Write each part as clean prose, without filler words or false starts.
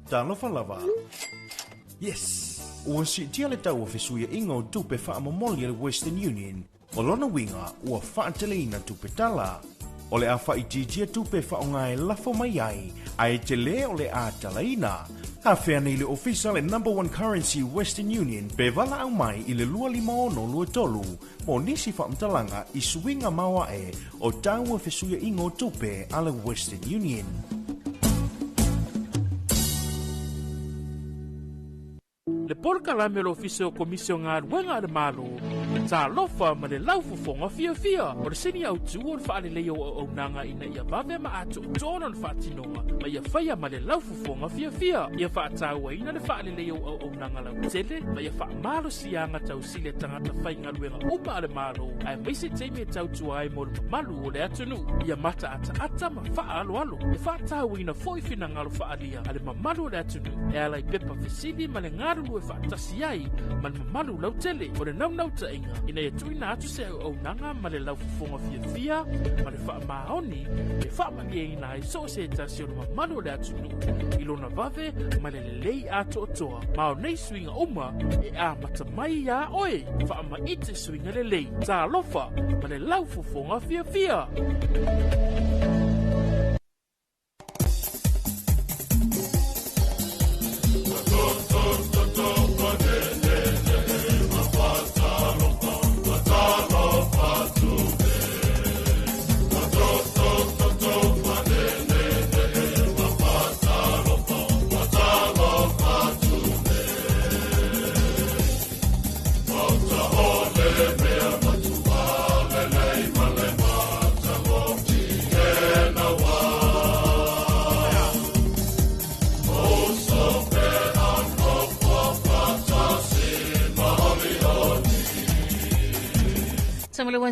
Talofa lava! Yes! Ua siitia le tau o fesuiaiga o tupe faamomoli a le Western Union, o lona uiga ua faateleina tupe tala. O le a faaitiitia tupe e faaaoga e lafo mai ai, ae tele o le a talaina. Afea nei le ofisa le Number One Currency Western Union pe valaau mai i le 25623 mo nisi faamatalaga i suiga maoae o tau o fesuiaiga o tupe a le Western Union. Le polokalame o le Ofisa o Komisi o Galuega a le Malo, Talofa ma le Laufofoga Fiafia. O le sini autu o le faaleleia o auaunaga ina ia vave ma atoatoa lona faatinoga ma ia faia ma le laufofoga fiafia. Ia faatauaina le faaleleia o auaunaga lautele ma ia faamalosiaga tausili a tagata faigaluega uma a le Malo, aemaise taimi e tautua ai mo le mamalu o le atunuu. Ia mataataata ma faaaloalo. E faatauaina foi finagalo faaalia a le mamalu o le atunuu e ala i pepa fesili ma le galulue faatasi ai ma le mamalu lautele. O le naunautaiga ina ia tuuina atu se auaunaga ma le laufofoga fiafia ma le faamaoni e faamalieina ai so o se tasi o le mamalu o le atunuu i lona vave ma le lelei atoatoa. Ma o nei suiga uma e amata mai iā oe. Faamaite suiga lelei. Talofa ma le laufofoga fiafia!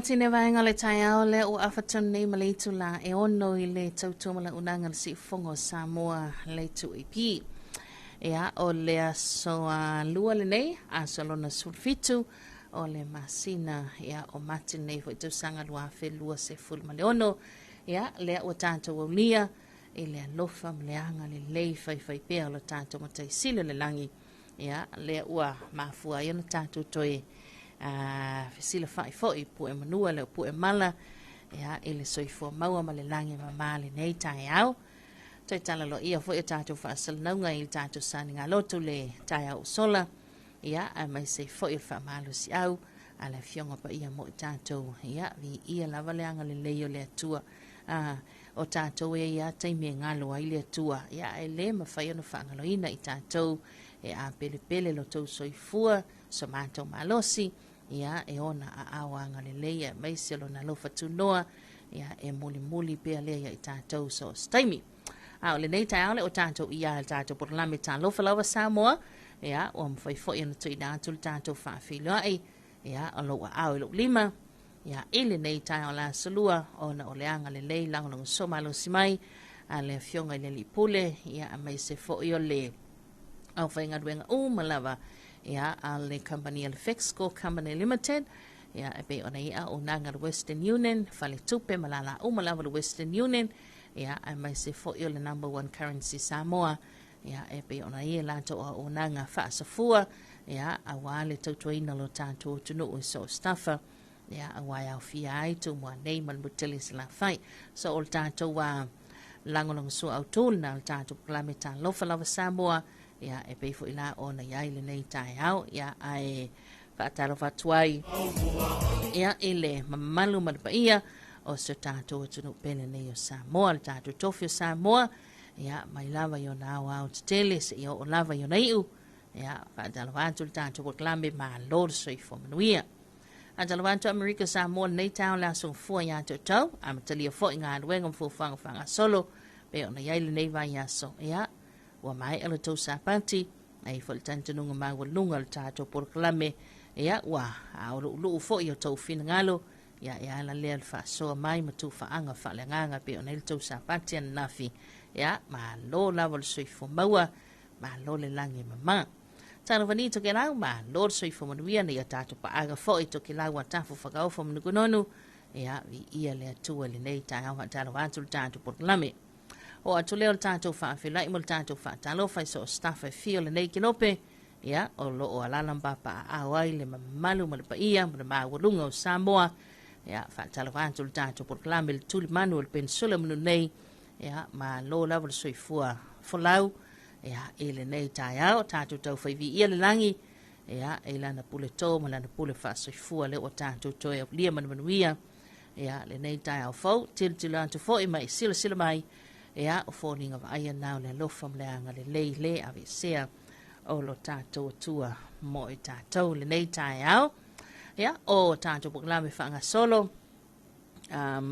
Tine vaenga o le taeao lea ua afa tonu nei ma le itula e ono i le tautua ma launaga le siufofoga o Samoa le itu AP. Ia, o le aso a lua lenei, aso lona 17 o le masina ia o Mati lenei foi tausaga 2026. Ia, lea ua tatou aulia i le alofa ma le agalelei faifai pea o lo tatou Matai Sili o le lagi. Ia, lea ua mafua ai ona tatou toe fesilafai foi pue manua le pue mala ia, i le soifua maua ma le lagi mama lenei taeao. Toe talaloia foi o tatou faasalanauga i le tatou saligalotu le taeao ua sola, ia, aemaise foi o le faamalosiau a le Afioga Paia mo i tatou, ia, viia lava le agalelei o le Atua. O tatou e i ai lava taimi e galo ai le Atua, ia, ae le mafai ona faagaloina i tatou e apelepele lo tou soifua, so matou malosi, ia, e ona aao agalelei aemaise o lona alofa tunoa, ia, e mulimuli pea lea ia i tatou so o se taimi. A o lenei taeao le o tatou ia le tatou polokalame Talofa Lava Samoa, ia, ua mafai foi ona tuuina atu le tatou faafeiloai, ia, o lou aao i lou lima, ia, i lenei taeao le aso lua, ona o le agalelei lagolagosua malosi mai a le Afioga i le Alii Pule, ia, aemaise foi o le aufaigaluega uma lava, ia, a le kamupani a le Fexco Company Limited, ia, e pei ona i ai auaunaga a le Western Union, faletupe ma lala uma lava le Western Union, ia, aemaise foi o le Number One Currency Samoa, ia, e pei ona i ai latou auaunaga faasafua, ia, aua le tautuaina o lo tatou atunuu i so o se tafa, ia, aua e aofia ai Tumua nei ma le Mutele i Salafai. So, o le tatou lagolagosua autu lena o le tatou polokalame Talofa Lava Samoa, ia, e pei foi la ona i ai lenei taeao, ia, ae faatalofa atu ai, ia, i le mamalu ma le paia o si o tatou atunuu pele nei o Samoa, le tatou tofi o Samoa, ia, mai lava i ona aoao tetele seia oo lava i ona iu, ia, faatalofa atu le tatou polokalame, malo le soifua manuia. Faatalofa atu Amerika Samoa lenei taeao le aso gafua ia te outou, amatalia foi galuega ma fuafuaga faagasolo pei ona i ai lenei vaiaso. Ia, ua maea le tou Sapati, e i ai foi le talitonuga maualuga o le tatou polokalame, ia, ua aoluuluu foi i o outou finagalo, ia, e ala lea le faasoa mai ma tufaaga faaleagaga pei ona i ai le tou Sapati ananafi. Ia, malo lava le soifua maua, malo le lagi e mama. Talofa Tokelau, malo le soifua manuia nei o tatou paaga foi Tokelau a tafu whakaofa manukunonu. Ia, viia le Atua i lenei taeao faatalofa atu le tatou polokalame. O atu lea o le tatou faafeiloai ma le tatou faatalofa i so o se tafa e fia o lenei kelope, ia, o lo o alaala ma papaaao ai le mamalu ma le paia ma le maualuga o Samoa. Ia, faatalofa atu le tatou polokalame le tulimanu o le penisula manu nei. Ia, malo lava le soifua folau, ia, i lenei taeao, tatou taufai viia le lagi, ia, i lana pule tō ma lana pule faasoifua lea ua tatou toe aulia manumanuia. Ia, lenei taeao fou, tilotilo atu foi ma i silasila mai, ia, o foliga vaaia na o le alofa ma le agalelei le aveesea o lo tatou Atua mo i tatou lenei taeao. Ia, o tatou polokalame faagasolo,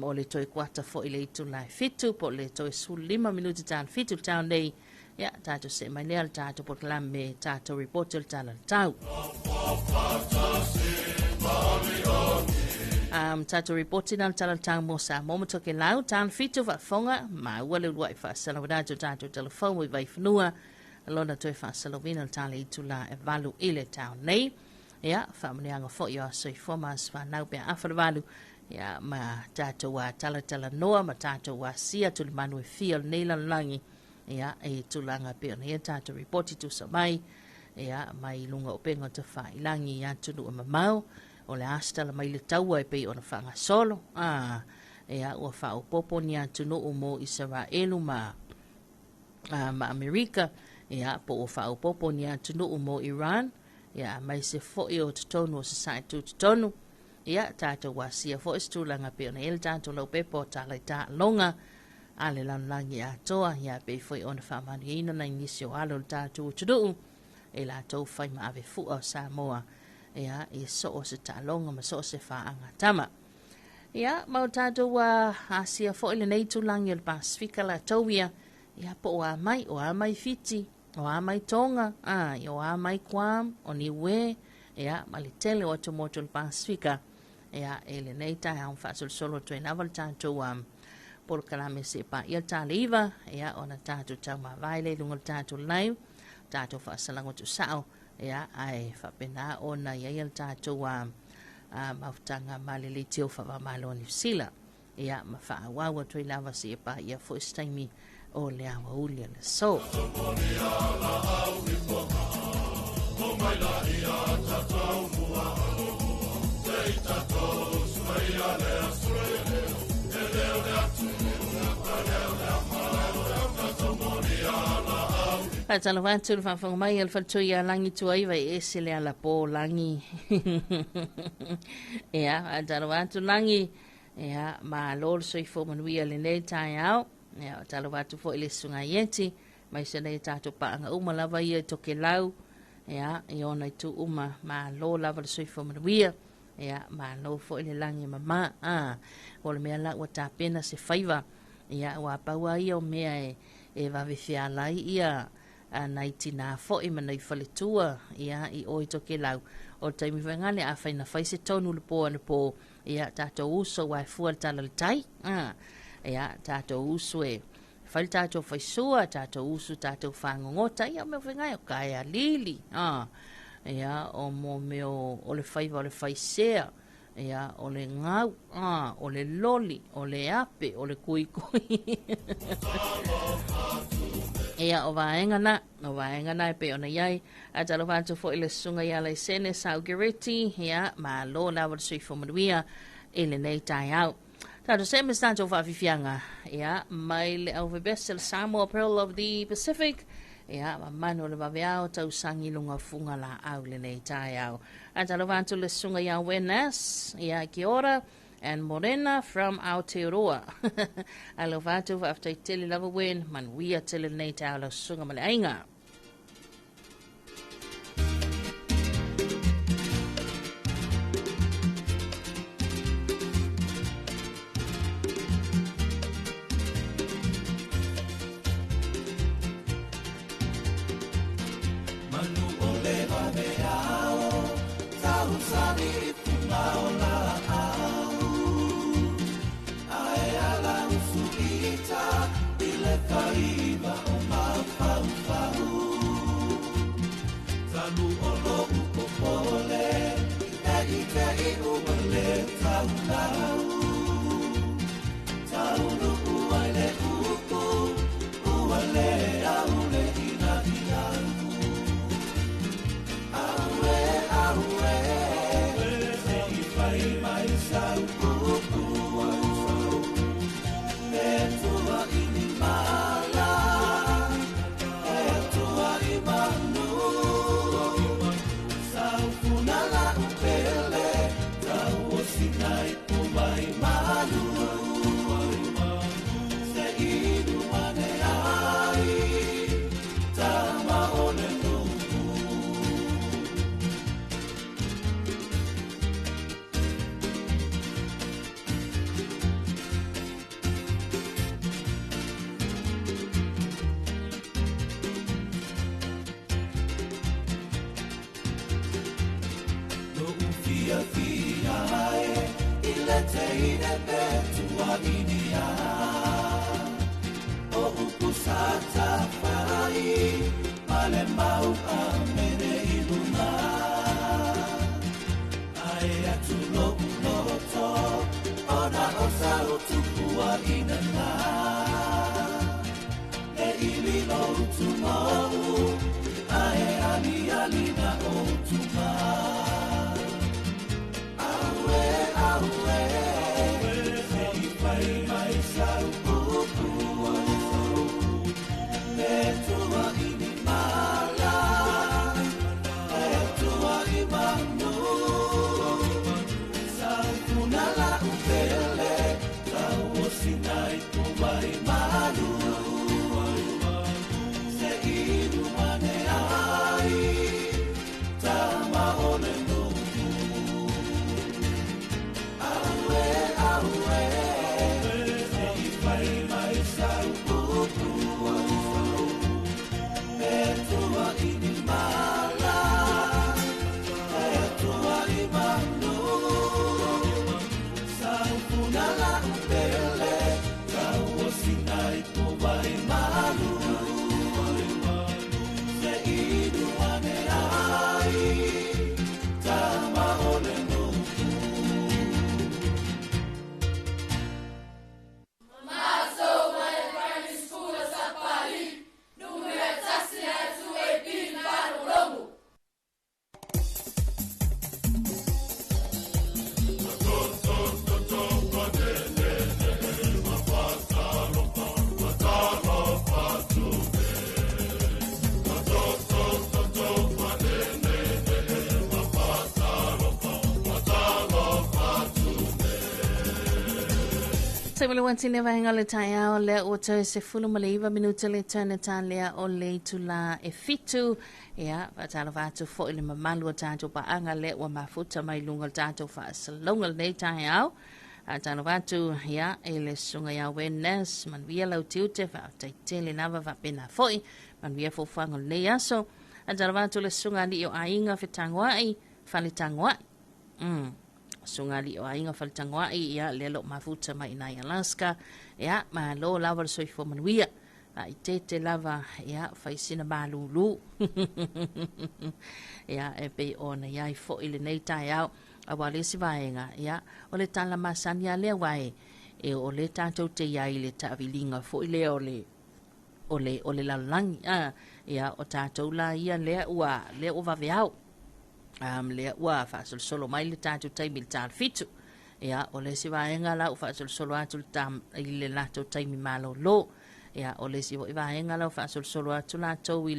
o le toe kuata foi le itula e 7, po o le toe 15 minuti tala 7 le taeao nei. Ia, tatou see mai lea le tatou polokalame, tatou report o le tala o le tau. Tatou report ina le tala o le tau mo Samoa ma Tokelau, tala 7 faafofoga, maua le uluai faasalalauina atu o tatou telefoni i Vaifanua, lona toe faasalalauina le tala itula e 8 i le taeao nei. Ia, faamanuiaga foi o aso soifua ma aso fanau pe a afa le 8, ia, ma tatou talatalanoa ma tatou asia tulimanu e fia o lenei lalolagi, ia, e tulaga pei ona ia tatou ripoti tusa mai, ia, mai luga o upega o tafailagi i atunuu e mamao, o le a se tala mai le taua e pei ona faagasolo, ia, ua faaopoopo ni atunuu mo Isaraelu ma Amerika, ia, po ua faaopoopo ni atunuu mo Iran, ia, aemaise foi o totonu o sasae tutotonu. Ia, tatou asia foi se tulaga pei ona i ai le tatou laupepa o tala i taaloga a le lalolagi atoa, ia, pei foi ona faamanuiaina nai nisi o alo o le tatou atunuu e latou fai ma ave fua o Samoa, ia, i so o se taaloga ma so o se faagatama. Ia, ma o tatou asia foi lenei tulaga o le Pasifika latou ia, ia, po o a mai, o a mai Fiti, o a mai Tonga, o a mai Guam, o Niue, ia, ma le tele o atumotu o le Pasifika, ia, e lenei taeao faasolosolo atu ai lava le tatou polokalame se paia le tala 9, ia, ona tatou taumavae lea i luga o le tatou live, tatou faasalaga tuusao, ia, ae faapena ona i ai le tatou mafutaga ma le leitio faavamalo o Niu Sila, ia, ma faaauau atu ai lava se paia foi se taimi o le aoauli o le aso. Faatalofa atu le faafofoga mai a le faletua ia Lagi Tuaiva e ese le alapō Lagi. Ia, faatalofa atu Lagi. Ia, malo le soifua manuia lenei taeao. Ia, faatalofa atu foi le susuga i Eti, mai se nei tatou paaga uma lava ia i Tokelau. Ia, i ona itu uma, malo lava le soifua manuia. Ia, malo foi le lagi mama. O le mea la ua tapena se faiva. Ia, ua paua ia o mea e vave fealai ia nai tina foi ma nai faletua, ia, i o i Tokelau. O le taimi foi ngale a fai na fai se tonu le pō ana pō, ia, tatou uso ua e fua le tala le tai. Ia, tatou uso e fai le tatou faisua, tatou uso, tatou whangongota, ia, o mea foi ngai o kaea lili. Ia, o mo mea o le faiva o le faisea, ia, o le ngau, o le loli, o le ape, o le kui kui. Ia, o vaenga na e pe ona iai. A talofa atu foi le susuga ia Laisene Saugereti, ia, malo lava le soifua manuia i lenei taeao. Tatou see ma se tatou faafiafiaga, ia, mai le aufaipiasi le Samoa Pearl of the Pacific, ia, mamanu o le vaveao tausagi luga o fuga laau lenei taeao. A talofa atu le susuga ia Wenas, ia, kia ora, and Morena from Aotearoa. Alofa atu faafetai tele lava Wen, manuia tele lenei taeao lau susuga ma le aiga. Manu o le vaveao, tausagi i fuga o laau. Ae ala usuita i le faiva o mafaufau. fiafia e i le teine pe tuaʻinia o upu sa tafai ma le mau a mele i luna ae atu loʻu loto ona o sau tupuaʻina na e ili lou tumou ae aliali na ou tuma Auē, auē, se i fai mai sau upu E tua i ni mala, e tua i manu Sau puna lau pele, tau o sina i pu mai malu Se inu ane ai, tama o le nuu Auē, auē, se i fai mai sau upu E tua i ni mala, e tua i manu Sau puna lau pele, tau o sina i pu mai malu Se inu ane ai, tama o le nuu Se le wati le vaenga le taeao lea ua toe 19 minute le tane talea o le itula e 7. Ia, faatalofa atu foi le mamalu o tatou paaga lea ua mafuta mai luga o le tatou faasalauga lenei taeao. Faatalofa atu, ia, i le susuga ia Wenders, manuia lau tiute, faafetai lava faapena foi, manuia fuafuaga o lenei aso. Faatalofa atu le susuga alii o aiga Fetagoai, Faletagoai. Susuga alii o aiga Faletagoai, ia, lea lo mafuta mai nai Alaska. Ia, malo lava le soifua manuia. Ai tete lava, ia, faisina malulu. Ia, e pei ona iai foi lenei taeao. Aua le isi vaega, ia, o le tala masani a lea uae, e o le tatou te iai le taaviliga foi lea o le o le lalolagi. Ia, o tatou la ia lea ua vaveao. Lea ua faasolosolo mai le tatou taimi i le 7. Ia, o le isi vaega la ua faasolosolo atu i le latou taimi malolo. Ia, o le isi foi vaega la ua faasolosolo atu latou i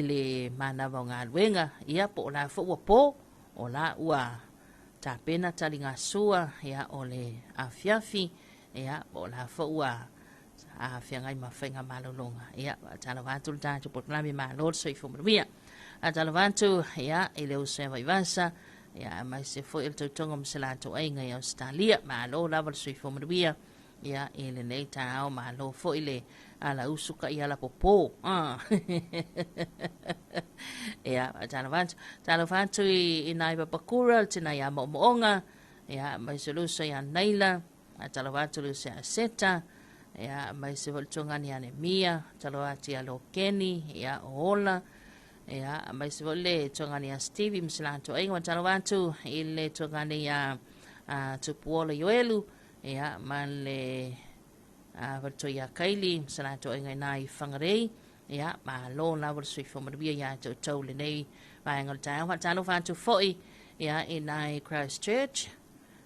le manava o galuega. Ia, po o la foi ua po, o la ua tapena taligasua, ia, o le afiafi, ia, po o la foi ua feagai ma faiga malologa. Ia, faatalofa atu le tatou polokalame malo le soifua manuia. Faatalofa atu, ia, i le uso ia Vaivasa, ia, aemaise foi o le tautoga ma se latou aiga i Ausetalia. Malo lava le soifua manuia, ia, i lenei taeao, malo foi le ala usu ka i ala popo. Ia, faatalofa atu. Talofa atu i nai papakura, le tina ia Mo'omo'oga, ia, aemaise le uso ia Naila, faatalofa atu le uso ia Seta, ia, aemaise foi le togani ia Nemia, talofa atu ia Lokeni, ia, o Ola, ia, aemaise foi le togani ia Stevie ma se latou aiga. Faatalofa atu i le togani ia Tupuola Ioelu, ia, ma le faletoa ia Kaili ma se latou aiga i nai Whangarei. Ia, malo lava le soifua manuia ia te outou lenei vaega o le taeao. Faatalofa atu foi, ia, i nai Christchurch.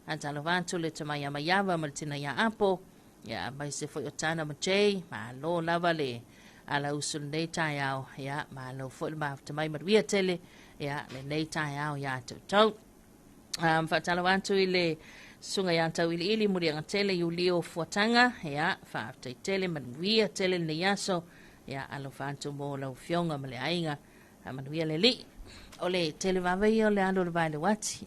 Faatalofa atu le tama ia Maiava ma le tina ia Apo, ia, aemaise foi o Tana ma Jay. Malo lava le ala usu lenei taeao. Ia, malo foi le mafuta mai, manuia tele, ia, lenei taeao ia te outou. Faatalofa atu i le susuga ia Tauiliili Muliaga Tele Iulio Fuataga, ia, faafetai tele, manuia tele lenei aso. Ia, alofa atu mo lau afioga ma le aiga, manuia le alii. O le tele vava ia o le alo o le vaelewati,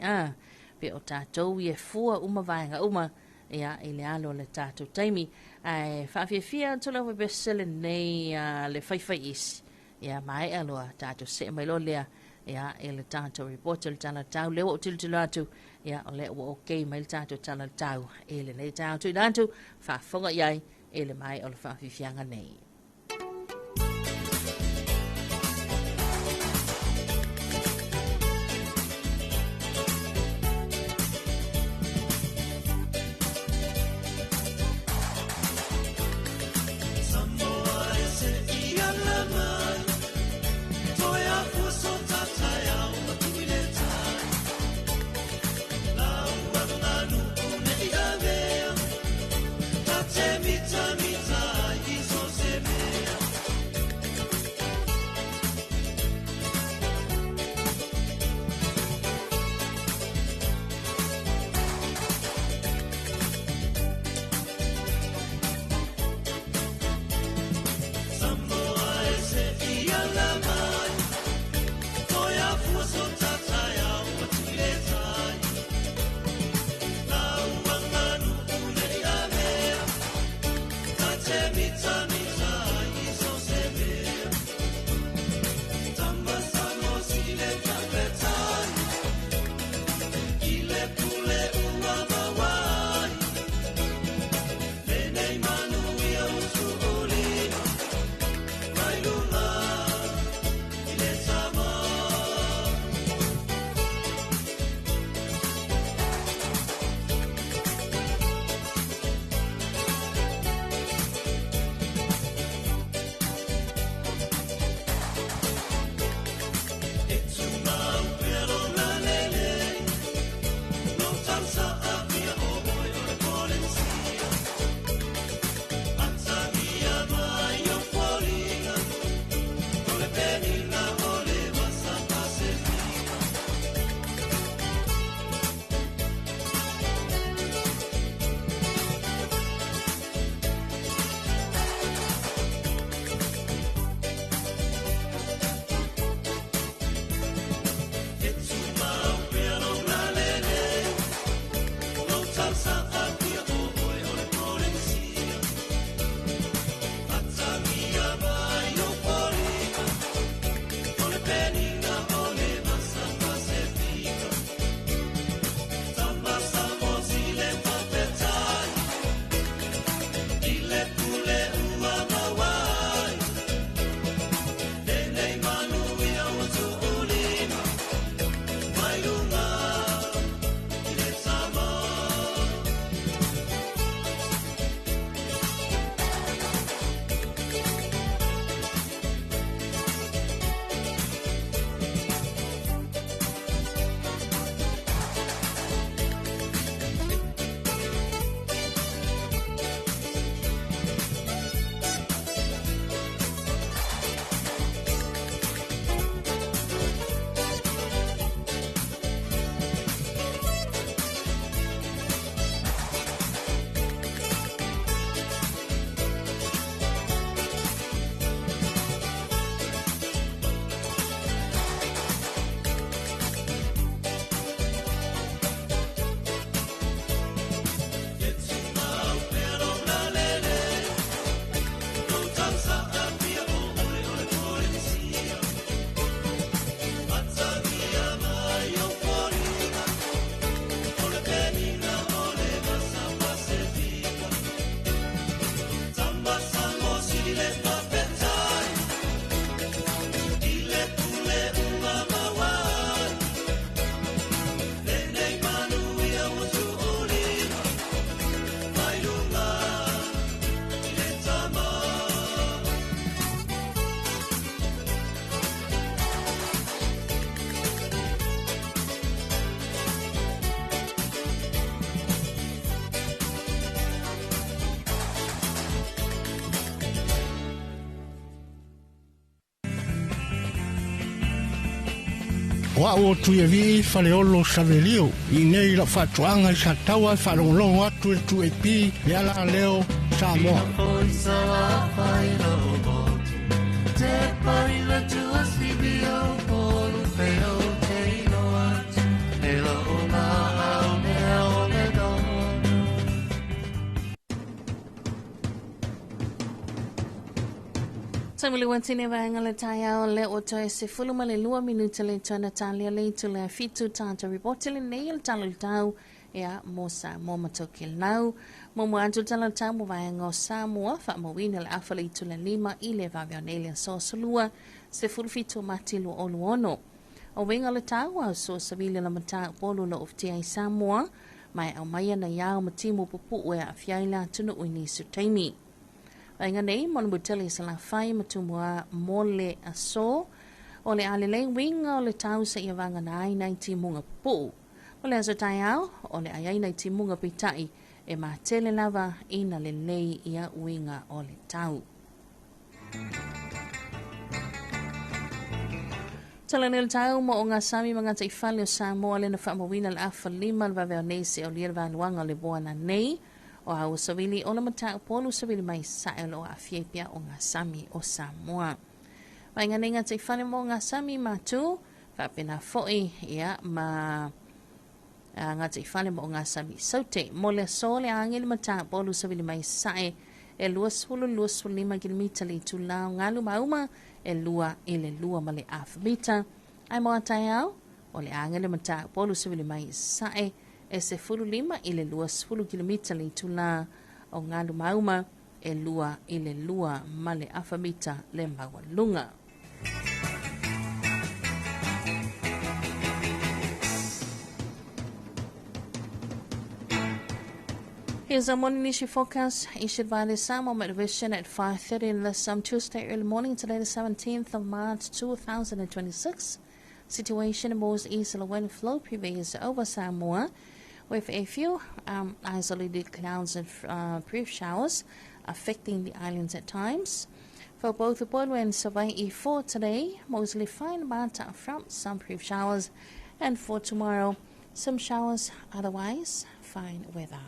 pe o tatou ia fua uma vaega uma, ia, i le alo o le tatou taimi. Ae faafiafia atu lau pese lenei le faifai isi. Ia, maea loa tatou see mai loa lea Ia, e le tatou report o le tala tau lea ua ou tilotilo atu, ia, o lea ua okay mai le tatou tala tau e lenei taeao. Tuuina atu, faafofoga i ai e le mae o le faafiafiaga nei. O au o Tuiavii Faleolo Savelio, i nei lau faatoaga i Sataua e faalogologo atu i le 2AP le ala leo Samoa. Sa mo le uatine vaega le taeao lea ua toe 12 minute le tona talia le itu le 7 tātou ripoti lenei o le tala o le tau ia mo Samoa ma Tokelau. Muamua atu le tala o le tau mo vaega o Samoa faamauina le afa le itu le 5 i le vave o nei le aso Aso 17 o Mati 2026. O uiga o le tau a so savili la mata polu lo oftia i Samoa mai au mai ana iao ma timu pupu'u e aafia ai le atunuu i nisi o taimi. Vaega nei mo le mutele i Salafai ma Tumua mo le aso o le a lelei uiga o le tau seia vagana ai nai timuga pupu'u. O le aso taeao o le ai ai nai timuga peitai e matele lava ina lelei ia uiga o le tau. Tala nei o le tau mo o ngā sami ma ngā taifale o Samoa le na faamauina le afa 5 le vave o nei se o lia le valuaga o le boana nei o au savili o le matau polu savili mai sae o lo aafia i pea o ngā sami o Samoa. Vaega nei ngā taifale mo ngā sami matu faapena fo'i ia ma ngā taifale mo ngā sami saute. Mo le aso le age le matau polu savili mai sae e 20-25 kilomita le itula o ngalu mauma e 2 i le 2 ma le afa mita. Ai mo taeao o le age le matau polu savili mai sae e 15 i le 20 kilomita le itula o ngalu mauma e 2 i le 2 ma le afa mita le maualuga. Here's our morning issue forecast issued by the Samoa Met at 5:30 in this Tuesday early morning, today the 17th of March 2026. Situation most easterly wind flow prevails over Samoa with a few isolated clouds and brief showers affecting the islands at times. For both Upolu and Savaii for today, mostly fine but from some brief showers, and for tomorrow, some showers, otherwise fine weather.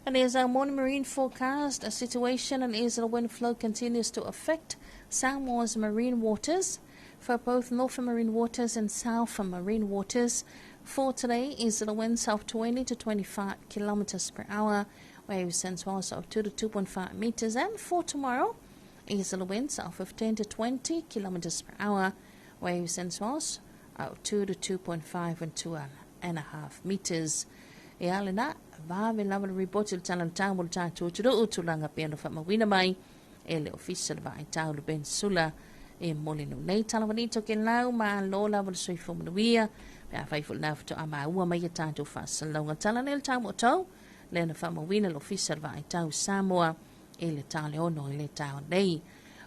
And here's our morning marine forecast. A situation and easterly wind flow continues to affect Samoa's marine waters. For both northern marine waters and south marine waters, for today, easterly winds of 20 to 25 kilometers per hour, waves and swells of 2 to 2.5 meters. And for tomorrow, easterly winds of 15 to 20 kilometers per hour, waves and swells of 2 to 2.5 and 2.5 meters. Ia lena, vave lava le ripoti le tala le tau mo le tatou atunuu tulaga pei ona faamauina mai e le ofisa le vaai tau le Peninsula e moli nu nei tala wani Tokelau ma lo lava le soifua manuia pe afai foi lena faatoa maua mai ia tatou faasalalauga tala nei le tau mo tou lea na faamauina le ofisa le vaai tau Samoa e le ta le 6 i le taeao nei.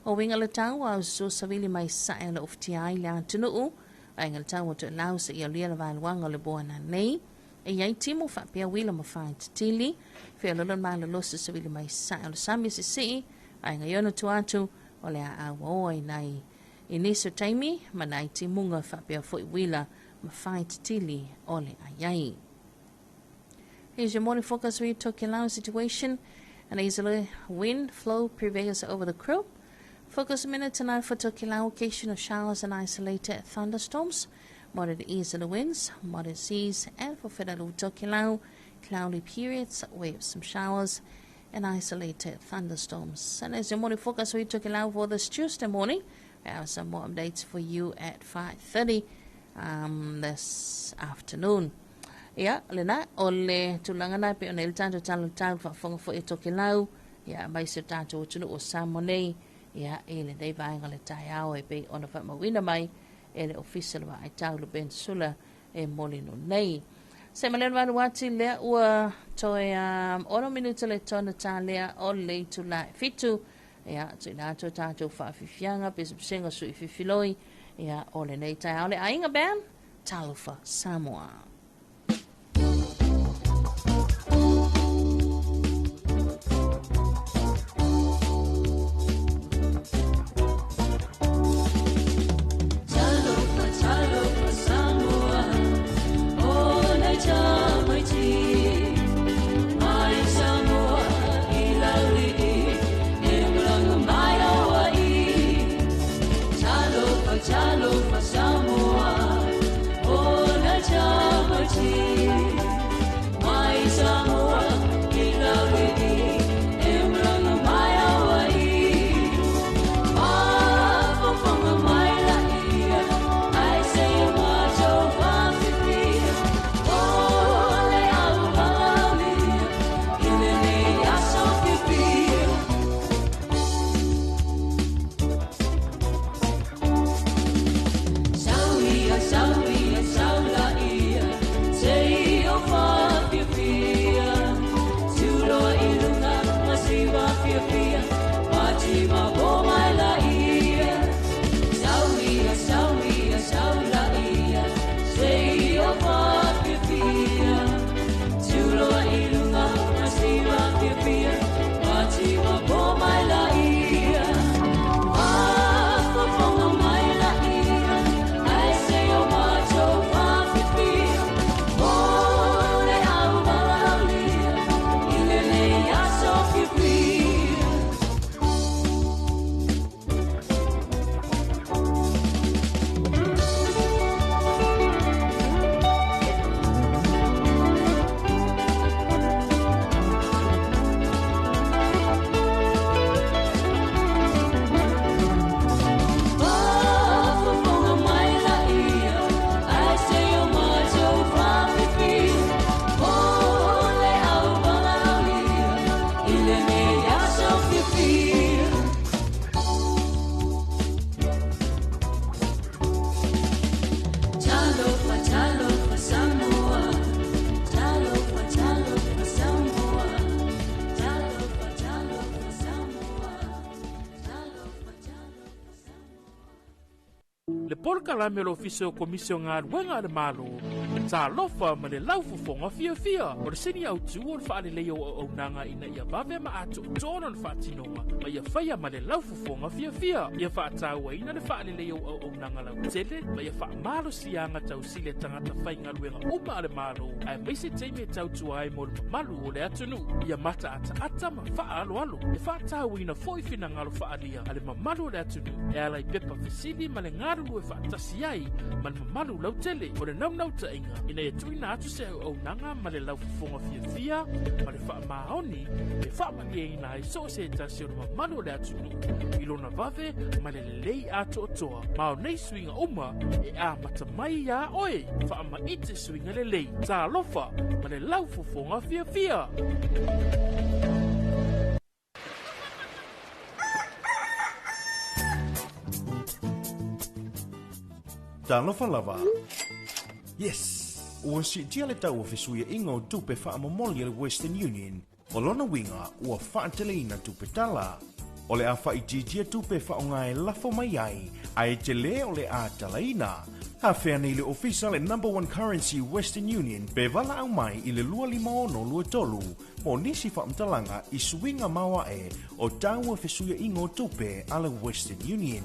O uiga le tau a ususu savili mai sae o le ofitia ai le atunuu vaega le tau o toelau seia aulia le valuaga o le boana nei. E iai timu faapea uila ma faititili, feoloolo le malolosi savili mai sae o le sami sisii, vaega i ona tua atu o le a auaoa i nai i nisi o taimi ma nai timuga faapea foi uila ma faititili o le aiai. Here's your morning forecast for your Tokelau situation. An easily wind flow prevails over the group. Focus minute tonight for Tokelau, occasional showers and isolated thunderstorms. Moderate easterly winds, moderate seas, and for Federalu Tokelau, cloudy periods with some showers and isolated thunderstorms. And as your morning forecast for Tokelau for this Tuesday morning, we have some more updates for you at 5:30 this afternoon. Ia, lena, o le tulaga na pe ona i le tatou tala tau faafofoga foi e Tokelau, ia mai se tatou atunuu o Samoa nei, ia i lenei vaega o le taeao e pei ona faamauina mai e le ofisa le vaai tau le Peninsula e moli nu nei. Se ma lea valu ati lea ua toe 6 minuta le tona tā lea o le itula e 7, ia tuina atu tatou faafiafiaga pesepesega sui fifiloi, ia o lenei taeao le Aiga Band, Talofa Samoa. Talofa, talofa Samoa, o nai tamaiti. Mai Samoa i laulii, e malaga mai Hawaii. Talofa, talofa Samoa, o nai tamaiti. Le polokalame o le Ofisa o Komisi o Galuega a le Malo, Talofa ma le laufofoga fiafia. O le sini autu o le faaleleia o auaunaga ina ia vave ma atoatoa lona faatinoga ma ia faia ma le laufofoga fiafia. Ia faatauaina le faaleleia o auaunaga lautele ma ia faamalosiaga tausili a tagata faigaluega uma a le Malo, aemaise taimi e tautua ai mo le mamalu o le atunuu. Ia mataataata ma faaaloalo. E faatauaina foi finagalo faaalia a le mamalu o le atunuu e ala i pepa fesili ma le galulue faatasi ai ma le mamalu lautele. O le naunautaiga ina ia tuuina atu se auaunaga ma le laufofoga fiafia ma le faamaoni e faamalieina ai so o se tasi o le mamalu o le atunuu i lona vave ma le lelei atoatoa. Ma o nei suiga uma e amata mai iā oe. Faamaite suiga lelei. Talofa ma le laufofoga fiafia. Talofa lava. Yes! Ua siitia le tau o fesuiaiga o tupe faamomoli a le Western Union. O lona uiga, ua faateleina tupe tala. O le a faaitiitia tupe e faaaoga e lafo mai ai, ae tele o le a talaina. Afea nei le ofisa le Number One Currency Western Union pe valaau mai i le 25623 mo nisi faamatalaga i suiga maoae o tau o fesuiaiga o tupe a le Western Union.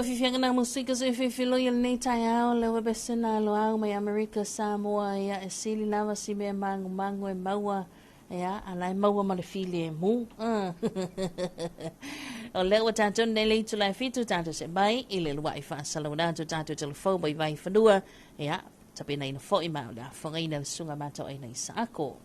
Fiafiaga na musika se fefiloi o lenei taeao le ua besena aloau mai Amerika Samoa ia e sili lava si mea magumagu e maua ia ala e maua ma le filemu. O lea ua tatou nei le itula e fitu tatou se mai i le lua'i faasalauna atu tatou telefou mai vai fanua ia tapenaina foi ma o le afogaina le susuga matoaina i Saako.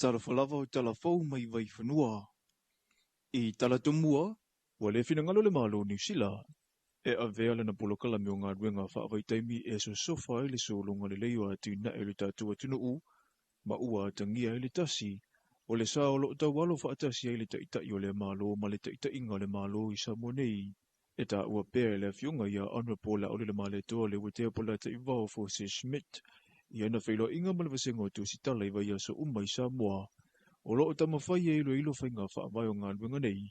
Talofa lava o tala fou mai Vaifanua. I tala tomua, ua le finagalo le Malo o Niu Sila e avea lana polokalame o galuega faavaitaimi e sosofa ai le sologa lelei o atinae o le tatou atunuu ma ua atagia ai le tasi o le sa o loo taualo faatasi ai le Taitai o lea Malo ma le taitaiga o le Malo i Samoa nei. E taua pea e le Afioga ia Honourable Laaulialemalietoa Leuatea Polataivao Fosi Schmidt i ana feiloaiga ma le Vasega o Tusitala i vaiaso uma i Samoa o loo taumafai e iloilo faiga faavae o galuega nei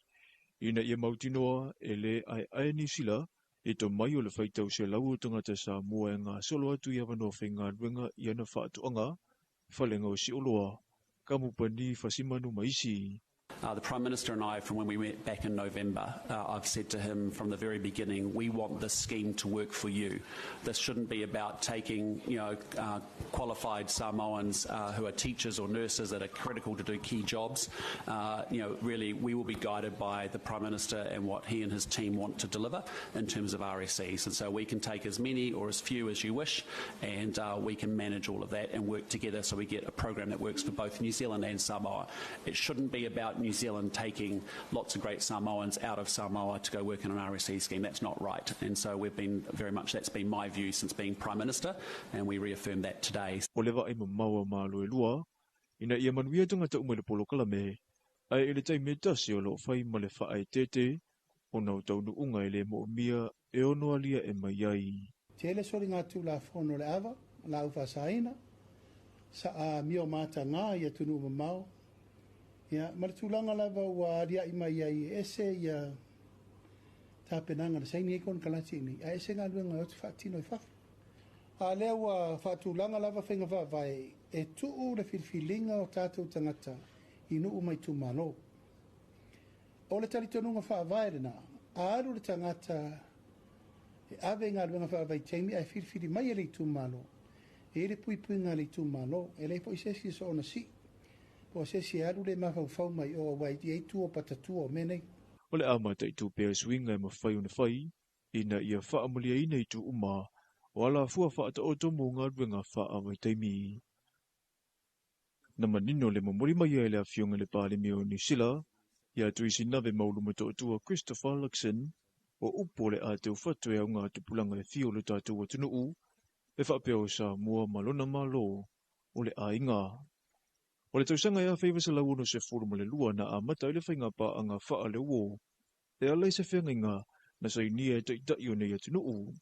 ina ia mautinoa e lē aeae Niu Sila i tomai o le faitau selau o tagata Samoa e gasolo atu i avanoa faigaluega i ana faatoaga, fale gaosi oloa, kamupani fasimanu ma isi. The Prime Minister and I, from when we met back in November, I've said to him from the very beginning, we want this scheme to work for you. This shouldn't be about taking, qualified Samoans who are teachers or nurses that are critical to do key jobs. Really, we will be guided by the Prime Minister and what he and his team want to deliver in terms of RSEs. And so we can take as many or as few as you wish, and we can manage all of that and work together so we get a program that works for both New Zealand and Samoa. It shouldn't be about New Zealand taking lots of great Samoans out of Samoa to go work in an RSE scheme. That's not right. And so we've been very much, that's been my view since being Prime Minister, and we reaffirm that today. O le vaai mamao a Malo e lua, ina ia manuia tagata uma i le polokalame, ae i le taimi e tasi o loo fai ma le faaeteete ona o taunuuga e le moomia e ono aliae mai ai. Tele soligatulafono le ava laau faasaina sa amio mataga i atunuu mamao ia ma le tulaga lava ua aliaʻi mai ai e ese ia tapenaga na saini ai konekarate i nei ae ese galuega e o atu faatino i fafo. A lea ua faatulaga lava faiga faavae e tuu le filifiliga o tatou tagata i nuu ma itumalo. O le talitonuga faavae lena, a alu le tagata e ave i galuega faavaitaimi ae filifili mai e le itumalo, e i ai le puipuiga a le itumalo, e leai foi se isi e soona sii, po o se isi e alu le mafaufau mai o aua e i ai tua o patatua o mea nei. O le a mataitu pea suiga e mafai ona fai ina ia faamaliaina itu uma o alafua faataoto mo galuega faavaitaimi. Na manino le momoli mai ai e le Afioga i le Palemia o Niu Sila ia Tuisinave Maulumatootua Christopher Luxon o upu o le a teufatu e auga tupulaga e fia o le tatou atunuu e faapea o Samoa ma lona Malo o le aiga. O le tausaga e 1962 na amata ai le faigapaaga faaleuo e ala i se feagaiga na sainia e taitai o nei atunuu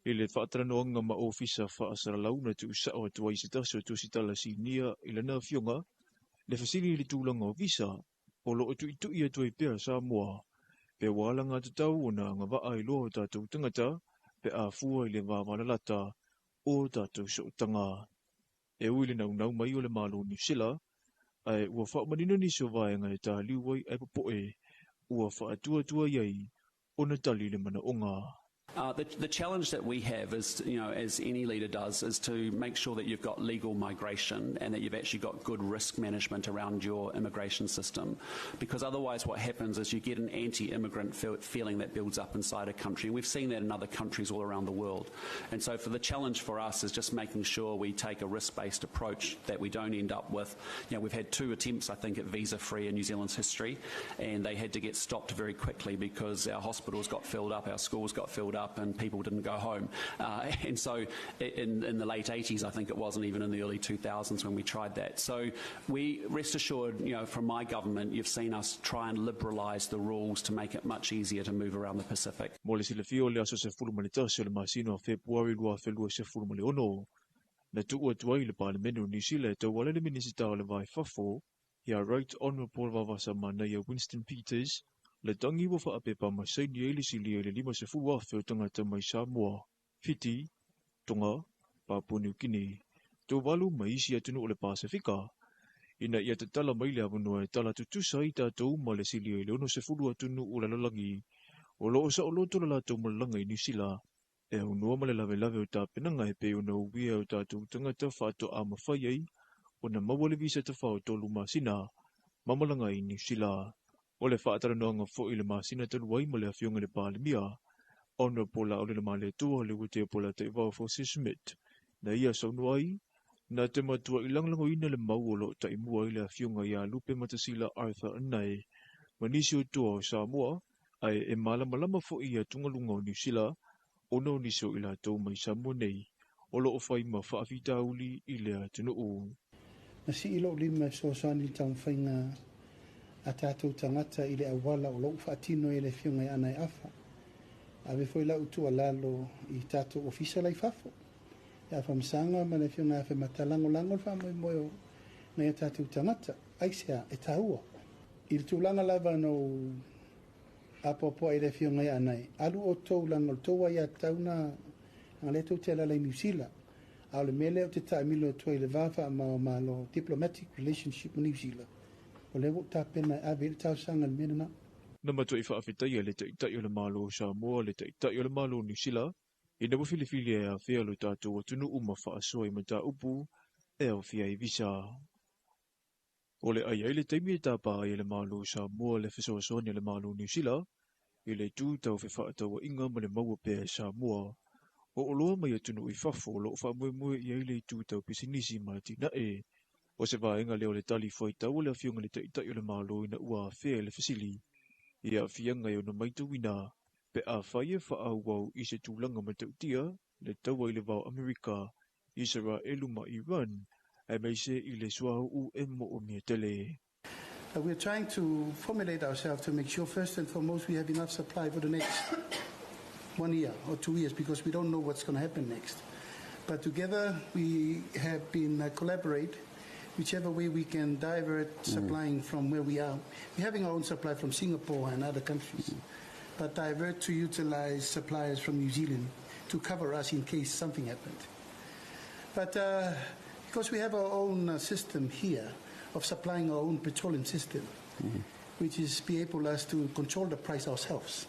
i le faatalanoaga ma ofisa faasalalau na tuusao atu ai se tasi o tusitala sinia i lana afioga le fesili i le tulaga o visa o loo tuitui atu ai pea Samoa pe ua alagatatau ona agavaa ai loa o tatou tagata pe a fua i le vavalalata o tatou sootaga. E ui le naunau mai o le Malo o Niu Sila, ae ua faamanino nisi o vaega e taliu ai ae popoe ua faatuatua i ai ona tali le manaoga. The challenge that we have is, as any leader does, is to make sure that you've got legal migration and that you've actually got good risk management around your immigration system. Because otherwise what happens is you get an anti-immigrant feeling that builds up inside a country. And we've seen that in other countries all around the world. And so for the challenge for us is just making sure we take a risk-based approach that we don't end up with, we've had 2 attempts, I think, at visa-free in New Zealand's history, and they had to get stopped very quickly because our hospitals got filled up, our schools got filled up, and people didn't go home. And so in the late 80s, I think it was, and even in the early 2000s when we tried that. So we, rest assured, from my government, you've seen us try and liberalise the rules to make it much easier to move around the Pacific. Mo le silafia o le aso 11 o le masina o Fepuari 2026, na tuu atu ai le Palemene o Niu Sila e tauala i le Minisita o le Va i Fafo ia Right Honourable Vaavasamanaia Winston Peters le tagi ua faapepa ma saini ai le silia i le 50,000 o tagata mai Samoa, Fiti, Tonga, Papua New Guinea, Tuvalu ma isi atunuu o le Pasefika, ina ia tatala mai le avanoa e tala tutusa ai tatou ma le silia i le 60 atunuu o le lalolagi o loo saoloto le latou malaga i Niu Sila e aunoa ma le lavelave o tapenaga e pei ona uia e o tatou tagata faatoa mafai ai ona maua le visa tafao 3 masina ma malaga i Niu Sila. O le faatalanoaga foi i le masina talu ai ma le Afioga i le Palemia, Honourable Laaulialemalietoa Leuatea Polataivao Fosi Schmidt, na ia saunoa ai, Na te matua'i lagolagoina le mau o lo'o ta'imua ai le afioga iā Lupematasila Arthur Anae ma nisi o toa o Samoa, ae e malamalama fo'i i atugaluga o Niusila ona o nisi o i latou mai Samoa nei o lo'o fai ma fa'afitauli i lea atunu'u. Na sii lou lima e fesoasoani i le taumafaiga a tatou tagata i le auala o lou faatino ai e le Afioga ia Anae Afa. Ave foi lau tuualalo i tatou ofisa la i fafo. Ia Afamasaga ma le Afioga ia Afemata, lagolago le faamoemoe o nai a tatou tagata. Aisea? E taua. I le tulaga lava na ou apoapoai i le Afioga ia Anae, alu outou leaga o le tou aiatatau na, leaga lea tou te alaala i Niu Sila. A o le mea lea ou te taamilo atu ai i le va faamao-malo, diplomatic relationship, ma Niu Sila, o lea ua ou tapena e ave i ai le talosaga i le mea lena. Na matuai faafetaia le Taitai o le Malo o Samoa le Taitai o le Malo o Niu Sila ina ua filifilia e afea lo tatou atunuu ma faasoa i mataupu e aofia ai visa. O le ai ai le taimi e tapā ai e le Malo o Samoa le fesoasoani a le Malo o Niu Sila i le itu tau fefaatauaiga ma le maua pea e Samoa o oloa mai atunuu i fafo o loo faamoemoe i ai le itu tau pisinisi ma atinae. O se vaega lea o le tali fuaitau a le Afioga i le Taitai o le Malo ina ua afea i le fesili i aafiaga e ono matauina pe afai e faaauau i se tulaga matautia le taua i le va o Amerika, Isaraelu ma Iran, aemaise i le suauu e moomia tele. We are trying to formulate ourselves to make sure first and foremost we have enough supply for the next 1 year or 2 years because we don't know what's going to happen next. But together we have been collaborate whichever way we can divert supplying from where we are. We're having our own supply from Singapore and other countries, but divert to utilize suppliers from New Zealand to cover us in case something happened. But because we have our own system here of supplying our own petroleum system, which is be able us to control the price ourselves.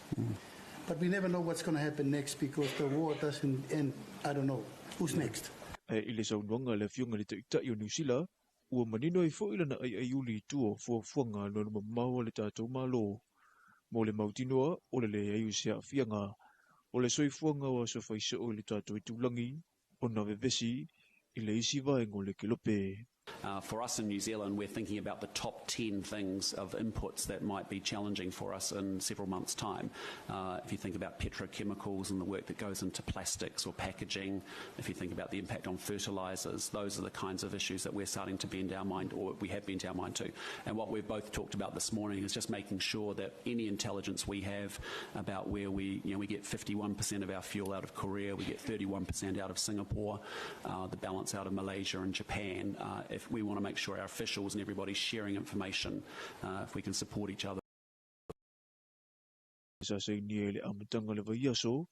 But we never know what's going to happen next because the war doesn't end. I don't know who's next. Ae i le saunoaga a le Afioga i le Taitai o Niu Sila, ua manino ai fo'i lana aiaiuli i tua o fuafuaga alualumamao a le tatou Malo. Mo le mautinoa o le leai o se aafiaga o le soifuaga o aso faisoo i le tatou itulagi ona vevesi i le isi vaega o le kelope. For us in New Zealand, we're thinking about the top 10 things of inputs that might be challenging for us in several months' time. If you think about petrochemicals and the work that goes into plastics or packaging, if you think about the impact on fertilisers, those are the kinds of issues that we're starting to bend our mind, or we have bent our mind to. And what we've both talked about this morning is just making sure that any intelligence we have about where we get 51% of our fuel out of Korea, we get 31% out of Singapore, the balance out of Malaysia and Japan. If we want to make sure our officials and everybody's sharing information, if we can support each other. Sa sainia i le amataga o le vaiaso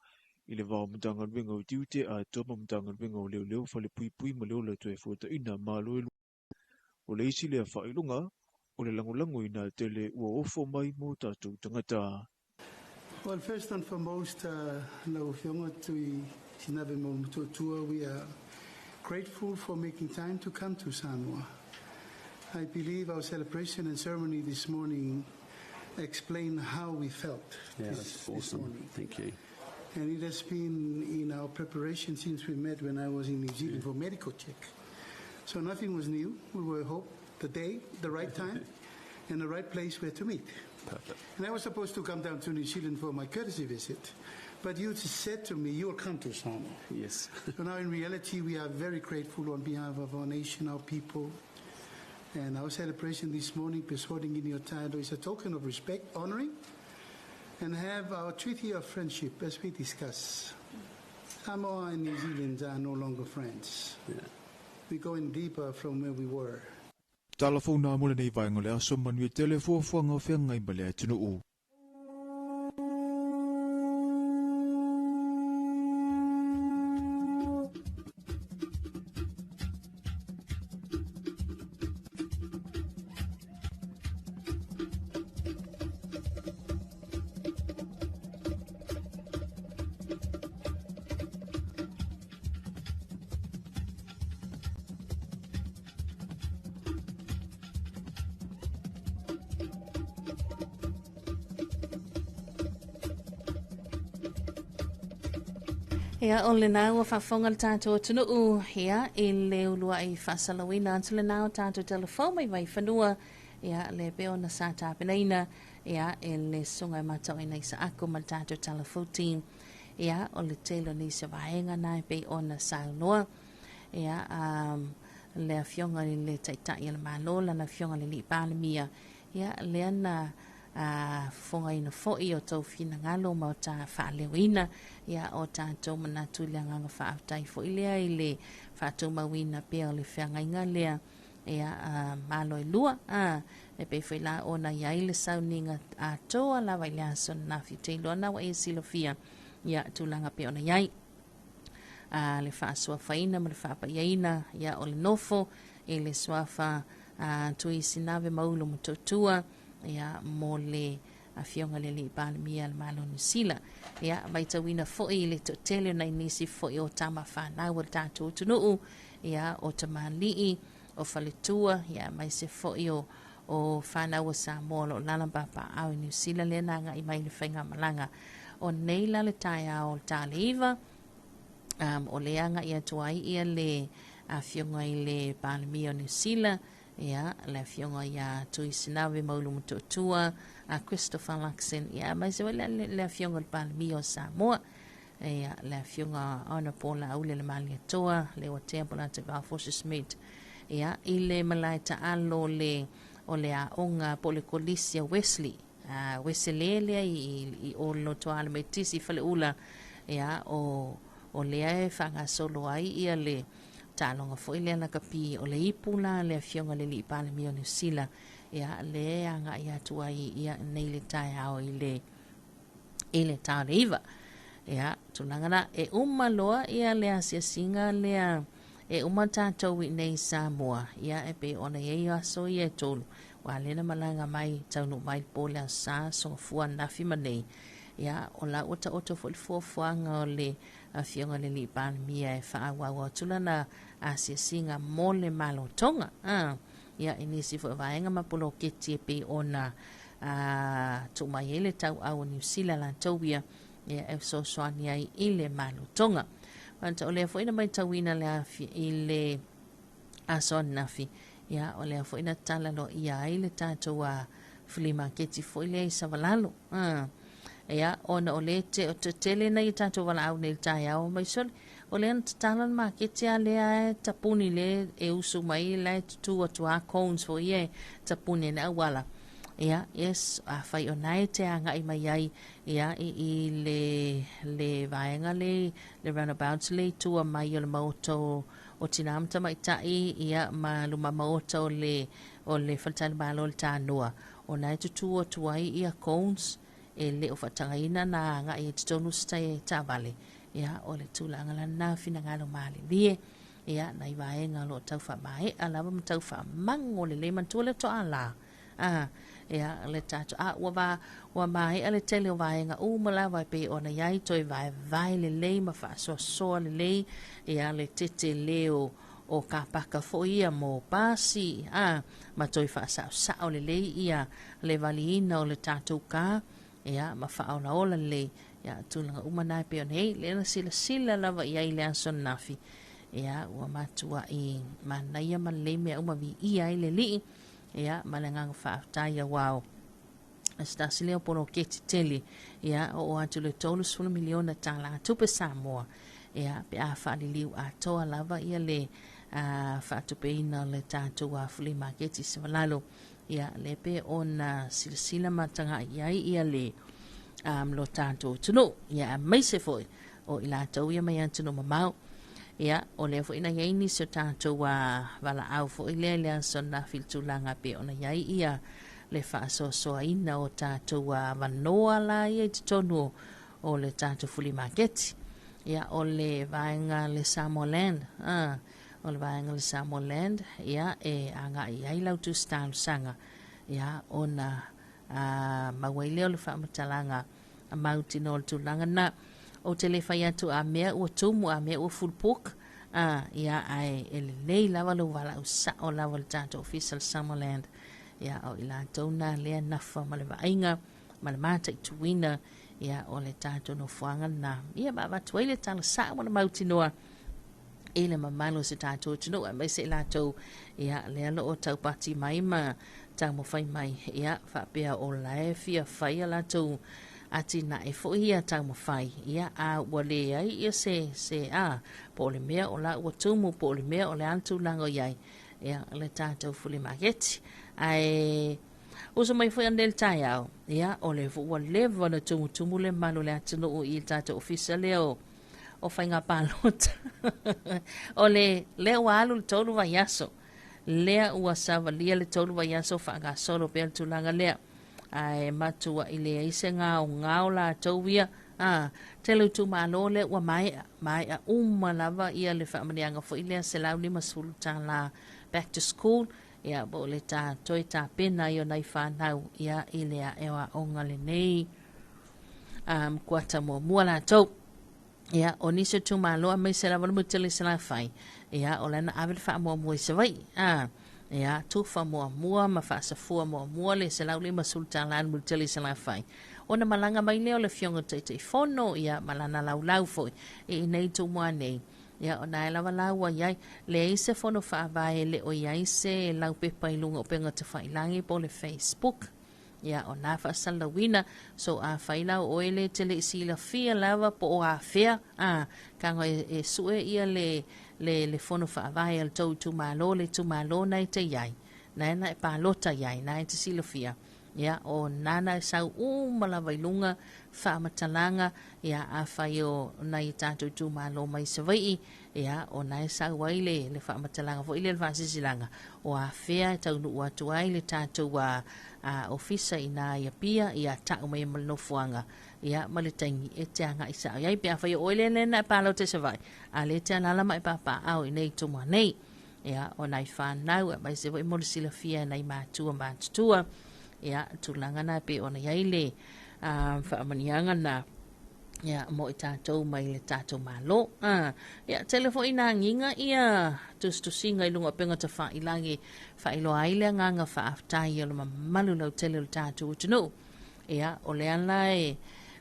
i le va o Matagaluega o Tiute atoa ma Matagaluega o Leoleo, Falepuipui ma le Ola Toefuataiga Malo e Lua. O le isi lea faailoga o le lagolagoina tele ua ofo mai mo tatou tagata. Well, first and foremost, lau Afioga Tui Sinave Maumatua, we are grateful for making time to come to Samoa. I believe our celebration and ceremony this morning explain how we felt That's this awesome. morning. Thank you. And it has been in our preparation since we met when I was in New Zealand for medical check. So nothing was new. We were hope the day, the right time, and the right place where to meet. Perfect. And I was supposed to come down to New Zealand for my courtesy visit, but you just said to me, you'll come to Samoa. So now in reality, we are very grateful on behalf of our nation, our people, and our celebration this morning, bestowing in your title, is a token of respect, honoring, and have our treaty of friendship as we discuss. Samoa and New Zealand are no longer friends. We're going deeper from where we were. Tala fou mo lenei vaega o le aso manuia tele fuafuaga o feagai ma le atunuu. Ia, o lena ua faafofoga le tatou atunuu, ia, i le uluai faasalauina atu lena o tatou talafou mai Vaifanua, ia, le pei ona sa tapenaina, ia, e le Susuga i Matauaina Isaako ma le tatou talafou team. Ia, o le tele o nisi o vaega na e pei ona saunoa, ia, um, le Afioga i le Taitai o le Malo, lana Afioga i le Alii Palemia, ia, lea na a fofogaina foi o tou finagalo ma o ta faaleoina ia o tatou manatu i le agaga faafetai foi lea i le faatumauina pea o le feagaiga lea ia a Malo e lua a e pei foi la ona i ai le sauniga atoa lava i le aso ananafi. Ou te iloa na ua e silafia ia tulaga pei ona i ai a le faasuafaina ma le faapaiaina ia o le nofo i le suafa a Tui Sinave Maulu Motootua ia, mo le Afioga i le Alii Palemia o le Malo o Niu Sila. Ia, matauina foi le toatele o nai nisi foi o tama fanau o le tatou atunuu, ia, o tamalii, o faletua, ia, aemaise foi o, o fanau a Samoa o lo o lala ma papaaao i Niu Sila lea na agai mai i le faigamalaga. O nei la le taeao o le ta le 9, um, o lea agai atu ai ia le Afioga i le Palemia o Niu Sila, ia, le afioga ia Tui Sinave Maulu Motootua, a Christopher Luxon, ia, aemaise foi le, le, le afioga i le Palemia o Samoa, ia, le afioga Honourable Laauli le Malietoa, Leuatea Polataivao Fosi Smith, ia, i le malae taalo le, o le aoga po o le kolisi a Wesley, a Wesley lea i, i, i o le Lotoa le Metisi i Faleula, ia, o, o lea e faagasolo ai ia le taaloga foi lea lakapi o le ipu la le Afioga i le Alii Palemia o Niu Sila, ia, le agai atu ai ia nei le taeao i le i le ta o le 9. Ia, tulaga la, e uma loa ia le asiasiga lea, e uma tatou i nei i Samoa, ia, e pei ona i ai aso ia e tolu, ua lea na malaga mai, taunuu mai le po le Aso Sa, sogafua ananafi ma nei. Ia, o la ua taoto foi le fuafuaga o le Afioga i le Alii Palemia e faaauau atu lana asiasiga mo le Malo Tonga. A, ia, i nisi foi o vaega ma poloketi e pei ona a, tuu mai ai le tauau o Niu Sila latou ia, ia e fesoasoani ai i le Malo Tonga. Manatua, o lea foi na maitauina le afi, i le aso ananafi, ia, o lea foi na tatala loa ai le tatou a, flea maketi foi lea i Savalalo. A, ia, ona o le te, o te tele nei o tatou valaau nei i le taeao mai sole, o lea na tatala le maketi a lea e tapuni le e usu mai la e tutu atu a cones foi ia e tapuni ai le auala. Ia, yes, afai o na e te agai mai ai, ia, i, i le, le vaega le, le roundabouts le i tua mai o le maota o, o tina ma tamaitai, ia, ma luma maota o le, o le faletalimalo o le Tanoa, o na e tutū atu ai ia cones e le o faatagaina na agai ai totonu se taavale, ia, o le tulaga la lena finagalo malilie, ia, nai vaega o lo o tau faamaea lava ma tau faamago lelei manatua le toalā, a, ia, le tatou, a, ua va, ua maea le tele o vaega uma lava e pei ona i ai toe vaevae lelei ma faasoasoa lelei, ia, le tetele o, o kapaka foi ia mo pasi, a, ma toe faasaosao lelei ia le valiina o le tatou ka, ia, ma faaolaola lelei, ia, tulaga uma na e pei ona i ai, lea na silasila lava i ai i le aso ananafi, ia, ua matuai manaia ma lelei mea uma viia ai le Alii, ia, ma le agaga faafetai auā o se tasi lea o poloketi tele, ia, oo atu i le $30 miliona tālā tupe Samoa, ia, pe a faaliliu atoa lava ia le a, faatupeina o le tatou a flea maketi i Savalalo, ia, lea pe ona silasila ma taga'i i ai ia le um, lo tatou atunuu, ia, aemaise foi o i latou ia mai atunuu mamao. Ia, o lea foi na i ai nisi o tatou a valaau foi lea i le aso ananafi i le tulaga pei ona i ai ia le faasoasoaina o tatou avanoa la ia i totonu o, o le tatou flea maketi. Ia, o le vaega le Samoa Land, a, o le vaega le Samoa Land, ia, e agai i ai lau tusi talosaga, ia, ona a, maua ai lea o le faamatalaga mautinoa o le tulaga lena. Ou te le fai atu a mea ua tumu, a mea ua full book, a, ia, ae e lelei lava lou valaau sao lava i le tatou ofisa o le Summerland. Ia, o i latou na lea nafa ma le vaaiga ma le mataituina, Ia, o le tatou nofoaga lena, ia ma avatu ai le tala sa'o ma le mautinoa i le mamalu o se tatou atunuu aemaise i latou ia lea lo o taupati mai ma taumafai mai ia faapea o la e fia fai a latou atinae foi ia taumafai ia a ua leai ia se se a po o le mea o la ua tumu po o le mea o le a le tulaga o i ai ia le tatou fuli maketi ae uso mai foi anei le taeao ia o le foi ua leva ona tumutumu le malu o le atunuu i le tatou ofisa lea o o faiga palota. o le lea ua alu le tolu vaiaso, lea ua savalia le tolu vaiaso faagasolo pea le tulaga lea. Ae matua'i leai se gaogao latou ia. A, tele o itumalo lea ua maea, maea uma lava ia le faamanuiaga foi lea $150 back to school, ia po o le ta toe tapena ai o nai fanau ia i le ae o aoga lenei. Um, kuata muamua latou. Ia, o nisi o itumalo aemaise lava le motu i Salafai, ia, o la na ave le faamuamua i Savaii. A, ia, tufa muamua ma faasafua muamua le $150 i le motu i Salafai. Ona malaga mai lea o le Afioga i le Taitaifono, ia, ma lana laulau foi i inei Tumua nei. Ia, o na e lava la ua i ai, leai se fono faavae, le o i ai se laupepa i luga o upega tafailagi po o le Facebook. Ia, o na faasalalauina, so afai la o oe le e te le i silafia lava po o afea, a, tago e, e sue ia le, le, le fono faavae a le tou itumalo, le itumalo na e te i ai, na e na e palota i ai, na e te silafia. Ia, o nana e sau uma lava i luga faamatalaga, ia, afai o nai tatou itumalo mai Savaii, ia, o na e sau ai le, le faamatalaga foi lea le faasilasilaga, o afea e taunuu atu ai le tatou a, a ofisa inā i Apia, ia ta'u mai ai ma le nofoaga, ia, ma le taimi e te aga'i sa'o i ai. Pe afai o oe lea na e palota i Savaii, a lea e te alaala ma e papaaao i nei Tumua nei. Ia, o nai fanau, aemaise foi mo le silafia e nai matua matutua, ia, tulaga na e pei ona i ai le a, faamanuiaga na, ia, mo i tatou mai le tatou Malo. A, ia, tele foi ina agiga ia tusitusiga i luga o upega tafailagi e faailoa ai le agaga faafetai o le mamalu lautele o le tatou atunuu. Ia, o le ala e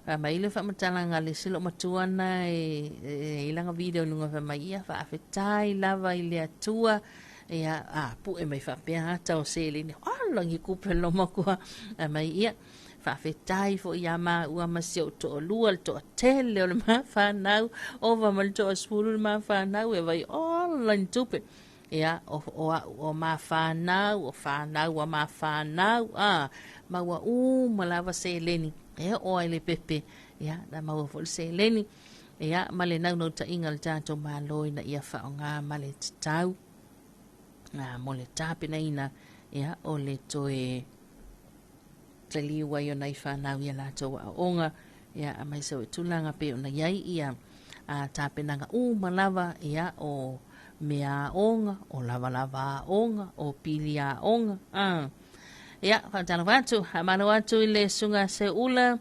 fai mai le faamatalaga a le isi loomatua na e, e i lana video i luga fai mai, ia faafetai lava i le Atua. Ia, a, pue mai faapea ata o seleni. Ala ni kupe loomatua. Fai mai, ia, faafetai foi iā maua ma si ou toalua, le toatele o le ma fanau, ova ma le toasefulu le ma fanau, e vai ola ni tupe. Ia, o, o a'u o ma fanau, o fanau a ma fanau, a, maua uma lava seleni, e oo ai le pepe, ia, na maua foi le seleni, ia, ma le naunautaiga o le tatou Malo ina ia faaaoga ma le tatau, a, mo le tapenaina, ia, o le toe taliu ai o nai fanau i a latou aoaoga, ia, aemaise o tulaga pei ona i ai ia a, tapenaga uma lava, ia, o mea aoga, o lavalava aoga, o pili aoga, a. Ia, faatalofa atu, faamalo atu i le Susuga Seuula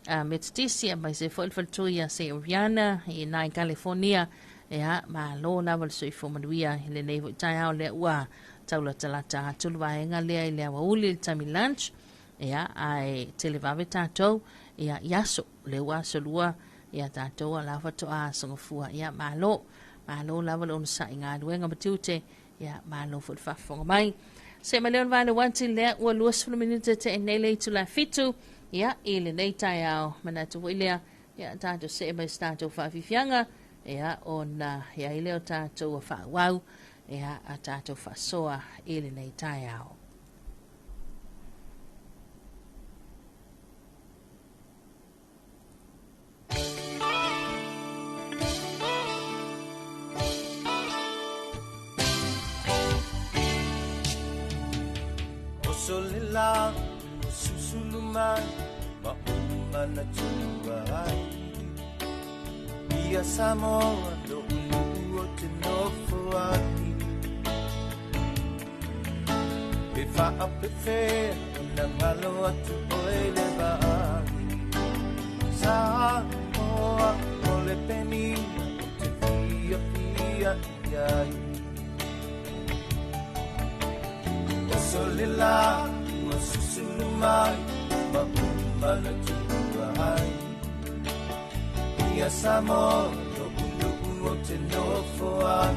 a Metotisi, aemaise foi le faletua ia Seuriana i nai California. Ia, malo lava le soifua manuia i lenei foi taeao lea ua taulatalata atu le vaega lea i le aoauli i le taimi lunch. Ia, ae televave tatou, ia, i aso, lea ua aso lua, ia tatou a la faatoa asogafua. Ia, malo, malo lava le onosai galuega ma tiute, ia, malo foi le faafofoga mai. Se mai lea o le vale uati lea ua 20 minute te nei le itula 7, ia, i lenei taeao, manatu foi lea, ia, tatou see mai se tatou faafiafiaga, ia, ona i ai lea o tatou faaauau, ia, a tatou faasoa i lenei taeao. Oso le la ua susulu mai ma ou manatua ai Ia Samoa lo'u nuu o te nofo ai Pe faapefea ona galo atu oe le vaai Samoa o le penina o te fiafia i ai Oso le la ua susulu mai ma ou manatua ai. ia Samoa Lo'u nu'u o te nofo ai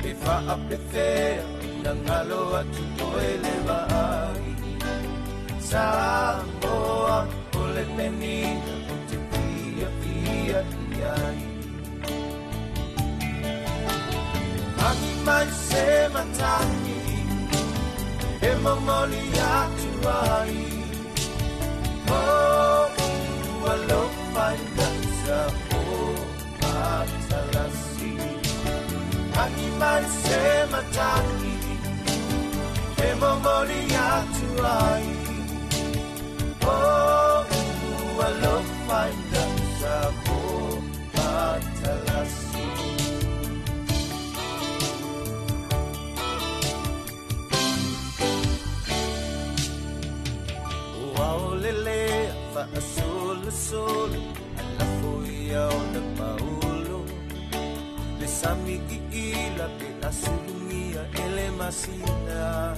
E faapefea ona galo atu oe le vaai Samoa o le penina o te fiafia i ai Agi mai se matagi E momoli atu ai Oh, alofa i sa o matalasi Agi mai se matagi E momoli atu ai Oh, alofa i sa o matalasi Lele fa solo solo ala foia o na paulo le sami i ila pe asulungia ele masina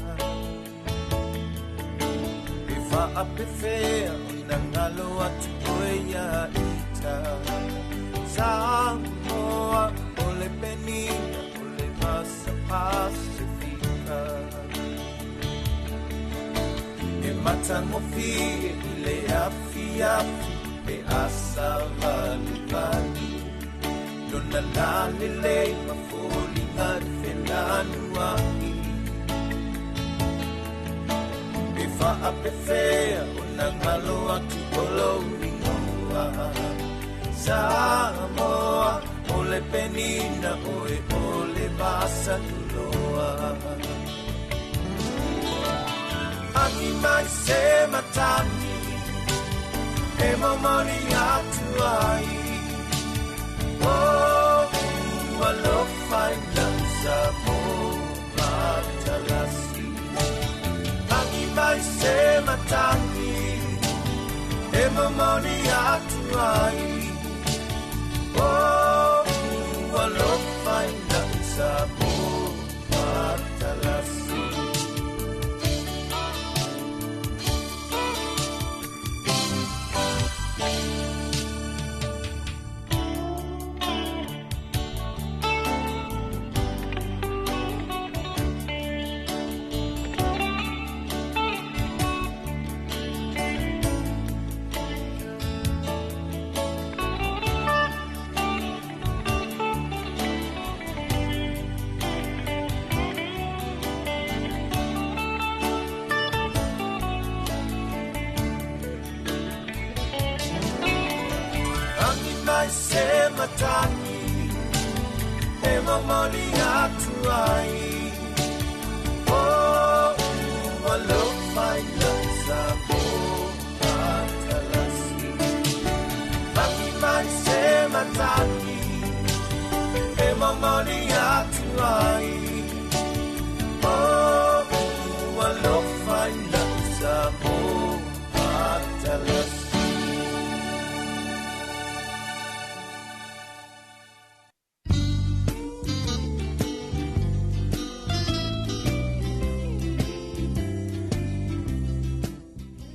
e fa apefea o na ngalo atu oe ia ita Samoa o le penina o le masa Pasifika E matangofie i le afiafi e asa valivali Lona lalelei mafoliga le felanua'i E faapefea ona galo atu o lou igoa Samoa o le penina oe o le vasa tuloa Agi mai se matagi E momoli atu ai Oh, alofa i lau Samoa matalasi Agi mai se matagi E momoli atu ai Oh, alofa i lau Samoa matalasi Agi mai se matagi E momoli atu ai Oh, alofa i lau Samoa matalasi Agi mai se matagi E momoli atu ai Oh, alofa i lau Samoa matalasi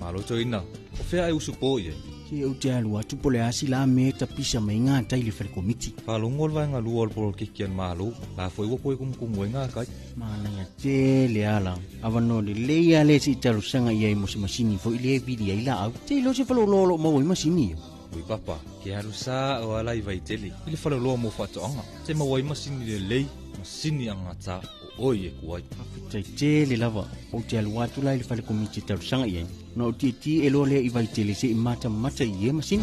Malo toina, o fea e usu po ie. Se o te alu atu po le asi la me ta pisa mai ngā tai le whare komiti. Whalongo le vaenga lua o le polo kiki an malo, la foi ua koe kumukumu e ngā kai. Mana ia te le ala, awa no le leia le si talu sanga ia i mo se masini fo i le vili ai la au. Te ilo se whalo lolo mau i masini. Ui papa, ke alu sa o ala i vaitele, i le whalo loa mo whatoanga. Te maua i masini le lei, masini anga tā o oi e kuai. Tai te le lava, o te alu atu la i le whale komiti talu sanga ia. No o tie tie e loa lea i vaitele se i mata mata i e masini.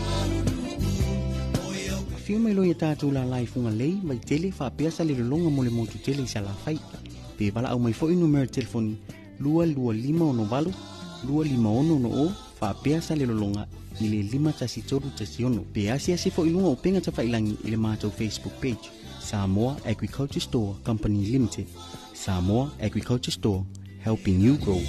Afio mai loa ia tātou la lai funga lei, vaitele whaapea sa le lolonga mo le motu tele i sa la whai. Pe wala au mai fo i numero telefoni 225 68 256 o whaapea sa le lolonga i le 51316. Pe asi asi fo i lunga o penga tawhailangi i le mātou Facebook page. Samoa Agriculture Store Company Limited. Samoa Agriculture Store, helping you grow.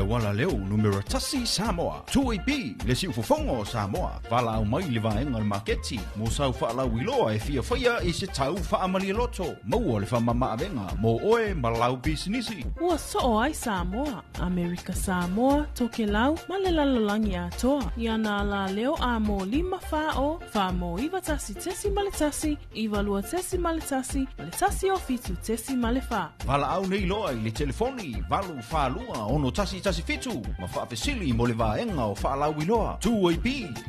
Lauala leo numera tasi Samoa. 2AP le siufofoga o Samoa. Valaau mai i le vaega o le maketi mo sau faalauiloa e fia faia i se tau faamalialoto. Maua le faamamaavega mo oe ma lau pisinisi. Ua soo ai Samoa, Amerika Samoa, Tokelau ma le lalolagi atoa i ana alaleo a mo 5 4 4 91.1, 92.1 ma le 107.4. Valaau nei loa i le telefoni 842 6117 ma faafesili mo le vaega o faalauiloa. 2AP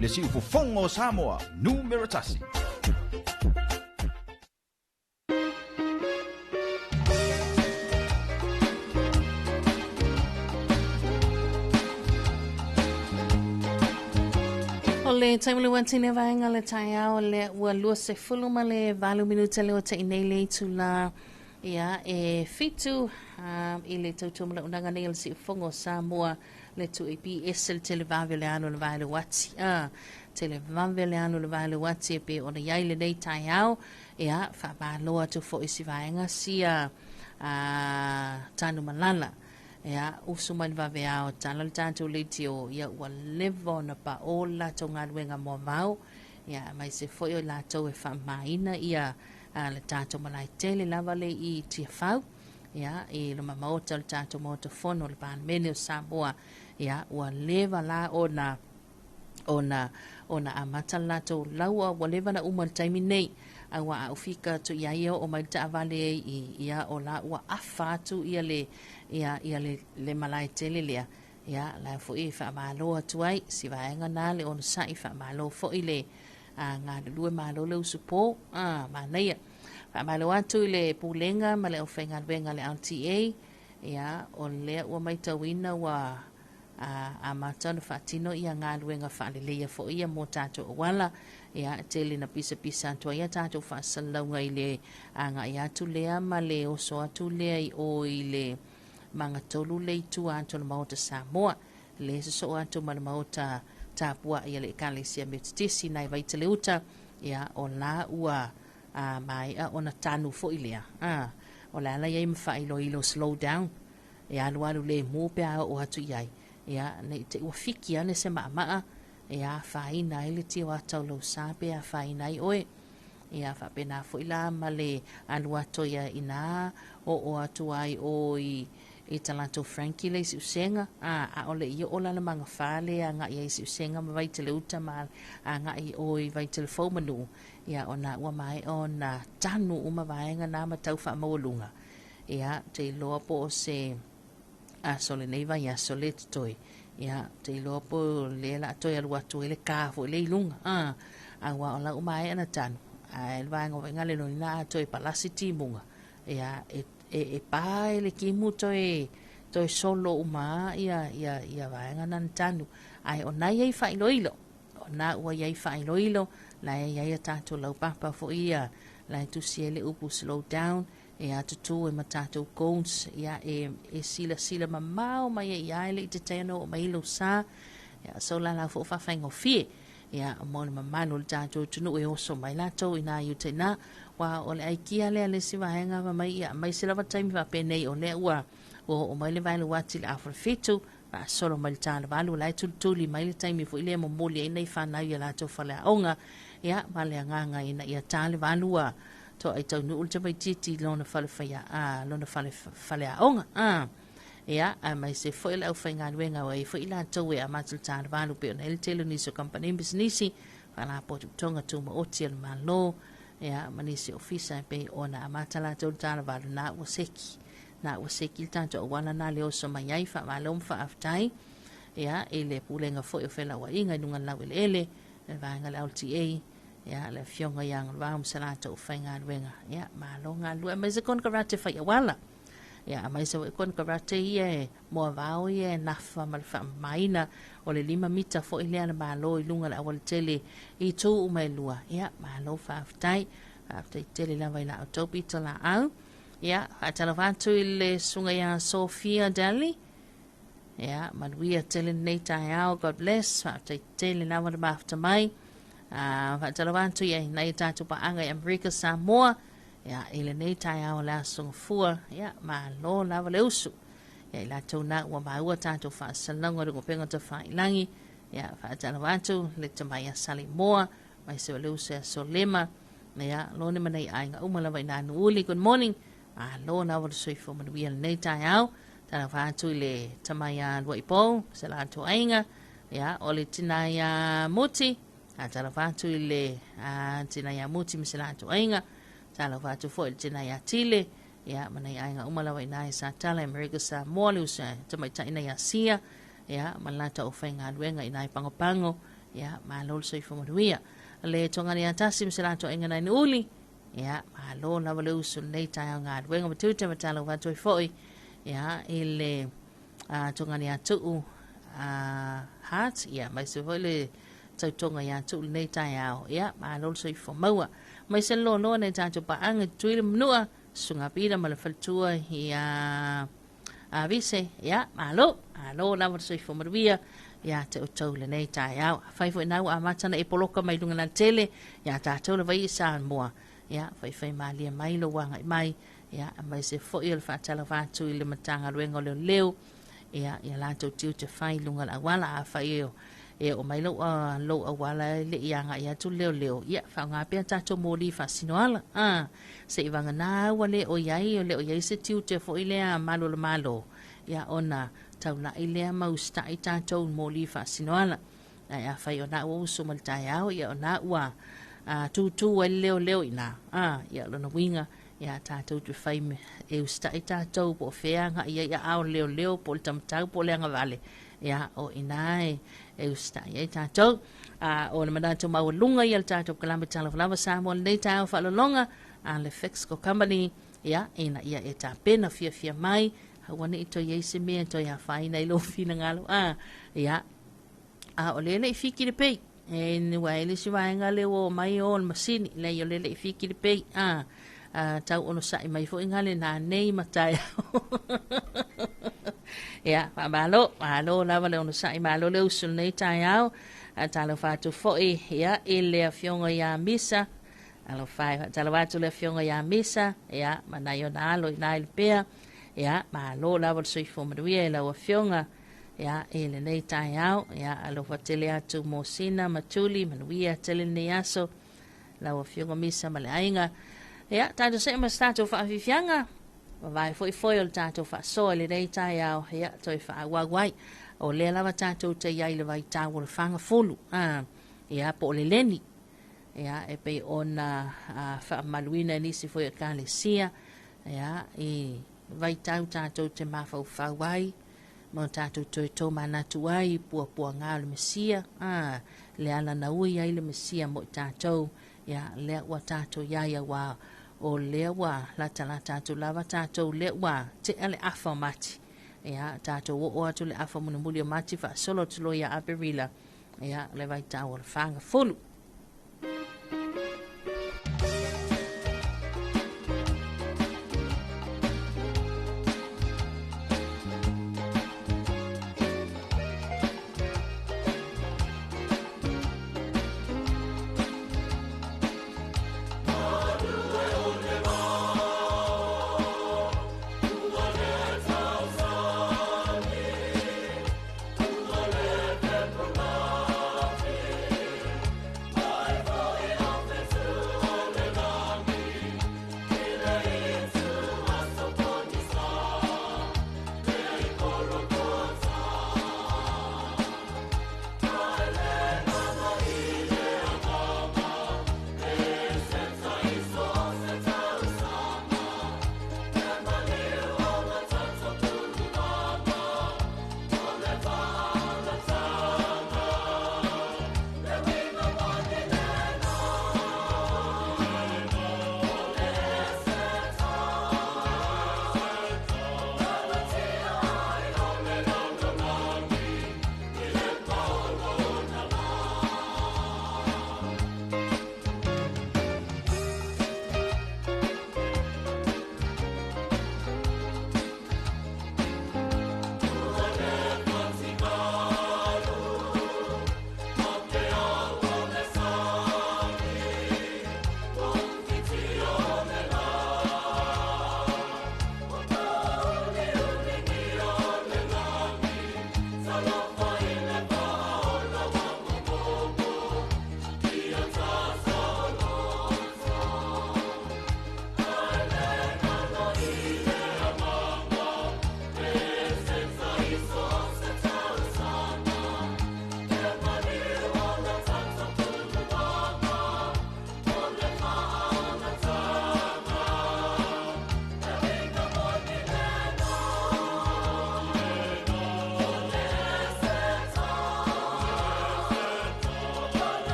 le siufofoga o Samoa, numera tasi. O le taimi le uatini vaega le taeao le ua 28 minute le o te nei le itula ia e 7 i le tautua malaunaga nei o le siufofoga o Samoa le 2AP ese le televave o le alu o le vae le uati televave o le alu o le vae le uati e pe ona iai lenei taeao ia faamalo atu foʻi si vaega sia tanu malala ia usu mai le vaveao tala le tatou leitio ia ua leva ona paʻō le latou galuega moavao ia mai se foʻi o latou e faamamaina ia le tatou malae tele lava le i Tiafau ia i luma maota o le tatou maota fono o le Palemene o Samoa ia ua leva la ona amata le latou laua ua leva na uma le taimi nei a ua aufika atu ia ia o mai le taavale i ia o la ua afa atu ia le ia ia le malae tele lea ia la foʻi faamalo atu ai si vaega na le onosaʻi faamalo foʻi le galulue malo le usupo manaia faamalo atu i le pulega ma le aufaigaluega le LTA ia o lea ua maitauina ua amata ona faatino ia galuega faaleleia foʻi ia mo tatou auala ia tele na pisapisa atu ai ia tatou faasalalauga i le agai atu lea ma le oso atu lea i o i le magatolu le itua atu o le maota Samoa le sosoo atu ma le maota tapuai a le ekalesia Metotisi nai Vaitele-uta ia o la ua maea ona tanu foʻi lea o le ala iai ma faailoilo slow down e alualu lemu pe a oo atu i ai ia nei te ua fiki ane se maamaa e afaina ai le tio ata o lou sa pe afaina ai oe ia faapena foʻi la ma le alu atu ia ina oo atu ai o i talatou Frankie le i siusega a o le i oo la le magafa le agai ai siusega ma Vaitele-uta ma agai o i Vaitele fou manu ia ona ua maea ona tanu uma vaega na ma tau faamaualuga ia te iloa po o se aso lenei vaiaso le totoe ia te iloa po le la toe alu atu ai le ka foʻi le i luga auā o la ua maea na tanu ae le vaega o Vaigale lona a toe palasi timuga ia e pa e le kimu toe solo uma ia ia ia vaega na na tanu ae o na iai faailoilo o na ua iai faailoilo la e iai a tatou laupapa foʻi ia la e tusi ai le upu slow down e atutu e ma tatou cones ia e silasila mamao mai ai ia le i te tai ona oo mai lou sa ia so la la foʻi faafaigofie ia mo le mamalu o le tatou atunuu e oso mai latou ina i uta ina ua o le aikia lea le isi vaega ma mai ia mai se lava taimi faapenei o lea ua oo mai le vae le uati le afa 7 faasolo mai le 7:00 la e tulituli mai le taimi foʻi lea momoli ai nei fanau ia latou faleaoga ia ma le agaga ina ia ta le 8 ua toai taunuu le tamaitiiti lona fale faia lona fale faleaoga ia ae mai se foʻi le aufaigaluega ua ai foʻi latou e amata le 7:00 pe ona ai le tele o nisi o kamupani pisinisi faalapotopotoga tumaoti a le Malo ia ma nisi ofisa e pei ona amata latou le 7:00 na ua seki le tatou auala na le oso mai ai faamalo ma faafetai ia i le pulega foʻi o felauaiga i luga le laueleele le vaega le LTA ia le afioga ia Galuvao ma se latou faigaluega ia malo galulue aemaise konekarate fai auala ia aemaise foʻi konekarate ia e moavao ia e nafa ma le faamamaina o le 5 mita foʻi lea le malo i luga le aualatele i itu uma e lua ia malo faafetai faafetai tele lava i la outou pito laau ia faatalofa atu i le susuga ia Sophia Daly ia manuia tele lenei taeao. God bless. Faafetai tele lava le mafuta mai. Faatalofa atu ia nai tatou paaga i Amerika Samoa ia i lenei taeao le aso gafua ia malo lava le usu. Ia i latou na ua maua tatou faasalalauga i luga o upega tafailagi. Ia faatalofa atu le tama ia Saleimoa mai se o le uso ia Solema. Ia lone ma nei aiga uma lava i nā Nuuuli. Good morning. Malo lava le soifua manuia lenei taeao. Talofa atu i le tama ia Luaipou, se latou aiga. Ia o le tina ia Muti. Talofa atu i le tina ia Muti ma se latou aiga. Talofa atu foi i le tina ia Tile. Ia ma nei aiga uma lava i nā i Satala, Amerika Samoa, le uso tamaitaina ia Sia. Ia ma le latou aufaigaluega i nā i Pagopago. Ia malo le soifua manuia. Le togani ia tasi ma se latou aiga nai Nuuuli. Ia malo lava le uso lenei taeao galuega ma tiute ma talofa atu ai foi ia i le togani ia Tuu Hart. Ia mai se foi le tautoga ia Tuu lenei taeao. Ia malo le soifua maua. Mai se loaloa nei tatou paaga i Tutuila ma Manua, Susuga Pita ma le faletua ia Avise. Ia malo, malo lava le soifua manuia ia te outou lenei taeao. Afai foi na ua amata na e poloka mai luga na tele ia tatou lava i Samoa. Ia faifai malie mai lo agai mai. Ia mai se foi o le faatalofa atu i le Matagaluega o Leoleo. Ia ia latou tiute fai luga le auala. Afai e e oo mai lou lou auala e le i agai atu le leoleo, ia faaaoga pea tatou moli faasinoala. Se i vagana ua le o iai o le o iai se tiute foi lea malu o le Malo, ia ona taulai lea ma usita'i tatou moli faasinoala. Ae afai o na ua usu ma le taeao, ia o na ua tūtū ai le leoleo i ina, ia o lona uiga, ia tatou te fai e usita'i tatou po o fea agai ai aao o le leoleo po o le tamatau po o le agavale, ia o ina e usita'i ai tatou. O le manatu maualuga ia o le tatou kalame talofa lava Samoa lenei taeao faalologa a le Fixco Company, ia ina ia e tapena fiafia mai, aua ne i toe i ai se mea e toe afaina i lou finagalo. Ia a o lea le i fiki le pei e ua e le isi vaega lea ua omai o le masini leai o lea le i fiki le pei tau onosai mai foi gale nanei ma taeao. Ia faamalo, malo lava le onosai, malo le usu lenei taeao. Talofa atu foi ia i le afioga ia Misa. Alofa e faatalofa atu le afioga ia Misa, ia ma nai ona alo i na i le pea. Ia malo lava le soifua manuia i lau afioga ia i lenei taeao. Ia alofa tele atu Mosina ma Tuli, manuia tele lenei aso lau afioga Misa ma le aiga. Ia tatou see ma se tatou faafiafiaga vavae foi foi o le tatou faasoa i lenei taeao. Ia toe faaauau ai o lea lava tatou te iai le vaitau o le fagafulu, ia po o le leni, ia e pei ona faamaluina e nisi foi o ekalesia, ia i vaitau tatou te mafaufau ai ma tatou toe tomanatu ai i puapuaga o le Mesia, le ala na ui ai le Mesia mo i tatou. Ia lea ua tatou iai auā o lea ua latalata atu lava tatou, lea ua tea le afa o Mati. Ia tatou oo atu le afa mulimuli o Mati faasolo atu loa ia Aperila, ia le vaitau o le fagafulu.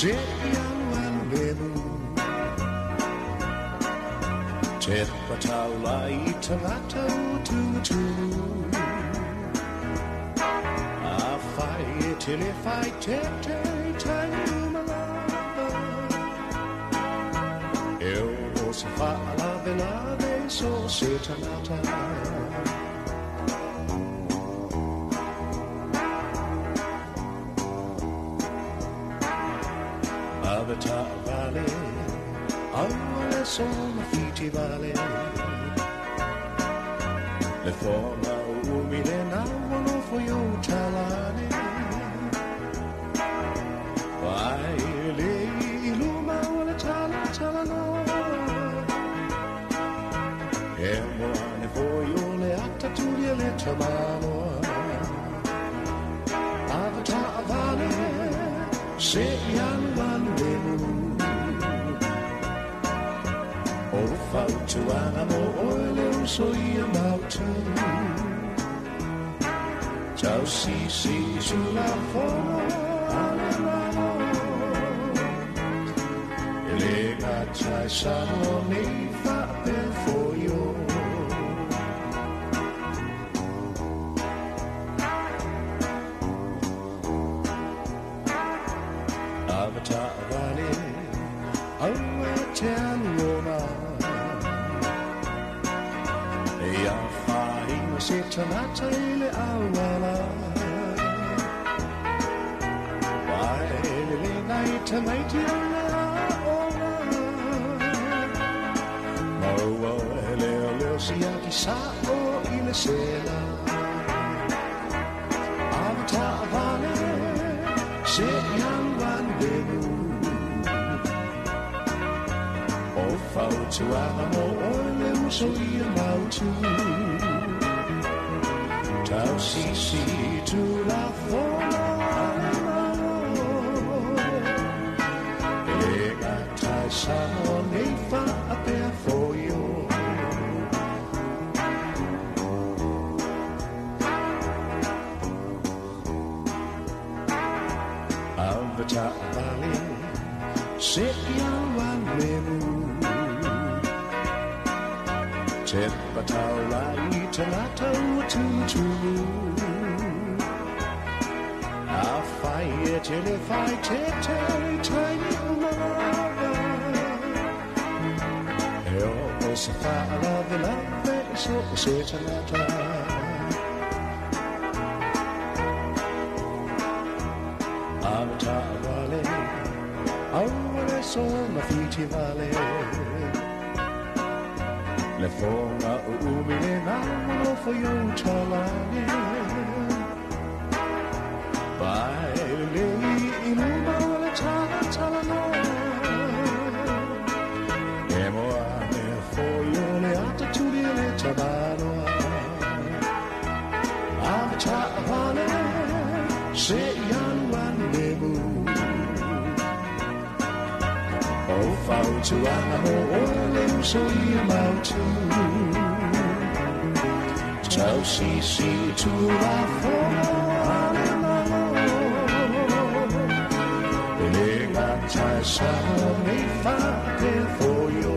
Se i alu alu lemu Te pataula i tangata o tutu A whai e tele whai te te taini umalava E o se whaalave lave so se tangata Avata vale, aua sona fiti vale. Le fonga umi le nā wano fo yo talane. Vai le iluma o le tala tala no. E moane fo yo le ata tulia le tamaloa. Avata vale, se i alu alu e mu. O fautuanga mo oe le uso ia mautu. Tau sisi tula fono ale malo. E le ngatai Samoa nei whaapea foio. Avata vale, aua te aluona. E a whainga se tangata i le auala. Vai le le ngai tamaiti o le aoga. Maua e leo leo siaki sa o i le sela. Avata vale, se i alu alu lemu. O fautuanga mo oe le uso ia mautu. Tau sisi tula fono ale malo. E le ngatai Samoa nei whaapea foio. Avata vale, se i alu alu lemu. Te pataula i tangata ua tutumu. A whai e tele whai te te taini umalava. E o o se whaalave lave i so o se tangata. Avata vale, aua le sona fiti vale. Le fonga o umi le ngā wano fo yo talane. Vai le i luma o le tala tala noa. E moa me fo yo le ata tuli le tamanoa. Avata vale, se i alu alu le mu. O fautuanga mo oe le uso ia mautu. Tau sisi tua fono ale malo. E le ngatai Samoa nei whaapea foio.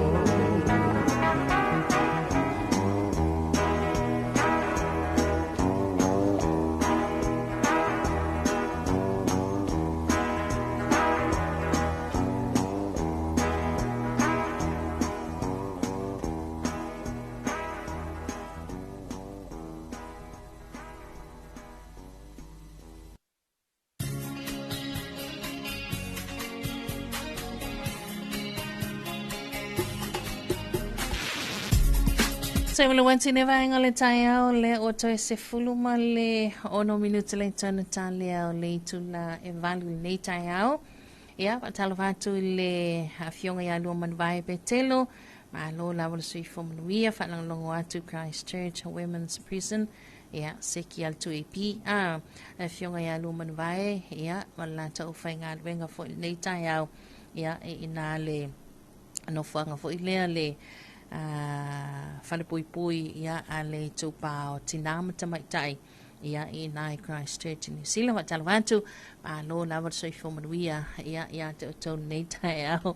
Se le wanti ne vaenga le taeao le o toe se fulu ma le ono minuta le tana talea o le itula e valu i nei taeao. Ia, whaatalofa atu i le afioga ia Lua Manuvae Petelo, malo lava le soifua manuia, whaalongolongo atu Christchurch Women's Prison, ia, seki al 2AP, afioga ia Lua Manuvae, ia, ma le latou faigaluega foi i lenei taeao, ia, e ina le nofoaga foi lea le falepuipui ia a le itupa o tinā ma tamaitai Ia, i ina i Christchurch i Niu Sila. Faatalofa atu, malo lava le soifua manuia, ia, ia te outou lenei taeao.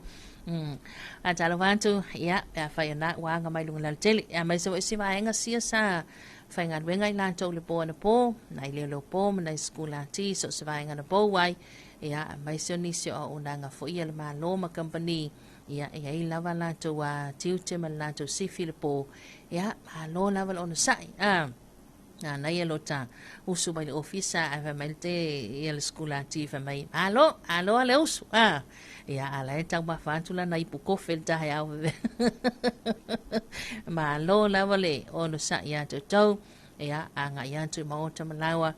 Faatalofa atu, ia, pe afai o na ua aga mai luga lautele. Ia, aemaise foi si vaega sia sa faigaluega i latou i le po anapo, nai leoleo po ma nai sikulati, so o se vaega na pou ai, ia, aemaise o nisi o auaunaga foi a le Malo ma kamupani, ia, e i ai lava latou tiute ma le latou sifi i le po, ia, malo lava le onosai. Nanaia lo ta usu mai le ofisa ae fai mai le te ia le sikulati fai mai, malo, alo a le usu, a. Ia, a la e taumafa atu lana ipu kofe i le taeao veve. Malo lava le onosai ia te outou, ia, agai atu i maota ma laua,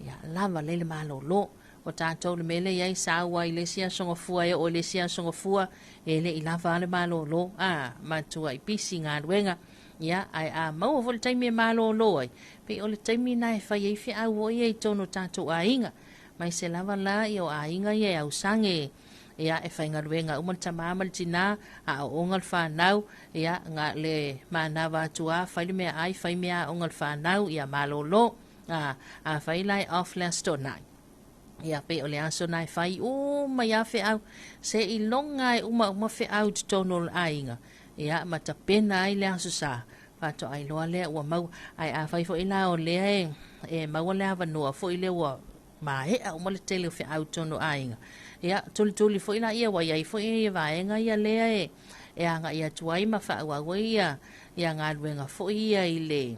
ia, lava lelei le malolo. O tatou le mea lea e i ai, sau ai i le isi aso Gafua e oo i le isi aso Gafua, e le i lava a le malolo, a, matuai pisi galuega. Ia, ae a maua foi le taimi e malolo ai, pei o le taimi lena e fai ai feau foi ia i totonu o tatou aiga. Aemaise lava la ia o aiga ia e ausage, ia, e faigaluega uma le tama ma le tina, aooga le fanau, ia, ga, le manava atu lava, fai le meaai, fai meaaoga a le fanau, ia malolo. A, afai la e off le Aso Toonai, ia pei o le aso lena e fai uma ai lava feau, seiloga e umauma feau i totonu o le aiga, ia ma tapena ai le Aso Sa, faatoa iloa lea ua maua. Ae afai foi la o lea e, e maua le avanoa foi lea ua maea uma le tele o feau i totonu o aiga, ia tulituli foi laia ua i ai foi vaega ia lea e, e agai atu ai ma faaauau ai ia, ia galuega foi ia i le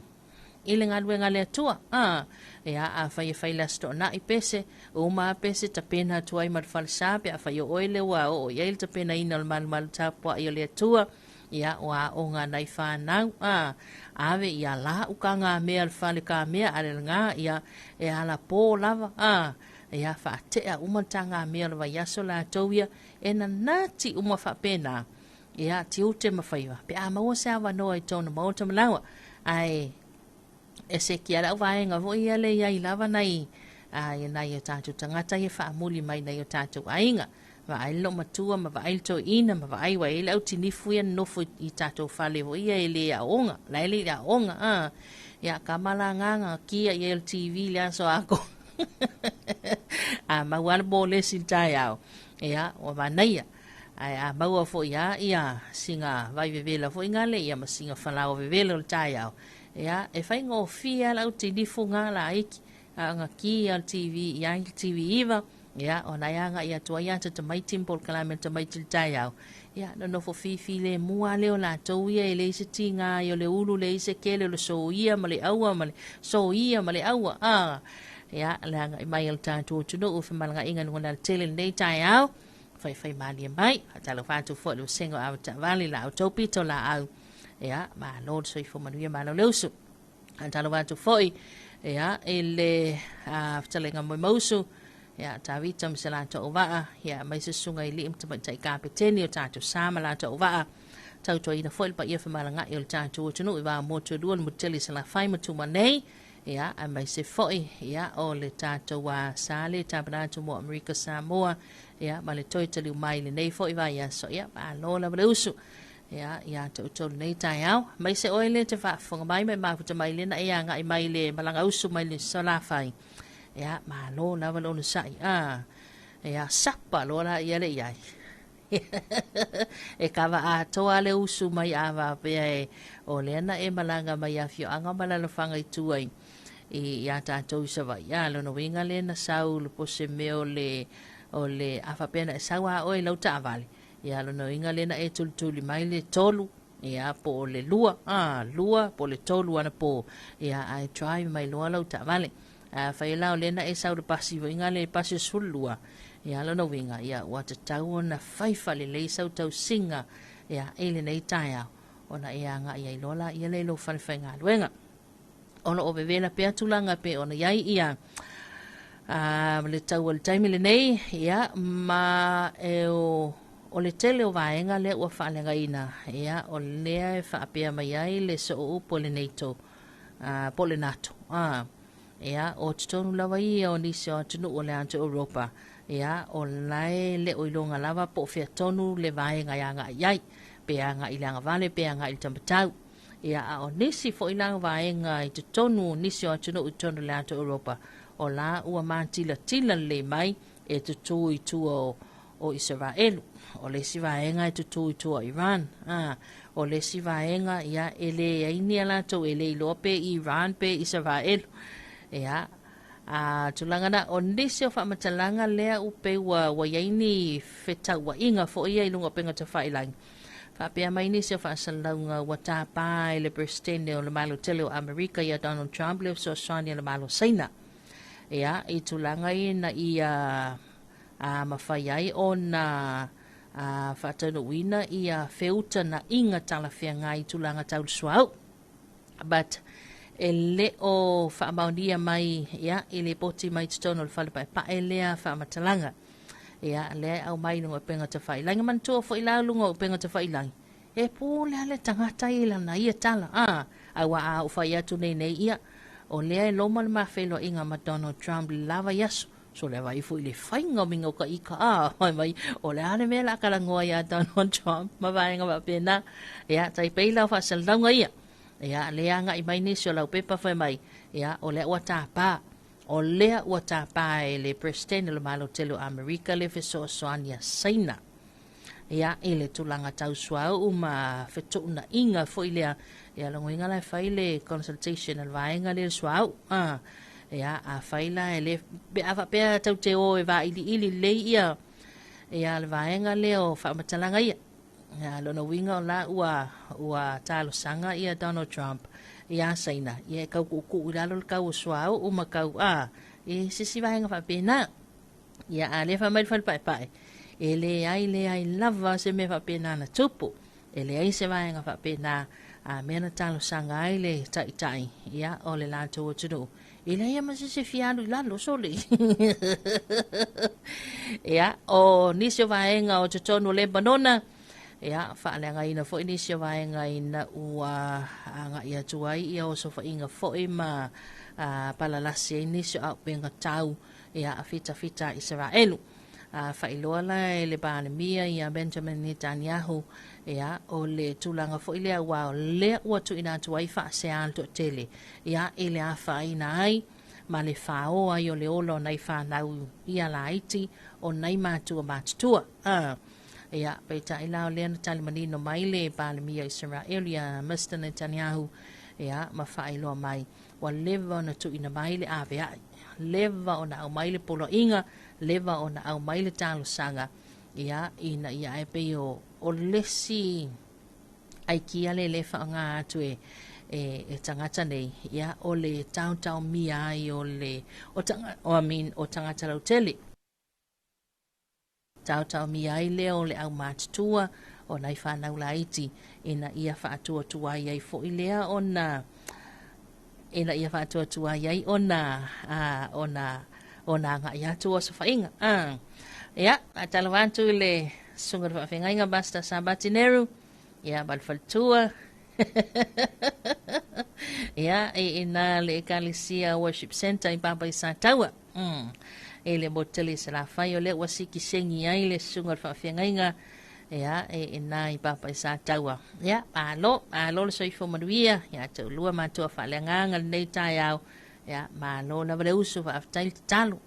i le galuega a le Atua. A, ea, afai e fai le Aso Toonai pese, uma a pese tapena atu ai ma le falesa pe afai o oe lea ua oo i ai le tapenaina o le malumalu tapuai o le Atua, ia, o aoga a nai fanau, a, ave ia la uka ngā mea le fale ka mea a le ngā, ia, e ala pō lava, a, ia, faatea uma le tā ngā mea o le vaiaso latou ia, e nanati uma faapena. Ia, tiute ma faiva, pe a maua se avanoa i tona maota ma laua. Ae, e sekia lau vaega foi ia le i ai lava nai, a, ia nai o tatou tagata ia faamuli mai nai o tatou aiga. Vaai le loomatua ma vaai le toeaina ma vaai ua i ai le au tinifu ia nonofo i tatou fale foi ia e le aoga, la e le i aoga, a. Ia, kama la nganga kia i ai o le TV le aso ako. A maua le mōlesi i le taeao. Ia, ua manaia. Ae a maua foi a ia sina vai vevela foi ngale ia ma sina falaoa vevela o le taeao, ia e faigofie a lau tinifu nga laiti a ona ki ia o le TV i ai le TV iva, ia ona e agai atu ai ata tamaiti ma polokalame a le tamaiti i le taeao, ia nonofo fifilemu a lea o latou ia e leai se tiga ai o le ulu, leai se kele o le soia ma le aua ma le soia ma le aua, a ia le agai mai o le tatou atunuu i femalagaaiga i luga o le alatele i lenei taeao. Faifai malie mai, faatalofa atu foi i le vasega o avetaavale i la outou pito laau. Ia, malo le soifua manuia, malo le usu. Faatalofa atu foi, ia, i le fetalaiga Moemausu, ia, Tavita ma se latou auvaa, ia, aemaise susuga i alii ma tamaitai kapeteni o tatou sa ma latou auvaa. Tautuaina foi le paia femalagaai o le tatou atunuu i va motu e lua, le Motutele i Salafai ma Tumua nei. Ia, aemaise foi, ia, o le tatou sa lea e tapena atu mo Amerika Samoa, ia, ma le toe taliu mai i lenei foi vaiaso. Ia, malo lava le usu. Ia, ia te outou lenei taeao. Aemaise oe lea e te faafofoga mai ma e mafuta mai lea na e agai mai le malaga usu mai le Salafai. Ia, malo lava le onosai. A, ia, sapa loa la ia le i ai. E kava atoa le usu mai a faapea e o lea na e malaga mai afioaga ma alaalafaga i tua i iā tatou i Savaii. A, lona uiga lea na sau le pose mea o le, o le, a faapea na e sau lava oe i lau taavale, ia lona uiga lea na e tulituli mai le tolu, ia, po o le lua, a, lua po o le tolu anapo, ia, ae drive mai loa lau taavale. Afai la o lea na e sau i le pasi foi nga le pasi o 12, ia lona uiga, ia ua tatau ona fai faalelei sau tausiga, ia, i lenei taeao, ona e agai ai loa laia lea i lou fale faigaluega. O lo o vevela pea tulaga pei ona i ai ia le tau o le taimi lenei, ia, ma e o, o le tele o vaega lea ua faaleagaina, ia, o lea e faapea mai ai le sooupu a le NATO, po o le NATO, a. Ia, o totonu lava ia o nisi o atunuu o le atu Europa, ia, o la e le o iloga lava po o fea tonu le vaega e agai i ai, pe agai i le agavale, pe agai i le taumatau. Ia, a o nisi foi la vaega i totonu o nisi o atunuu i totonu o le atoa Europa, o la ua matilatila lelei mai e tutū i tua o Isaraelu. O le isi vaega e tutū i tua o Iran. A, o le isi vaega, ia, e leai ni a latou e le iloa pe Iran pe Isaraelu. Ia, a tulaga na, o nisi o faamatalaga lea ua pei ua i ai ni fetauaiga foi ia i luga o upega tafailagi. Faapea mai nisi o faasalalauga ua tapa e le Peresetene o le Malo Tele o Amerika ia Donald Trump le fesoasoani a le Malo o Saina. Ia, i tulaga ia ina ia mafai ai ona faataunuuina ia feutagaiga talafeagai i tulaga tau le suauu. But e le o faamaonia mai ia i lipoti mai totonu o le fale paepae lea faamatalaga. Ia, lea e aumai i luga o upega tafailagi. Manatua foi la luga o upega tafailagi, e pule lava le tagata i lana ia tala. A, aua a ou fai atu nei nei, ia, o lea e loma le ma feiloaiga ma Donald Trump le la vaiaso. So le vaai foi i le faiga o migao-ka-ika, a, fai mai, o le a le mea o le a talanoa ia Donald Trump ma vaega faapena. Ia, tai pei la o faasalalauga ia. Ia, lea agai mai nisi o laupepa fai mai, ia, o lea ua tapa. O lea ua tapa e le Peresetene o le Malo Tele o Amerika le fesoasoani a Saina. Ia, i le tulaga tau suauu ma fetuunaiga foi lea, ia logoina la e fai le consultation a le vaega lea i le suauu. A, ia, afai la e le, pe a faapea tatou te o e vailiili lelei ia, ia le vaega lea o faamatalaga ia. Ia, lona uiga o la ua, ua talosaga ia Donald Trump iā Saina, ia e tau tuutuu i lalo le tau o suauu ma tau, a, i se isi vaega faapena. Ia, a lea fai mai le fale paepae, e leai leai lava se mea faapena na tupu. E leai se vaega faapena, a mea na talosaga ai le taitai, ia, o le latou atunuu. E leai lava ma se isi e fia alu i lalo, sole. Ia, o nisi o vaega o totonu o Lebanona, ia, faaleagaina foi nisi o vaega ina ua agai atu ai ia osofaiga foi ma palalasi ai nisi o auupega tau ia fitafita a Isaraelu. Faailoa la e le Palemia ia Benjamin Netanyahu, ia, o le tulaga foi lea aua o lea ua tuuina atu ai faasea a le toatele, ia, i le afaina ai ma le faoa ai o le ola o nai fanau ia laiti o nai matua matutua. Ia, peitai la o lea na tali manino mai le Palemia o Isaraelu ia Mister Netanyahu, ia, ma faailoa mai, ua leva ona tuuina mai le avea'i, leva ona aumai le poloaiga, leva ona aumai le talosaga, ia, ina ia ae pei o, o le isi aikia lea le faaaoga atu e, e, e tagata nei, ia, o le taotaomia ai o le, o, tanga, o, I mean, o tagata lautele. Taotaomia ai lea o le aumatutua o nai fanau laiti ina ia faatuatuai ai foi lea ona ina ia faatuatuai ai ona a, ona ona agai atu osofaiga. A. Ia, faatalofa atu i le susuga i le faafeagaiga Pastor Sabati Neru, ia ma le faletua. Ia, i ina le Ekalesia Worship Center i Papa i Sataua. E le motu tele i Salafai, o lea ua sikisengi ai le susuga o le faafeagaiga, ia, e ina i Papa i Sataua. Ia, malo, malo le soifua manuia, ia taulua matua faaleagaga lenei taeao. Ia, malo lava le uso, faafetai le tatalo.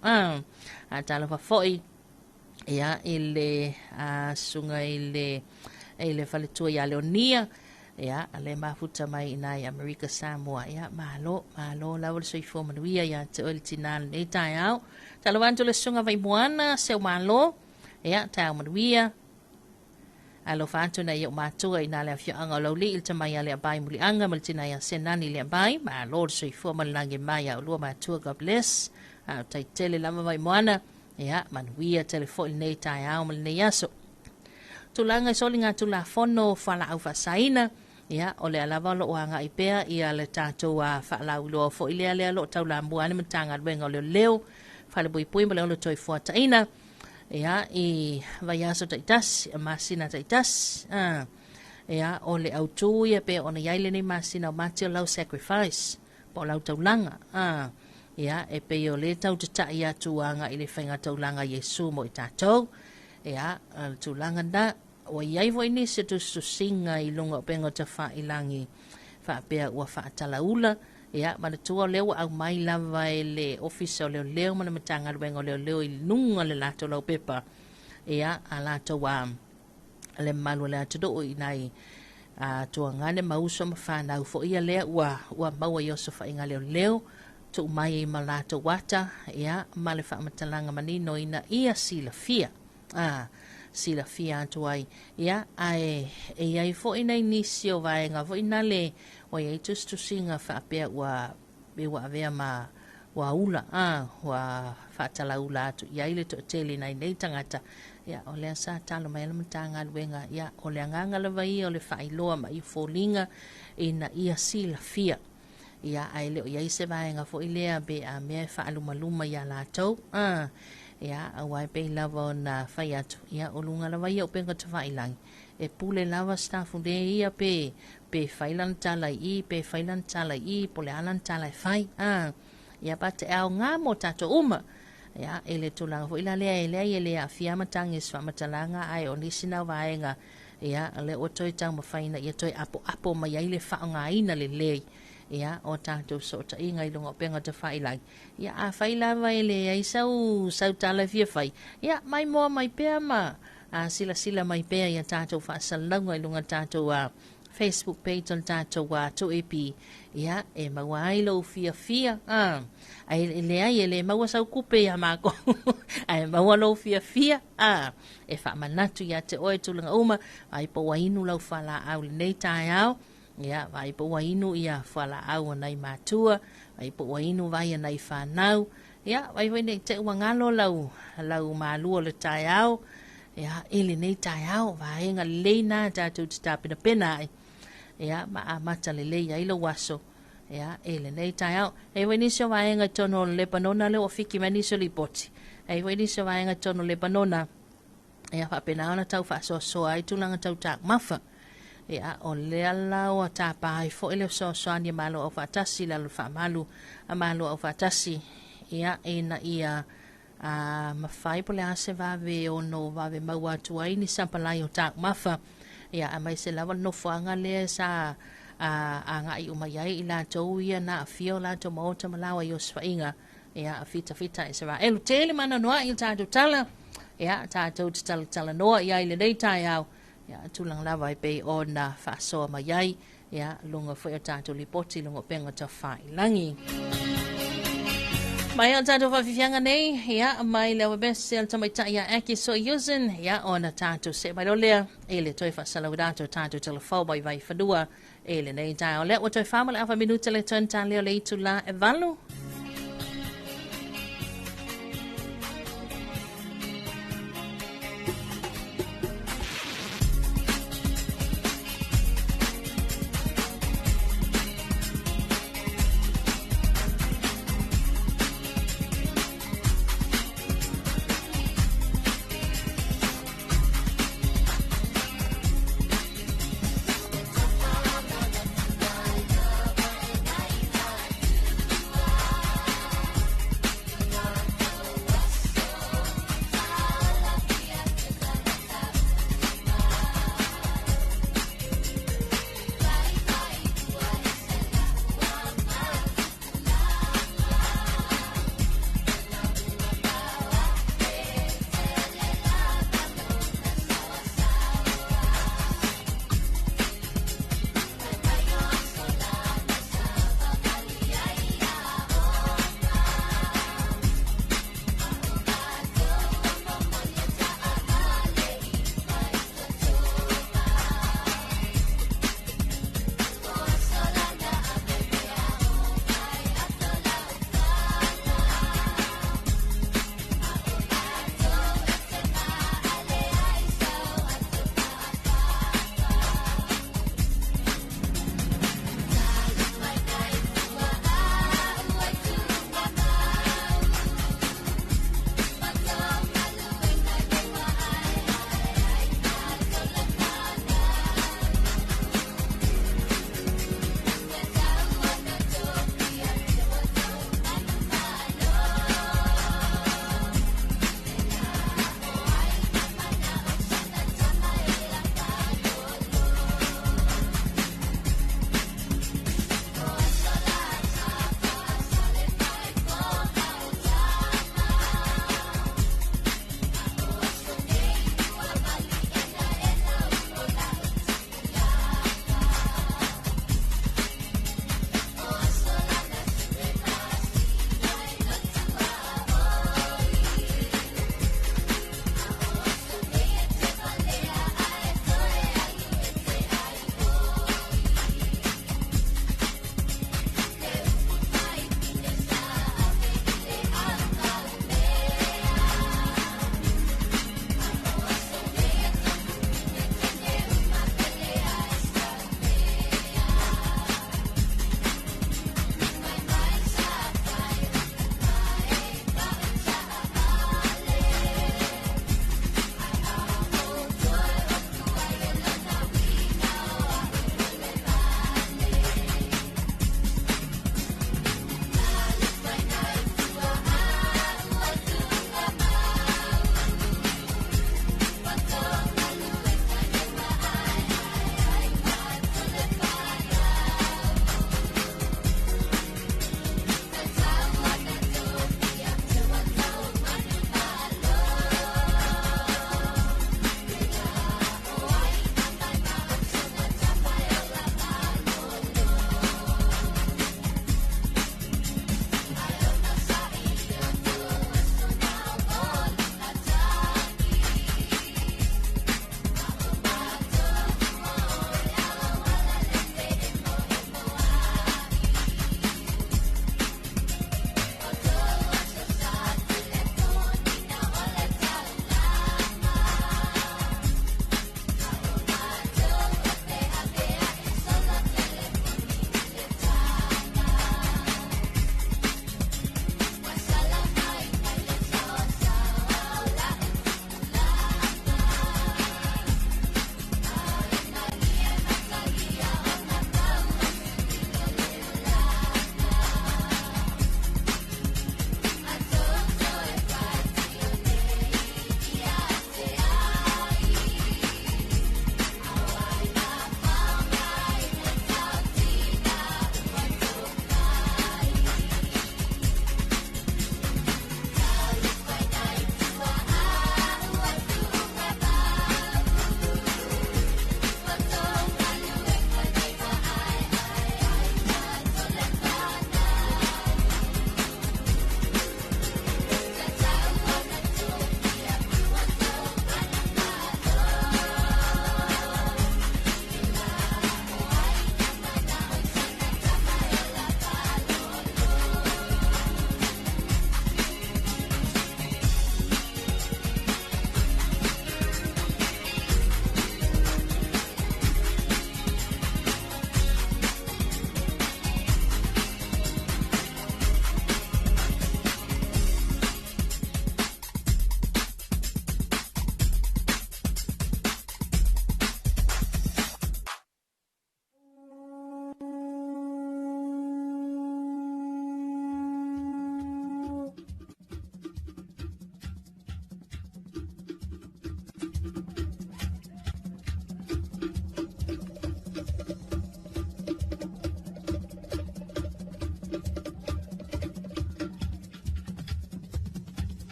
A talofa foi, ia, i le susuga i le, i le faletua ia Leonia, ia, le mafuta mai ina i Amerika Samoa. Ia, malo, malo lava le soifua manuia ia te oe le tinā lenei taeao. Talofa atu le susuga Vaimoana, seu malo, ia, taeao manuia. Alofa atu nai ou matua i nā le afioaga o Laulii, le tama ia Leabai Muliaga ma le tina ia Senani Leabai. Malo le soifua ma le lagi mai a ulua matua. God bless. A o tai tele lava Vaimoana. Ia, manuia tele foi lenei taeao ma lenei aso. Tulaga i soligatulafono fualaau faasaina, ia, o lea lava o lo o agai pea ia le tatou faalauiloa foi lea lea o lo o taulamua ai le Matagaluega o Leoleo, Falepuipui ma le Ola Toifuataina, ia, i vaiaso taitasi, masina taitasi. Ia, o le autu ia pei ona i ai lenei masina o Mati o lau sacrifice, po o lau taulaga. Ia, e pei o lea tau tatai atu agai i le faiga taulaga a Iesu mo i tatou. Ia, o le tulaga lena, ua i ai foi nisi o tusitusiga i luga o upega tafailagi. Faapea ua faatalaula, ia, manatua o lea ua aumai lava e le Ofisa o Leoleo ma le Matagaluega o Leoleo i luga o le latou laupepa, ia, a latou a le mamalu o le atunuu i nai a tuagane ma uso ma fanau foi ia lea ua ua maua i osofaiga leoleo tuu mai ai ma latou ata, ia, ma le faamatalaga manino ina ia silafia a silafia atu ai, ia, ae e i ai foi nai nisi o vaega foi nale ua i ai tusitusiga faapea ua pei ua avea ma ua ula a ua faatalaula atu i ai le toatele i nai nei tagata, ia, o lea sa talo mai ai le Matagaluega, ia, o le agaga lava ia o le faailoa mai i foliga ina ia silafia, ia, ae le o i ai se vaega foi lea pe a mea e faalumaluma iā latou, a, ia, aua e pei lava ona fai atu, ia, o luga lava ia o upega tafailagi, e pule lava sitafune ia pe pe fai lana tala i i, pe fai lana tala i i, po o le a lana tala e fai, a, ia, but e aoga mo tatou uma, ia, i le tulaga foi la lea e leai e le aafia matagi i se faamatalaga, ae o nisi na o vaega, ia, o lea ua toe taumafai ina ia toe apoapo mai ai le faaaogaina lelei, ia, o tatou fesootaiga i luga o upega tafailagi. Ia, afai lava e leai sau sau tala e fia fai, ia, maimoa mai pea ma a silasila mai pea ia tatou faasalalauga i luga o le tatou a Facebook page o le tatou a 2AP, ia, e maua ai lou fiafia, a, ae leai e le maua sau kupe iā makou, ae maua lou fiafia, a, e faamanatu ia te oe tulaga uma, vaai po ua inu lau fualaau i lenei taeao, ia, vaai po ua inu ia fualaau a nai matua, vaai po ua inu vai a nai fanau, ia, vaai foi ne i te i ua galo lau, lau malua o le taeao, ia, i lenei taeao, vaega lelei na tatou te tapenapena ai, ia, ma amata lelei ai lou aso, ia, i lenei taeao. E i ai foi nisi o vaega i totonu o le Lebanona lea ua fiki mai nisi o lipoti, e i ai foi nisi o vaega i totonu o le Lebanona, ia faapena ona tau faasoasoa ai tulaga tau taumafa. Ia, o lea la ua tapa ai foi le fesoasoani a Malo Aufaatasi i lalo o le faamalu a Malo Aufaatasi, ia, ina ia a mafai po o le a se vave e ono vave maua atu ai ni sampalai o taumafa, ia, aemaise lava le nofoaga lea sa a agai uma i ai i latou ia na aafia o latou maota ma laoa i osofaiga, ia, fitafita Isaraelu. Tele mananoa'i i le tatou tala, ia, tatou te talatalanoa i ai i lenei taeao, ia, tulaga lava e pei ona faasoa mai ai, ia, luga foi o tatou lipoti i luga o upega tafailagi. Mai o tatou faafiafiaga nei, ia, mai le awabese o le tamaitai ia Aki Soyuzin, ia, ona tatou see mai loa lea i le toe faasalauina atu o tatou telefoni mai Vaifanua i lenei taeao. Lea ua toe 4 ma le afa minuta le toe talea o le itula e 8.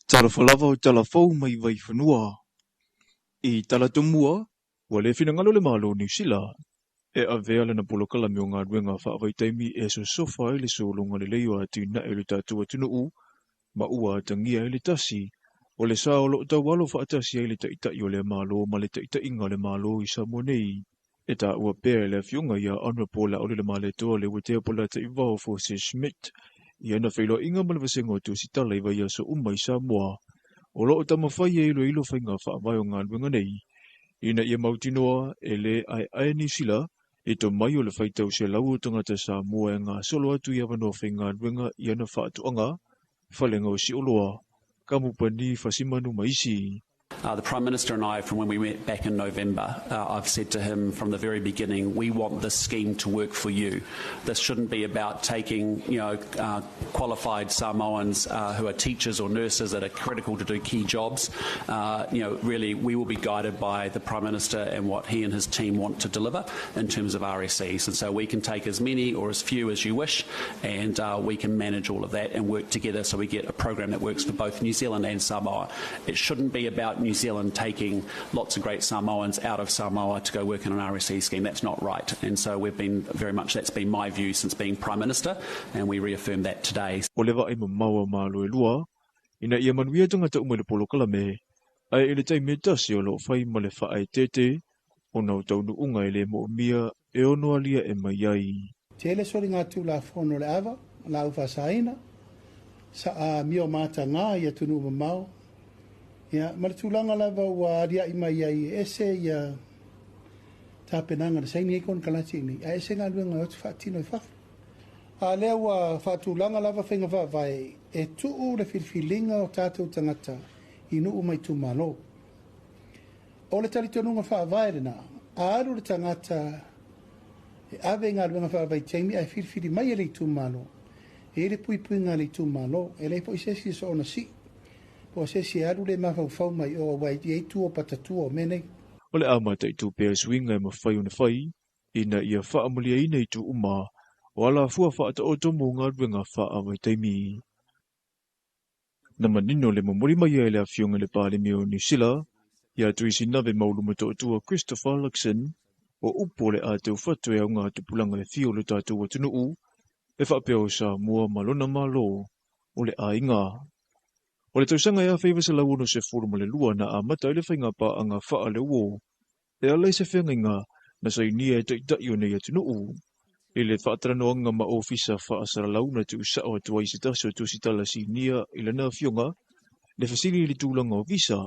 Talofa lava o talafou mai Vaifanua. I tala tomua, ua le finagalo le Malo o Niu Sila e avea lana polokalame o galuega faavaitaimi e sosofa ai le sologa lelei o atinae o le tatou atunuu ma ua atagia ai le tasi o le sa o loo taualo faatasi ai le Taitai o lea Malo ma le taitaiga o le Malo i Samoa nei. E taua pea e le Afioga ia Honourable Laaulialemalietoa Leuatea Polataivao Fosi Schmidt i ana feiloaiga ma le Vasega o Tusitala i vaiaso uma i Samoa o loo taumafai e iloilo faiga faavae o galuega nei ina ia mautinoa e lē aeae Niu Sila i tomai o le faitau selau o tagata Samoa e gasolo atu i avanoa faigaluega i ana faatoaga, fale gaosioloa, kamupani fasimanu ma isi. The Prime Minister and I, from when we met back in November, I've said to him from the very beginning, we want this scheme to work for you. This shouldn't be about taking, qualified Samoans who are teachers or nurses that are critical to do key jobs. Really, we will be guided by the Prime Minister and what he and his team want to deliver in terms of RSEs. And so we can take as many or as few as you wish, and we can manage all of that and work together so we get a program that works for both New Zealand and Samoa. It shouldn't be about New Zealand taking lots of great Samoans out of Samoa to go work in an RSE scheme. That's not right. And so we've been very much, that's been my view since being Prime Minister, and we reaffirm that today. O le vaai mamao a Malo e lua, ina ia manuia tagata uma i le polokalame, ae i le taimi e tasi o lo o fai ma le faaeteete ona o taunuuga e le moomia e ono aliae mai ai. Tele soligatulafono o le ava laau faasaina sa amio mataga i atunuu mamao ia ma le tulaga lava ua aliaʻi mai ai e ese ia tapenaga na saini ai konekarate i nei ae ese galuega e o atu faatino i fafo. A lea ua faatulaga lava faiga faavae e tuu le filifiliga o tatou tagata i nuu ma itumalo. O le talitonuga faavae lena, a alu le tagata e ave i galuega faavaitaimi ae filifili mai e le itumalo, e i ai le puipuiga a le itumalo, e leai foi se isi e soona sii, po o se isi e alu le mafaufau mai o aua e i ai tua o patatua o mea nei. O le a mataitu pea suiga e mafai ona fai ina ia faamalieina itu uma o alafua faataoto mo galuega faavaitaimi. Na manino le momoli mai ai e le Afioga i le Palemia o Niu Sila ia Tuisinave Maulumatoatua Christopher Luxon o upu o le a teufatu e auga tupulaga e fia o le tatou atunuu e faapea o Samoa ma lona Malo o le aiga. O le tausaga e 1962 na amata ai le faigapaaga faaleuo e ala i se feagaiga na sainia e taitai o nei atunuu i le faatalanoaga ma ofisa faasalalau na tuusao atu ai se tasi o tusitala sinia i lana afioga le fesili i le tulaga o visa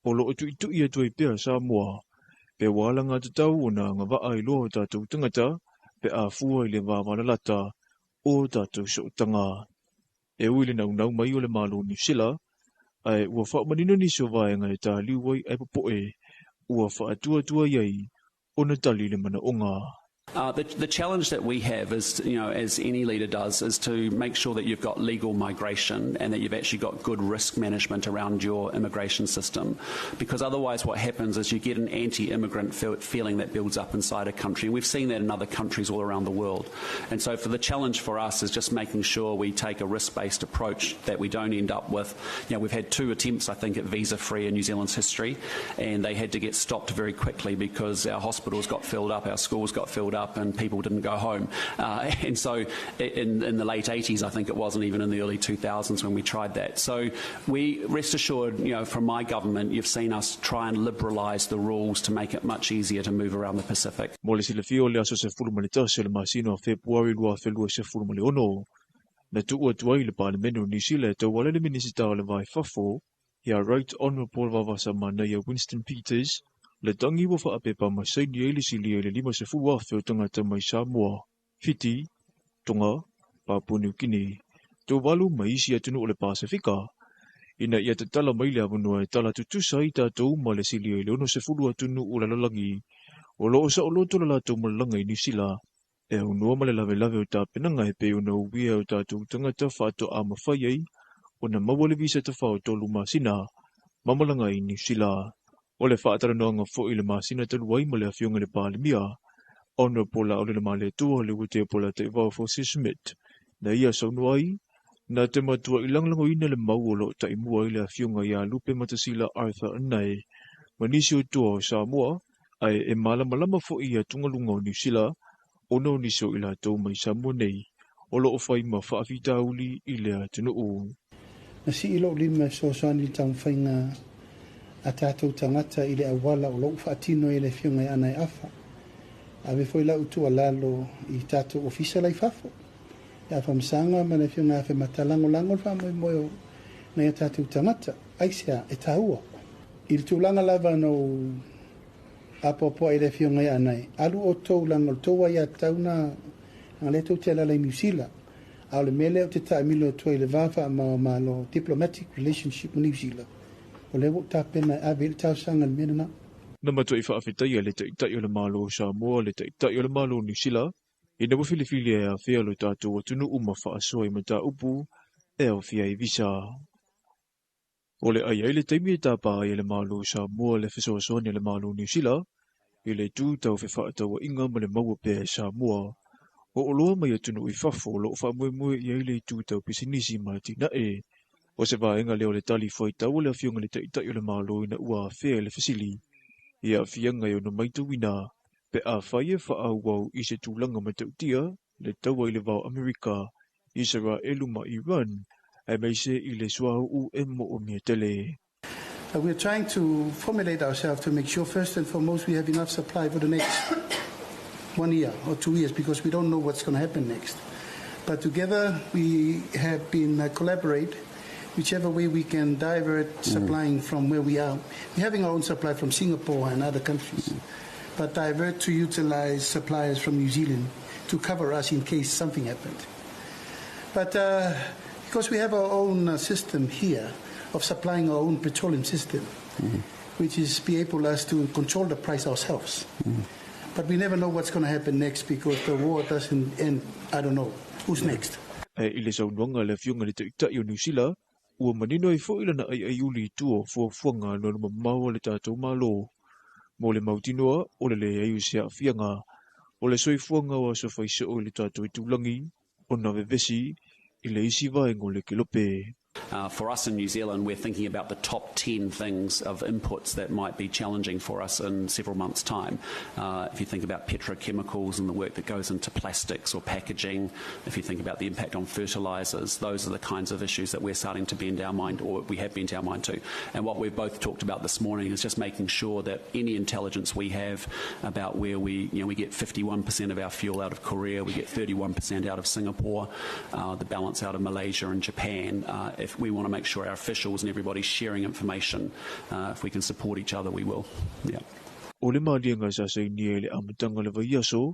o loo tuitui atu ai pea Samoa pe ua alagatatau ona agavaa ai loa o tatou tagata pe a fua i le vavalalata o tatou sootaga. E ui i le naunau mai o le Malo o Niu Sila, ae ua faamanino nisi o vaega e taliu ai ae popoe ua faatuatua ai ona tali le manaoga. The challenge that we have is, as any leader does, is to make sure that you've got legal migration and that you've actually got good risk management around your immigration system. Because otherwise what happens is you get an anti-immigrant feeling that builds up inside a country. And we've seen that in other countries all around the world. And so for the challenge for us is just making sure we take a risk-based approach that we don't end up with, we've had 2 attempts, I think, at visa-free in New Zealand's history, and they had to get stopped very quickly because our hospitals got filled up, our schools got filled up, and people didn't go home. And so in the late 80s, I think it was, and even in the early 2000s when we tried that. So we, rest assured, from my government, you've seen us try and liberalise the rules to make it much easier to move around the Pacific. Mo le silafia o le aso 11 o le masina o Fepuari 2026, na tuu atu ai le Palemene o Niu Sila e tauala i le Minisita o le Va i Fafo ia Right Honourable Vaavasamanaia Winston Peters le tagi ua faapepa ma saini ai le silia i le 50,000 o tagata mai Samoa, Fiti, Tonga, Papua New Guinea, Tuvalu ma isi atunuu o le Pasefika, ina ia tatala mai le avanoa e tala tutusa ai tatou ma le silia i le 60 atunuu o le lalolagi o lo o saoloto le latou malaga i Niu Sila e aunoa ma le lavelave o tapenaga e pei ona uia e o tatou tagata faatoa mafai ai ona maua le visa tafao 3 masina ma malaga i Niu Sila. O le faatalanoaga foi i le masina talu ai ma le Afioga i le Palemia, Honourable Laaulialemalietoa Leuatea Polataivao Fosi Schmidt, na ia saunoa ai Na te matua'i lagolagoina le mau o loo taimua ai le afioga ia Lupematasila Arthur Anae ma nisi o toa o Samoa, ae e malamalama fo'i i atugaluga o Niusila ona o nisi o i latou mai Samoa nei o loo fai ma faafitauli i le atunuu. Na sii lou lima e fesoasoani i le taumafaiga a tatou tagata i le auala o lou faatino ai le afioga ia Anae Afa. Ave foi lau tuualalo i tatou ofisa la i fafo. Ia Afamasaga ma le afioga ia Afematalagolago le faamoemoe o nai a tatou tagata. Aisea e taua. I le tulaga lava na ou apoapoai i le afioga ia Anae, alu outou leaga o le tou aiatatau na leaga lea tou te alaala i Niu Sila. A o le mea lea ou te taamilo atu ai i le va faamalo diplomatic relationship ma Niu Sila, o lea ua ou tapena e ave i ai le talosaga i le mea lena. Na matuai faafetaia le Taitai o le Malo o Samoa le Taitai o le Malo o Niu Sila ina ua filifilia e afea lo tatou atunuu ma faasoa i mataupu e aofia ai visa. O le ai ai le taimi e tapā ai e le Malo o Samoa le fesoasoani a le Malo o Niu Sila i le itu tau fefaatauaiga ma le maua pea e Samoa o oloa mai atunuu i fafo o loo faamoemoe i ai le itu tau pisinisi ma atinae. O se vaega lea o le tali fuaitau a le afioga i le Taitai o le Malo ina ua afea i le fesili i aafiaga e ono matauina pe afai e faaauau i se tulaga matautia le taua i le va o Amerika, Isaraelu ma Iran, aemaise i le suauu e moomia tele. We are trying to formulate ourselves to make sure first and foremost we have enough supply for the next 1 year or 2 years because we don't know what's going to happen next. But together we have been collaborate whichever way we can divert supplying from where we are. We're having our own supply from Singapore and other countries, but divert to utilize suppliers from New Zealand to cover us in case something happened. But because we have our own system here of supplying our own petroleum system, which is be able us to control the price ourselves. But we never know what's going to happen next because the war doesn't end. I don't know who's next. Ae i le saunoaga a le afioga i le Taitai o Niu Sila, ua manino ai fo'i lana aiaiuli i tua o fuafuaga alualumamao a le tatou Malo. Mo le mautinoa o le leai o se aafiaga o le soifuaga o aso faisoo i le tatou itulagi ona vevesi i le isi vaega o le kelope. For us in New Zealand, we're thinking about the top 10 things of inputs that might be challenging for us in several months' time. If you think about petrochemicals and the work that goes into plastics or packaging, if you think about the impact on fertilisers, those are the kinds of issues that we're starting to bend our mind, or we have bent our mind to. And what we've both talked about this morning is just making sure that any intelligence we have about where we get 51% of our fuel out of Korea, we get 31% out of Singapore, the balance out of Malaysia and Japan. If we want to make sure our officials and everybody's sharing information, if we can support each other, we will. Yeah. O le maliega sa sainia i le amataga o le vaiaso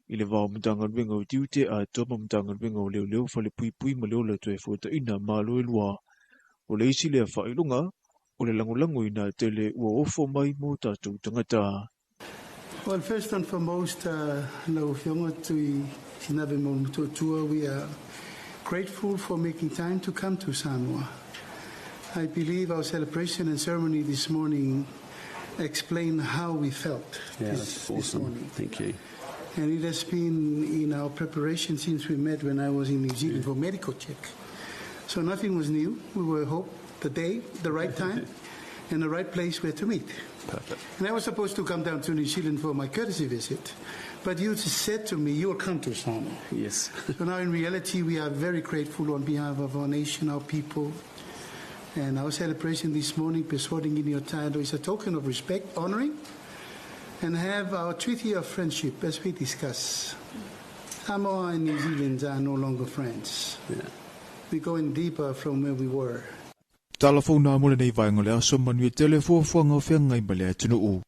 i le va o Matagaluega o Tiute atoa ma Matagaluega o Leoleo Falepuipui ma le Ola Toefuataiga Malo e lua. O le isi lea faailoga o le lagolagoina tele ua ofo mai mo tatou tagata. Well, first and foremost, lau Afioga Tui Sinave Mauatua, we are grateful for making time to come to Samoa. I believe our celebration and ceremony this morning explain how we felt Yeah, that's this awesome. morning. Thank you. And it has been in our preparation since we met when I was in New Zealand for medical check. So nothing was new. We were hope the day, the right time, and the right place where to meet. Perfect. And I was supposed to come down to New Zealand for my courtesy visit, but you just said to me, you'll come to Samoa. Yes. So now in reality, we are very grateful on behalf of our nation, our people, and our celebration this morning, persuading in your title, is a token of respect, honoring, and have our treaty of friendship as we discuss. Samoa and New Zealand are no longer friends. We're going deeper from where we were. Tala fou nā mo lenei vaega o le aso manuia tele fuafuaga o feagai ma le atunuu.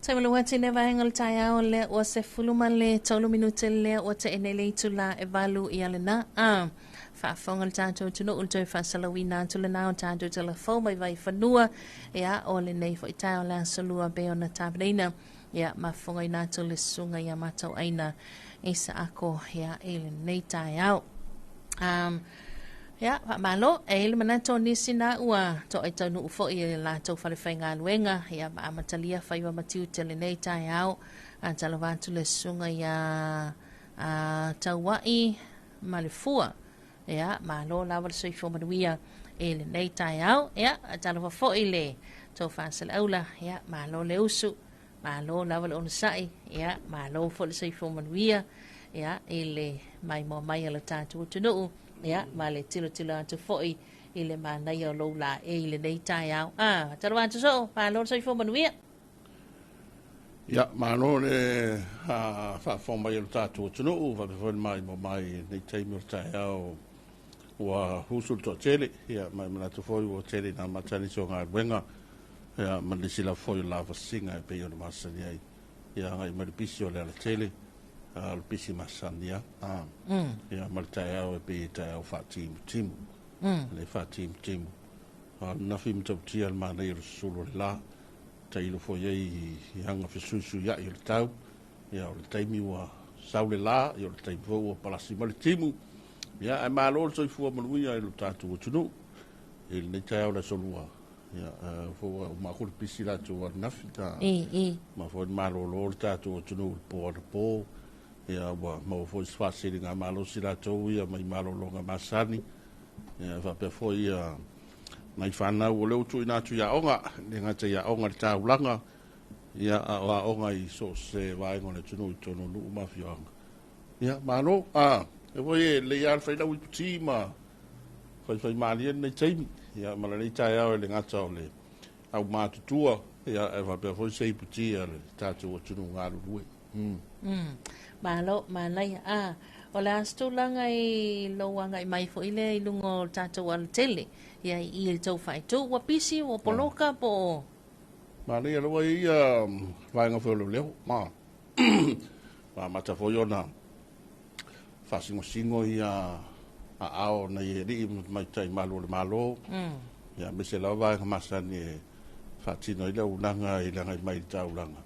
Taimalo atu le vaega o le taeao lea ua 13 minute lea ua te'e nei le itulā e 8 ia lena. A faafofoga le tatou atunuu le toe faasalauina atu lena o tatou telefou mai Vaifanua ia o lenei foi taeao le aso lua pei ona tapenaina ia mafofogaina atu le susuga ia Matauaina Isaako ia i lenei taeao. Ia, faamalo. E i ai le manatu o nisi na ua toai taunuu foi i le latou falefaigaluega, ia ma amatalia faiva ma tiute lenei taeao. A talova atu le susuga ia a Tauai ma le Fua. Ia, malo lava le soifua manuia i lenei taeao. Ia, talofa foi le tou faasalaula. Ia, malo le usu. Malo lava le onosai, ia, malo foi le soifua manuia, ia, i le maimoa mai a le tatou atunuu, ia, ma le tilotilo atu foi i le manaia o lou laei i lenei taeao. Ah, talofa atu soo, malo le soifua manuia. Ia, malo le faafofoga mai o le tatou atunuu, faapea foi le maimoa mai i lenei taimi o le taeao ua usu le toatele, ia, ma e manatu foi ua tele ina amata nisi o galuega, ia, ma nisi lava foi o lavasiga e pei ona masani ai, ia, agai mai le pisi o le alatele, o le pisi masani lava, ia, ma le taeao e pei e taeao faatimutimu, le faatimutimu. A o le nafi matautia le manaia o le susulu o le la, tailo foi ai i aga fesuisuiai o le tau, ia, o le taimi ua sau le la, ia, o le taimi foi ua palasi mai le timu, ia, ae malo le soifua manuia i lo tatou atunuu i lenei taeao le aso lua. Ia, foi ua uma aku le pisi latou ananafi ta ma foi le malolo le tatou atunuu i le po anapo. Ia, ua maua foi se faasiliga malosi latou ia mai malologa masani. Ia, faapea foi ia nai fanau o lea ua tuuina atu i aoga, le gata i aoga i le taulaga, ia, a o aoga i so o se vaega o le atunuu i totonu o nuu ma afioaga. Ia, malo. E foi e lelei lava le fai lau iputi ma faifai malie lenei taimi, ia, ma lenei taeao e le gata o le aumatutua, ia, e faapea foi se iputi a le tatou atunuu galulue. Malo, manaia. A, o le a se tulaga i lou agai mai foi lea i luga o le tatou alatele, ia i i le tou faaitu, ua pisi, ua poloka, po o... Manaia lava ia vaega foi o leoleo, ma amata foi ona faasingosingo ia aao nai alii ma tamaitai malu o le Malo, ia, aemaise lava vaega masani e faatino ai le auaunaga i le agai mai i le taulaga,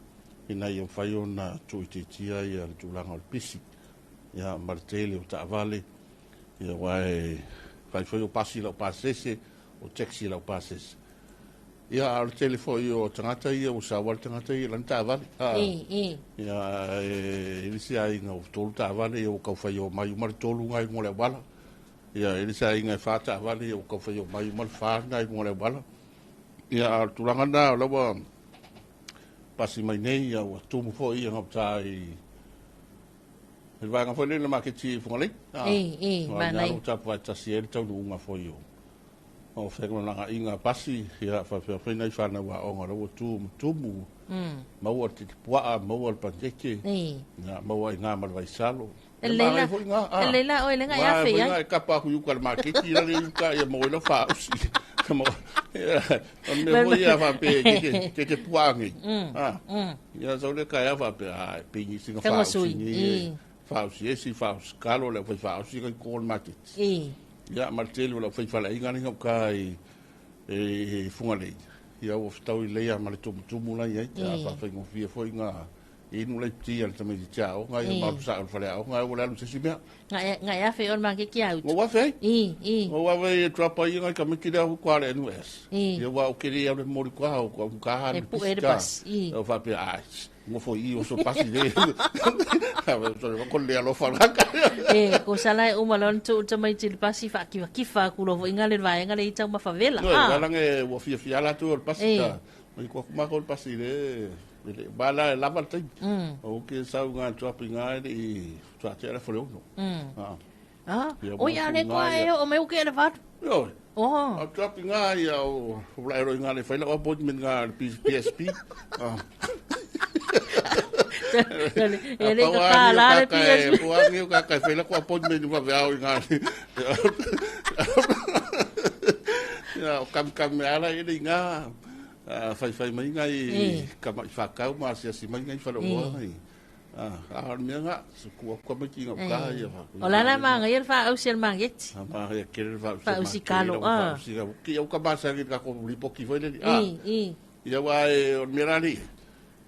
ina ia mafai ona tuuitiitia ia le tulaga o le pisi, ia, ma le tele o taavale, ia, aua e fai foi o pasi lau pasese, o taxi lau pasese. Ia, a o le tele foi o tagata ia ua saua le tagata ia i lana taavale. Ia, e i se aiga ua 3 taavale, ia ua tau fai o mai uma le 3 na i luga o le auala. Ia, e i se aiga e 4 taavale, ia ua tau fai o mai uma le 4 na i luga o le auala. Ia, a o le tulaga lena o la ua pasi mai nei, ia, ua tumu foi ia gauta i le vaega foi lea i le maketi i Fugalei. Manaia. Ua tapuai tasi ai le taunuuga foi o o fegalagaiga pasi, ia, faapea foi nai fanau aoga la ua tu ma tumu, maua le titipuaa, maua le panikeke, ia, maua i ngā ma le vaisalo. E leila, e leila oe lenga e afe ia. E kapa aku i uka le maketi, la le uka ia maua i lau whaausi. O mea foi ia whape ke te puaa nei. Ia sau le kai a whape, a, pingi singa whaausi ni. Whaausi esi, whaausi kalo, le whai whaausi ngai ko le maketi. Ia, ma le tele o lau faifalaiga le gauta i Fugalei, ia ua fetau i leia ma le tumutumu la i ai, a faafaigofie foi ngā inu lai piti a le tamaitiiti aoga, ia ma alu sao i le faleaoga, ai ua le alu i se isi mea. Ngai afe o le makeki au. Ngau afe ai. Ngau afe i trapa ia ngai tamaiti lea hu kwa le NUS. Ia ua o kere au le mori kwa o kwa ka E pu e le pasi. Au whapea, ai, ngofo i o so pasi le. So le ko le alofa laka. E, ko sala e uma lon tu tamaiti le pasi whaakiwakifa ku lo inga le vaenga le itau mawhavela. No, e walange ua fia fia la tu o le pasi ta. Mai kwa kumako le pasi le. Ba la lava le taimi. O ke sau ngā tuapi ngā ele i tuatea le whare ono. O ia le koa e o me uke le whatu. Yo. A tuapi ngā ia o wla ero i ngā le whaila o appointment ngā le PSP. E le ka la le PSP. Pua ngi o kaka whaila ko appointment wa veao i ngā. Ia o kam kam me ala ele i ngā. Faifai mai ngai kamaʻi fakau ma asiasi mai ngai faleoloa ngai. A o le mea ga se ku aku kamaiti gauta ia fa. O la la magaia le faaausi a le maketi. A magaia tele le faaausi. Faaausi kalo a. Faaausi kalo. Ki au ka masani i le tatou lipoti foi lele. Ia aua o le mea la lea,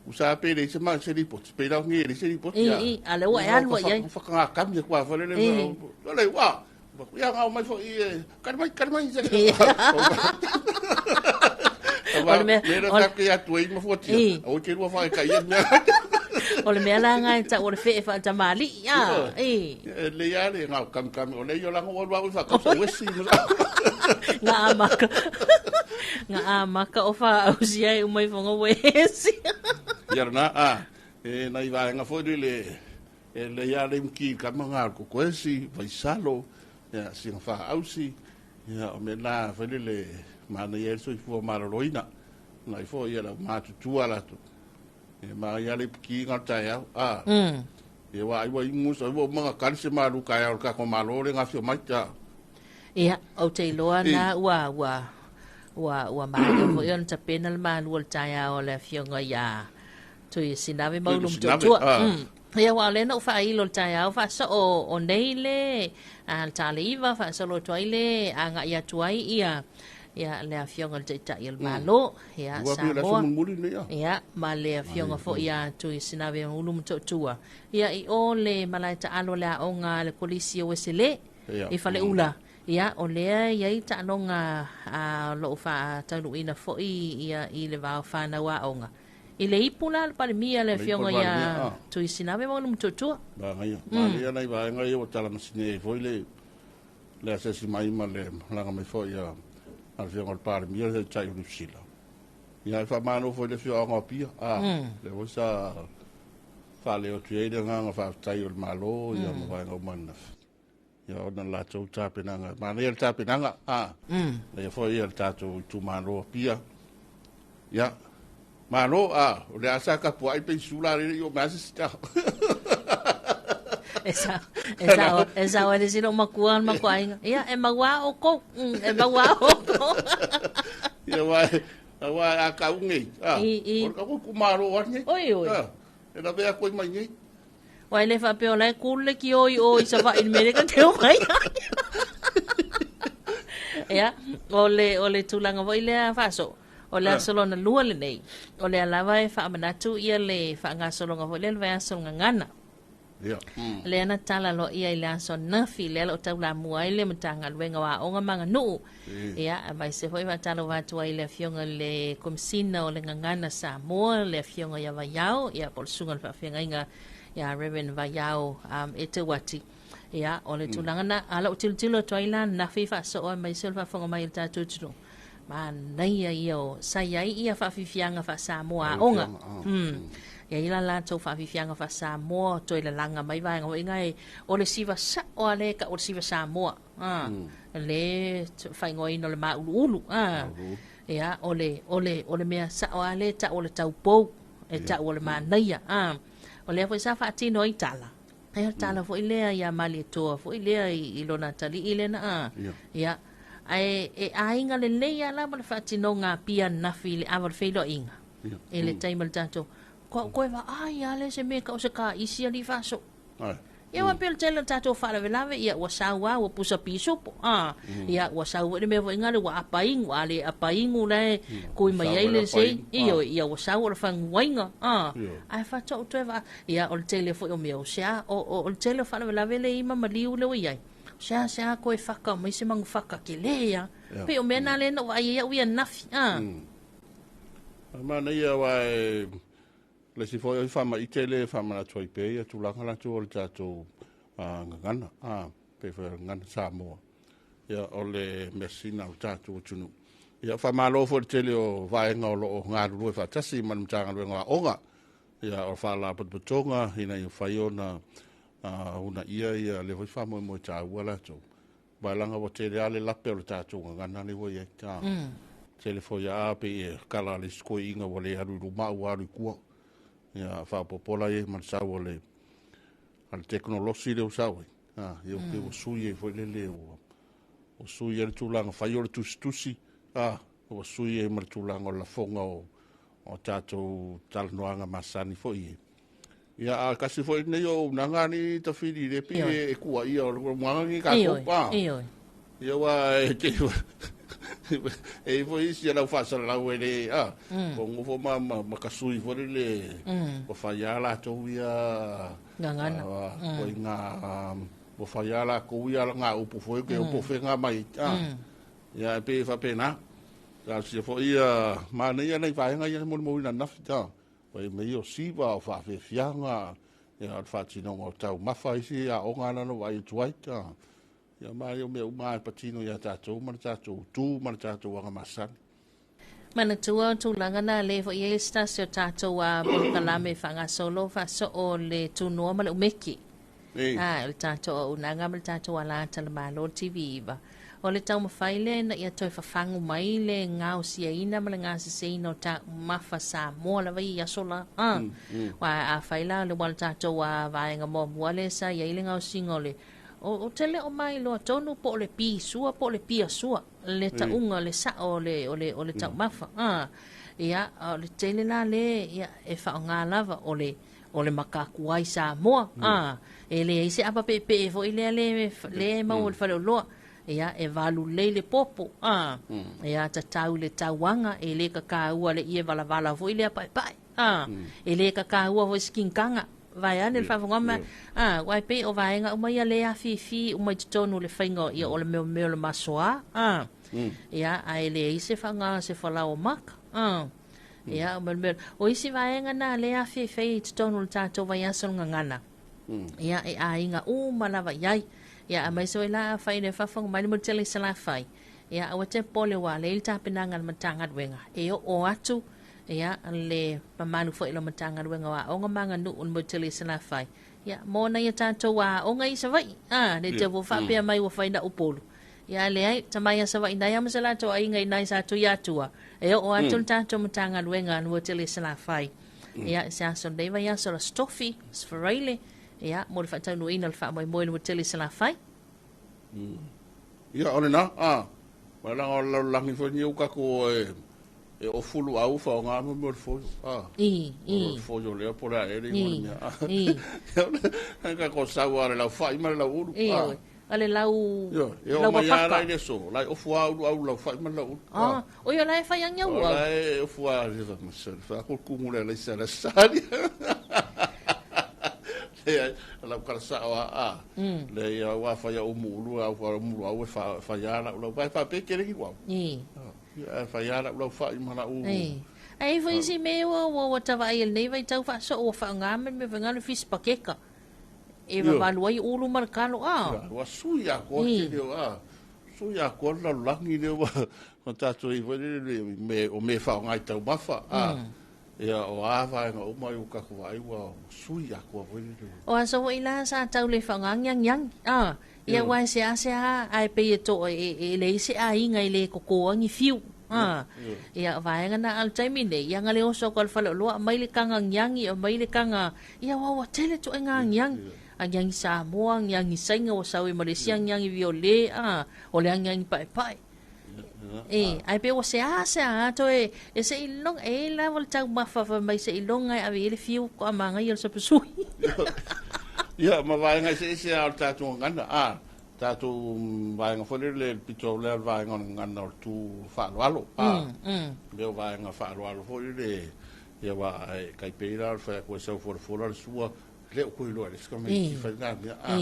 usa pe leai se se lipoti, pe la nei e leai se lipoti. I, a lea ua e alu ai i ai. Whakangā kami aku a whare le, o le ua, ia ngā mai foi, kare mai, kare mai. O le mea, mea la ke atu ai mafuatia, o te rua whae kai mea. O le mea la ngai ta o le fee wha tamali, a, i. E le ia le ngā kami kami, o le ia lango o lua whakausa wesi. Ngā amaka. Ngā amaka o whaausi ai umai fonga wesi. Ia rana, a, e nai vaenga foi le e le ia le mki kama ngā kokoesi, vaisalo, ia singa whaausi, ia o me nā foi le mana ia soifua maloloina. Nai foi ia la matutua latou. E ma ia le piki ngā taeao, a. Ia wa ai wa ingu sa wa manga kali se malu ka ia o ka ko malo le ngā fio mai ta. Ia, ou te iloa na ua ua ua ua maea foi ona tapena le malu o le taeao o le afioga ia Tui Sinave Maulu Motootua. Ia, aua o lea na ou faailo i le taeao faasoo o nei le a le taleiva faasolo atu ai le agai atu ai ia ia le afioga i le Taitai o le Malo, ia Samoa. Ia, ma le afioga foi ia Tui Sinave Maulu Motootua. Ia, i o le malae taalo le aoga a le Kolisi o Uesele i Faleula. Ia, o lea e i ai taaloga a o lo o faataunuuina foi ia i le va o fanau aoga. I le ipu la a le Palemia le afioga ia Tui Sinave ma ona Motootua. Manaia, manaia nai vaega ia ua talamasine ai foi le le asiasi mai ma le malaga mai foi a le afioga i le Palemia le Taitai o Niu Sila. Ia e faamalo foi i le afioaga o Apia, a, lea foi sa faaleo atu i ai le agaga faafetai o le Malo ia ma vaega uma ananafi. Ia ona o le latou tapenaga, manaia le tapenaga, a, manaia foi le tatou itumalo o Apia. Ia, malo, a, o le a sa tapuai pe isu la le i o mea se sita. E sao, e sao, e sao e le silo makua le makuaiga. Ia, e maua o kou, e maua o kou. Ia, wa, wa a kau nei, a, o le kau kumalo a nei. Oi, oi. A, e lawe a koe mai nei. Ua e le faapea o la e kulu le kio i o i Savaii i le mea lea ka te o mai ai. Ia, o le, o le tulaga foi lea faaso, o le aso lona lua lenei, o lea lava e faamanatu ia le faagasologa foi lea le vaiaso o le gagana. Ia. Lea na tala loa ia i le aso ananafi, lea o lo o taulamua ai le Matagaluega o Aoga ma Aganuu. Ia, aemaise foi faatalofa atu ai i le Afioga i le Komesina o le Gagana Samoa, le Afioga ia Vaiao, ia po o le Susuga i le Faafeagaiga ia Reverend Vaiao Eteuati. Ia, o le tulaga na, a o lau tilotilo atu ai la ananafi faasoo aemaise o le faafofoga mai a le tatou atunuu, manaia ia o sa i ai ia faafiafiaga faa-Samoa aoga. E i ai la latou faafiafiaga faa-Samoa, toe lalaga mai vaega foi na e, o le siva sao lava lea e tau o le siva Samoa. Le faaigoaina o le māuluulu. Ia, o le, o le, o le mea sao lava lea e tau o le taupou, e tau o le manaia. O lea foi sa faatino ai tala. Ia, o le tala foi lea ia Malietoa foi lea i lona atalii lea na, ia, ae e aiga lelei lava la ma le faatinoga a Apia ananafi i le ava o le feiloaiga. I le taimi o le tatou, koe vaai lava lea se mea e tau o se kaisi alii faasoo. Ia aua pei o le tele o tatou faalavelave, ia ua sau lava ua pusa pisupo, a, ia ua sau foi le mea foi lea ua apa inu, a le apa inu la e kui mai ai le sei, ioe, ia ua sau o le faguaiga, a, ae faatoa ou toe vaai, ia o le tele foi o mea o se a, o le tele o faalavelave le ima ma liu lea ua i ai, o se a se a koe faka mai se manu faka tele lava, pei o mea na lea na ou vaai ai au ia ananafi, a. Manaia aua e Le isi foi o faamaite le faamanatu ai pea ia tulaga latou o le tatou gagana, pei foi o le gagana Samoa. Ia, o le measina o le tatou atunuu. Ia, faamalo foi i le tele o vaega o lo o galulue faatasi ma le Matagaluega o Aoga, ia, o Faalapotopotoga ina ia mafai ona uunaia ia lea foi faamoemoe taua latou. Vaelanga ua tele lava le lape o le tatou gagana lea ua i ai. Tele foi a pei e kala le isi toeaiina ua le alu i luma a ua alu i tua. Ia faaopoopo la i ai ma le sau o le a le tekonolosi lea ua sau ai. Ia ua pei ua sui ai foi lele ua sui ai le tulaga fai o le tusitusi. ua sui ai ma le tulaga o le lafoga o o tatou talanoaga masani foi e. Ia, a kasi foi nei o unaga ni tafili le pi e kua ia o le muaga ni ka ko pa. Ia wa e te e foi isi lau faasalalau e le a o ngofo ma ma ka sui foi le o fai a latou ia gagana ko nga o fai a latou ia nga upu foi ke upu fenga mai a ia e pe faapena talosia foi ia manaia nai vaega ia molimauina ananafi ta fai mai o siva o faafiafiaga ia o le faatinoga o taumafa isi aoga na na vaai atu ai ta ia ma o mea uma e patino iā tatou ma le tatou tu ma le tatou agamasani. Manatua o tulaga na le foi ai se tasi o tatou a polokalame faagasolo faasoo le tunoa ma le umeki. A o le tatou auaunaga ma le tatou alata le Malo TV9. O le taumafai lea ina ia toe fafagu mai le gaosiaina ma le gaseseina o taumafa Samoa lava i aso la. A, aua afai la o le ua o le tatou a vaega muamua lea sa i ai le gaosiga o le o te le o mailoa tonu po o le pisua po o le piasua le tauga le sao o le o le o le taumafa. A, ia, o le tele la le ia e faaaoga lava o le o le makakuai Samoa. A, e leai se ava peepee foi lea le le maua i le faleoloa. Ia, e valu lelei le popo. A, ia tatau i le tauaga, e le kakaua le ie valavala foi lea paepae. A, e le kakaua foi se kinkaga. Vaeane le faafofoga mai. A, aua e pei o vaega uma ia lea e afifi uma i totonu o le faiga ia o le meomeo o le masoa. A, ia, ae leai se faaaoga o se falaoa maka. A, ia, o mea, o isi vaega na lea e afifi ai i totonu o le tatou vaiaso o le gagana. Ia, e aiga uma lava i ai. Ia, aemaise foi la afai le faafofoga mai le motu tele i Salafai. Ia, aua te popole ua lelei le tapenaga a le Matagaluega e oo atu ia le mamalu foi o le Matagaluega o Aoga ma Aganuu i le motu tele i Salafai. Ia, mo nai a tatou aoga i Savaii. A, le te ua faapea mai ua fai na Upolu. Ia, leai, tamai a Savaii nai a ma se latou aiga i nai sa Tuiatua. E oo atu le tatou Matagaluega i le motu tele i Salafai. Ia, se aso lenei vaiaso o le Aso Tofi, Aso Faraile, ia, mo le faataunuuina o le faamoemoe i le motu tele i Salafai. Ia, o lena, a, leaga o le lalolagi foi lenei ua tatou e e ofu luau faaaoga mo mea o le foio. A, I, i. O le foio lea po o le a ea le igoa o le mea. I. A, tatou sau lava i le laufai ma le lauulu. I, A. o le lau, Ioe, e oo lau mai lava papaka. la i le aso, la e ofu lava uluau le laufai ma le lauulu. Ah, o ia la e fai agi au O au. la e ofu lava, fa ko kumu le alaisa le sali. Leai, lau kala sao a, a. Le ia ua fai au umu ulu, au fa umu au e fa fai a lau lau fa pe kere ki wau. I. Ia fai a lau lau fa i ma lau. I. Ai foi isi mea ua ua ua tavaai i lenei vaitau faasoo ua faaaoga mai le mea faiga le fisi pakeka. E vavalu ai ulu ma le kalo a. Ia, ua sui atoa tele o a. Sui atoa le lalolagi lea ua ua tatou i ai foi lele me o mea e faaaoga i taumafa a. Ia o a vaega uma ua tatou vaai ua sui atoa foi lele. O aso foi la sa tau le faaaoga agiagiagi a. Ia aua e seasea ae pei e to e leai se aiga e le koko ai ni fiu. A. Ia o vaega na a o le taimi nei, ia na le oso atu lava i le faleoloa aumai le taga agiagi, aumai le taga, ia aua ua tele ituaiga agiagi. Agiagi Samoa, agiagi Saina ua sau i Malaysia, agiagi viole, a, o le agiagi paepae. E, ae pei ua seasea toe e seiloga, e i ai lava le taumafa fai mai seiloga e ave i ai le fiu faatoa manaia le sapasui. Ia, ma vaega eseese lava o le tatou gagana, a, tatou vaega foi lele, le pito lea o le vaega o le gagana o le tu faaaloalo, a, mea o vaega faaaloalo foi lele, ia aua e tai pei la o le fai atu e sau folafola le sua, le o toe iloa e le isi tamaiti fai lena mea, a.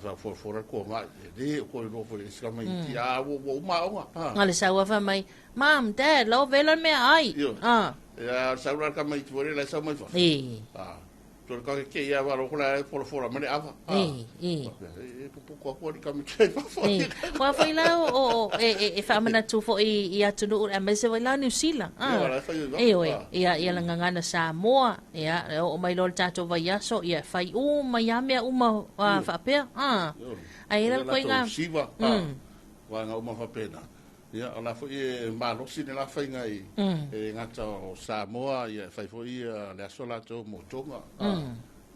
Faaforafola le toaga, e le o toe iloa foi e le isi tamaiti, a ua uma aoga. Na le sau lava fai mai, Mom, Dad, la ua vela le meaai. Ioe. Ia, o le sau la o le tamaiti foi lea la e sau mai fafo. Toe le kake ia walo ko la folafola mai le ava. E popoto atu alii tamaiti ai fafo. Aua foi la o e faamanatu foi i atunuu aemaise foi la Niu Sila. Ioe, ia ia le gagana Samoa, ia e oo mai loa le tatou vaiaso, ia e fai uma ai lava mea uma faapea. Ae i ai la le ituaiga Siva, vaega uma faapena. Ia, o la foi e malosi le la faiga i e le gata o Samoa, ia e fai foi le aso latou mo Tonga.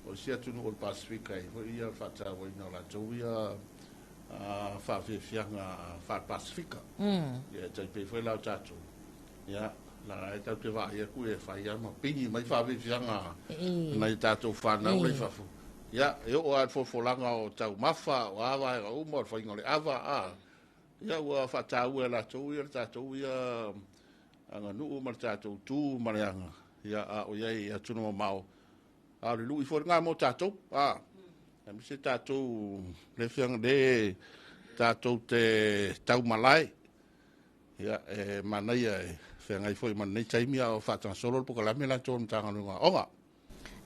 O isi atunuu o le Pasefika e i ai foi le faatauaina o latou ia faafiafiaga faale-Pasifika. Ia e tai pei foi la o tatou, ia, leaga e tatou te vaai atu e fai lava ma pigi mai faafiafiaga nai a tatou fanau la i fafo. Ia, e oo lava i le folafolaga o taumafa, o a vaega uma, o le faiga o le ava, a, ia ua faataua e latou ia le tatou ia aganuu ma le tatou tu ma le aga, ia, a o i ai i atunuu mamao, a o le lui foi lena mo tatou, a, aemaise tatou le fiaga le tatou te taumalae, ia, e manaia e feagai foi ma lenei taimi a o faatasolo le polokalame latou o le Matagaluega o Aoga.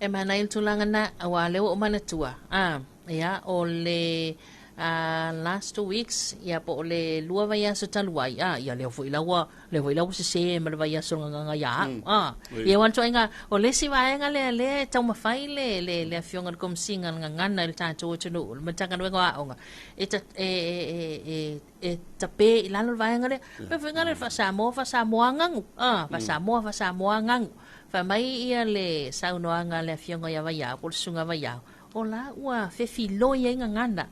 E manaia le tulaga na, aua o lea ua ou manatua, a, ia, o le last 2 weeks, ia, po o le 2 vaiaso talu ai, a, ia, lea foi la ua, lea foi la ua sesē ma le vaiaso gagaga ia au, a. Ia, ua ituaiga, o le isi vaega lea lea e taumafai le afioga i le Komesina o le Gagana i le tatou atunuu, le Matagaluega o Aoga, e, ta, e, e, e, e tape i lalo le vaega lea. Pe foi le faa-Samoa, faa-Samoa agagu, a, faa-Samoa, faa-Samoa agagu. Fai mai ia le saunoaga a le afioga ia Vaiao, po o le susuga Vaiao, o la ua fefiloi ai gagana.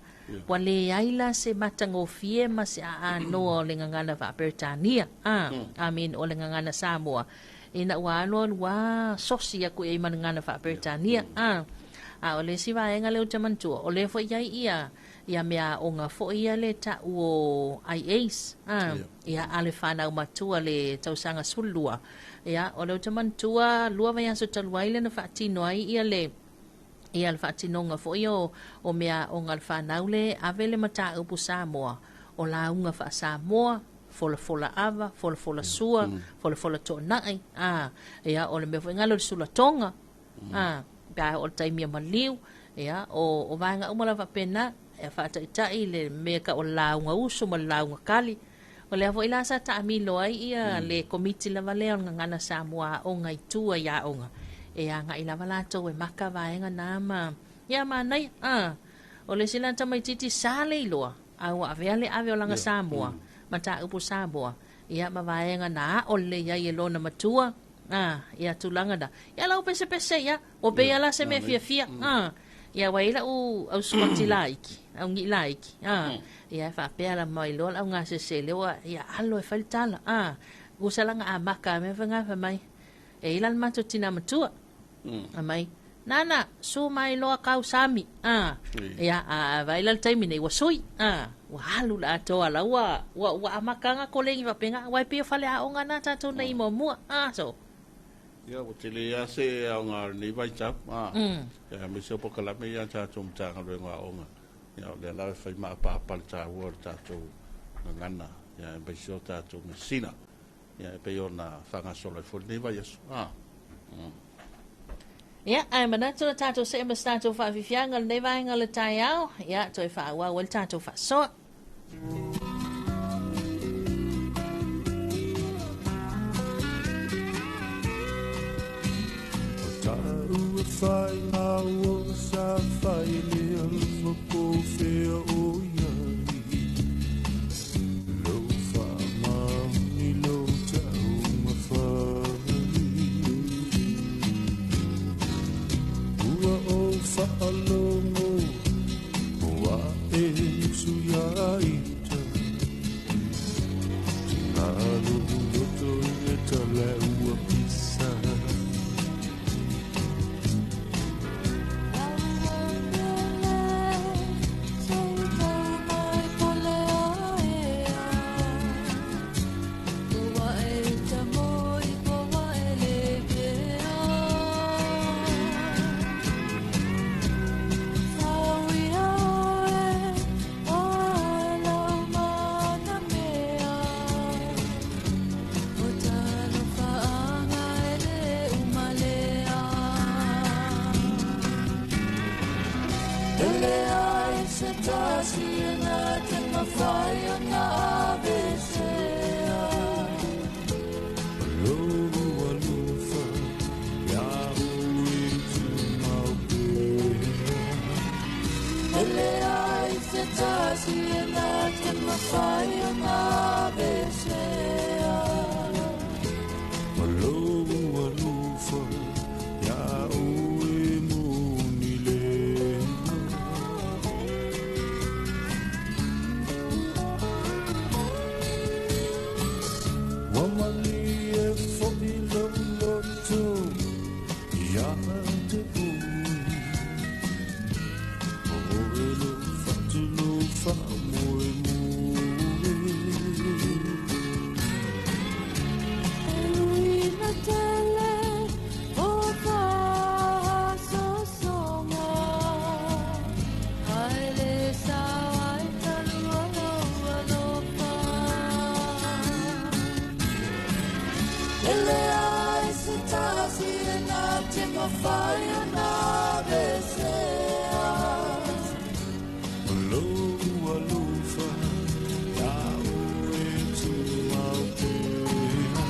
Ua leai la se matagofie ma se aanoa o le gagana faa-Peretania, a, I mean, o le gagana Samoa. Ina ua alu alu ua sosi aku i ai ma le gagana faa-Peretania, a. A o le isi vaega lea ou te manatua, o lea foi i ai ia ia mea aoga foi ia le ta'u o IAs, a, ia, a le fanau matua le tausaga 12. Ia, o lea ou te manatua 2 vaiaso talu ai lea na faatino ai ia le ia le faatinoga foi o mea aoga a le fanau le ave le mataupu Samoa, o lauga faa-Samoa, folafola ava, folafola sua, folafola toonai, a, ia, o le mea foi galo le sulatoga, a, pe a o le taimi e maliu, ia, o vaega uma lava faapena, e faataitai le mea ka o le lauga uso ma le lauga kali. O lea foi la sa taamilo ai ia le komiti lava lea o le gagana Samoa aoga i tua i aoga. E agai lava latou e maka vaega na ma, ia manaia, a. O le isi la tamaititi sa le iloa, a ua avea le ave o laga Samoa, mataupu Samoa, ia ma vaega na ao lelei ai e lona matua, a, ia tulaga na. Ia lau pesepese ia, ua pei la se mea fiafia, a. Ia ua i lau au sukoti laiki, au ngi laiki, a. Ia e faapea la mai loa lau gasese le ua, ia alo e fai le tala, a. Usa langa a maka mea fai fai mai. E ila le matou tina matua. A mai, nana, su mai loa kau sami, a. Ia, a vai la le taimi nei, ua sui, a. Ua alu la atoa la ua, ua, ua amakanga kolengi faapena, ua e pia fale aoga na tatou nei muamua, a, so. Ia, ua tele lava se aoga o lenei vaitau, a. Ia, aemaise o polokalame ia a tatou Matagaluega o Aoga. Ia, o lea lava e fai maapaapa le taua o le tatou gagana, ia, aemaise o tatou measina. Ia, e pei ona faagasolo ai foi lenei vaiaso, a. Ia, ae manatu le tatou see ma se tatou faafiafiaga lenei vaega o le taeao, ia, toe faaauau ai le tatou faasoa. Ta'u e whai ngā o sa whai le alofa po whea o iai. Lo wha mauni lo tau mawhai. Ua o whaalongo, ua e usu ia ita. Te ngalo roto i le tala ua pisa. Lovu alofa, ia ui tumau pea. Ele ai se tasi e na te mawhai o ngā besea. Lovu alofa, ia ui muni lea. te mawhai o nā besea. Lo alofa ia oe tumau pea.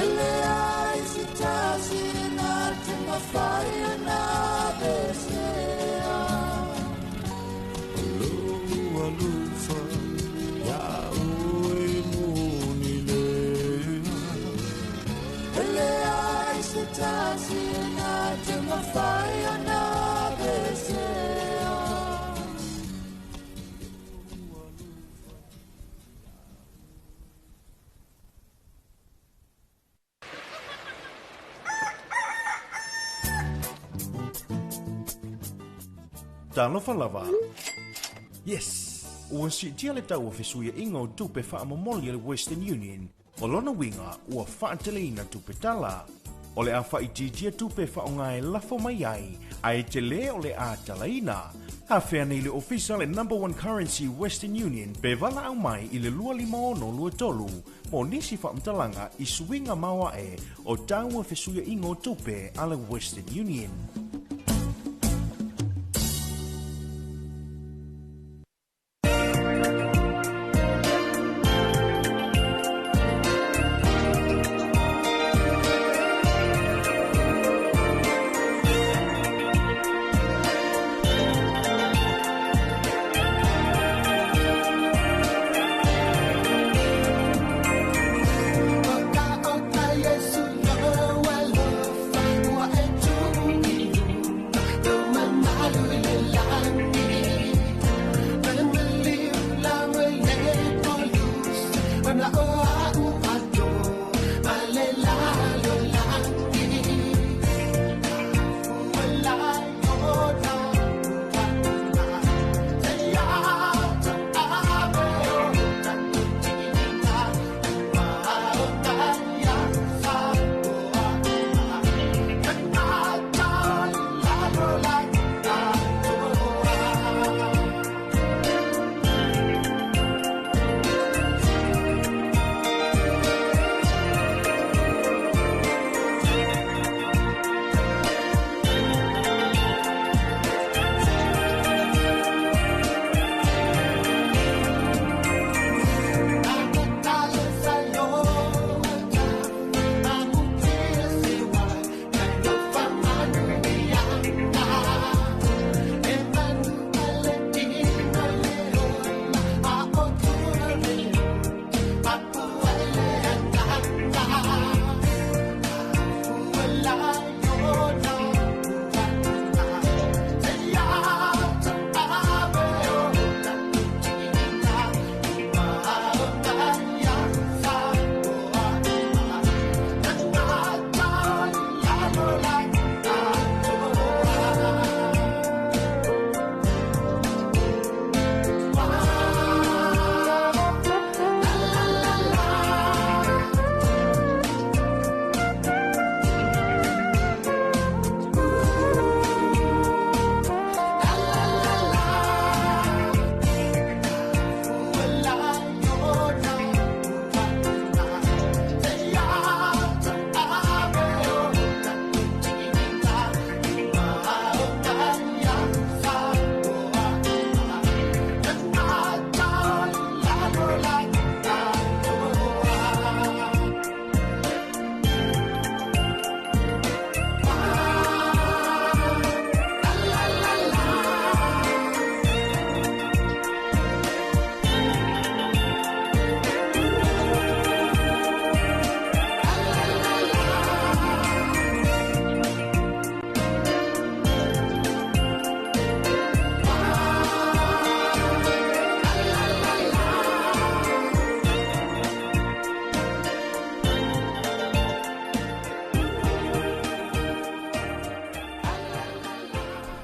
Ele ai se tasi na te mawhai o nā besea. Lo alofa ia oe moni lea. Ele ai se tasi na te mawhai o nā besea. Talofa lava. Yes! Ua siitia le tau o fesuiaiga o tupe faamomoli a le Western Union, o lona uiga ua faateleina tupe tala. O le a faaitiitia tupe faaaoga e lafo mai ai, ae telē o le a talaina. Afea nei le ofisa le Number One Currency Western Union pe valaau mai i le 25623 mo nisi faamatalaga i suiga maoae o tau o fesuiaiga o tupe a le Western Union.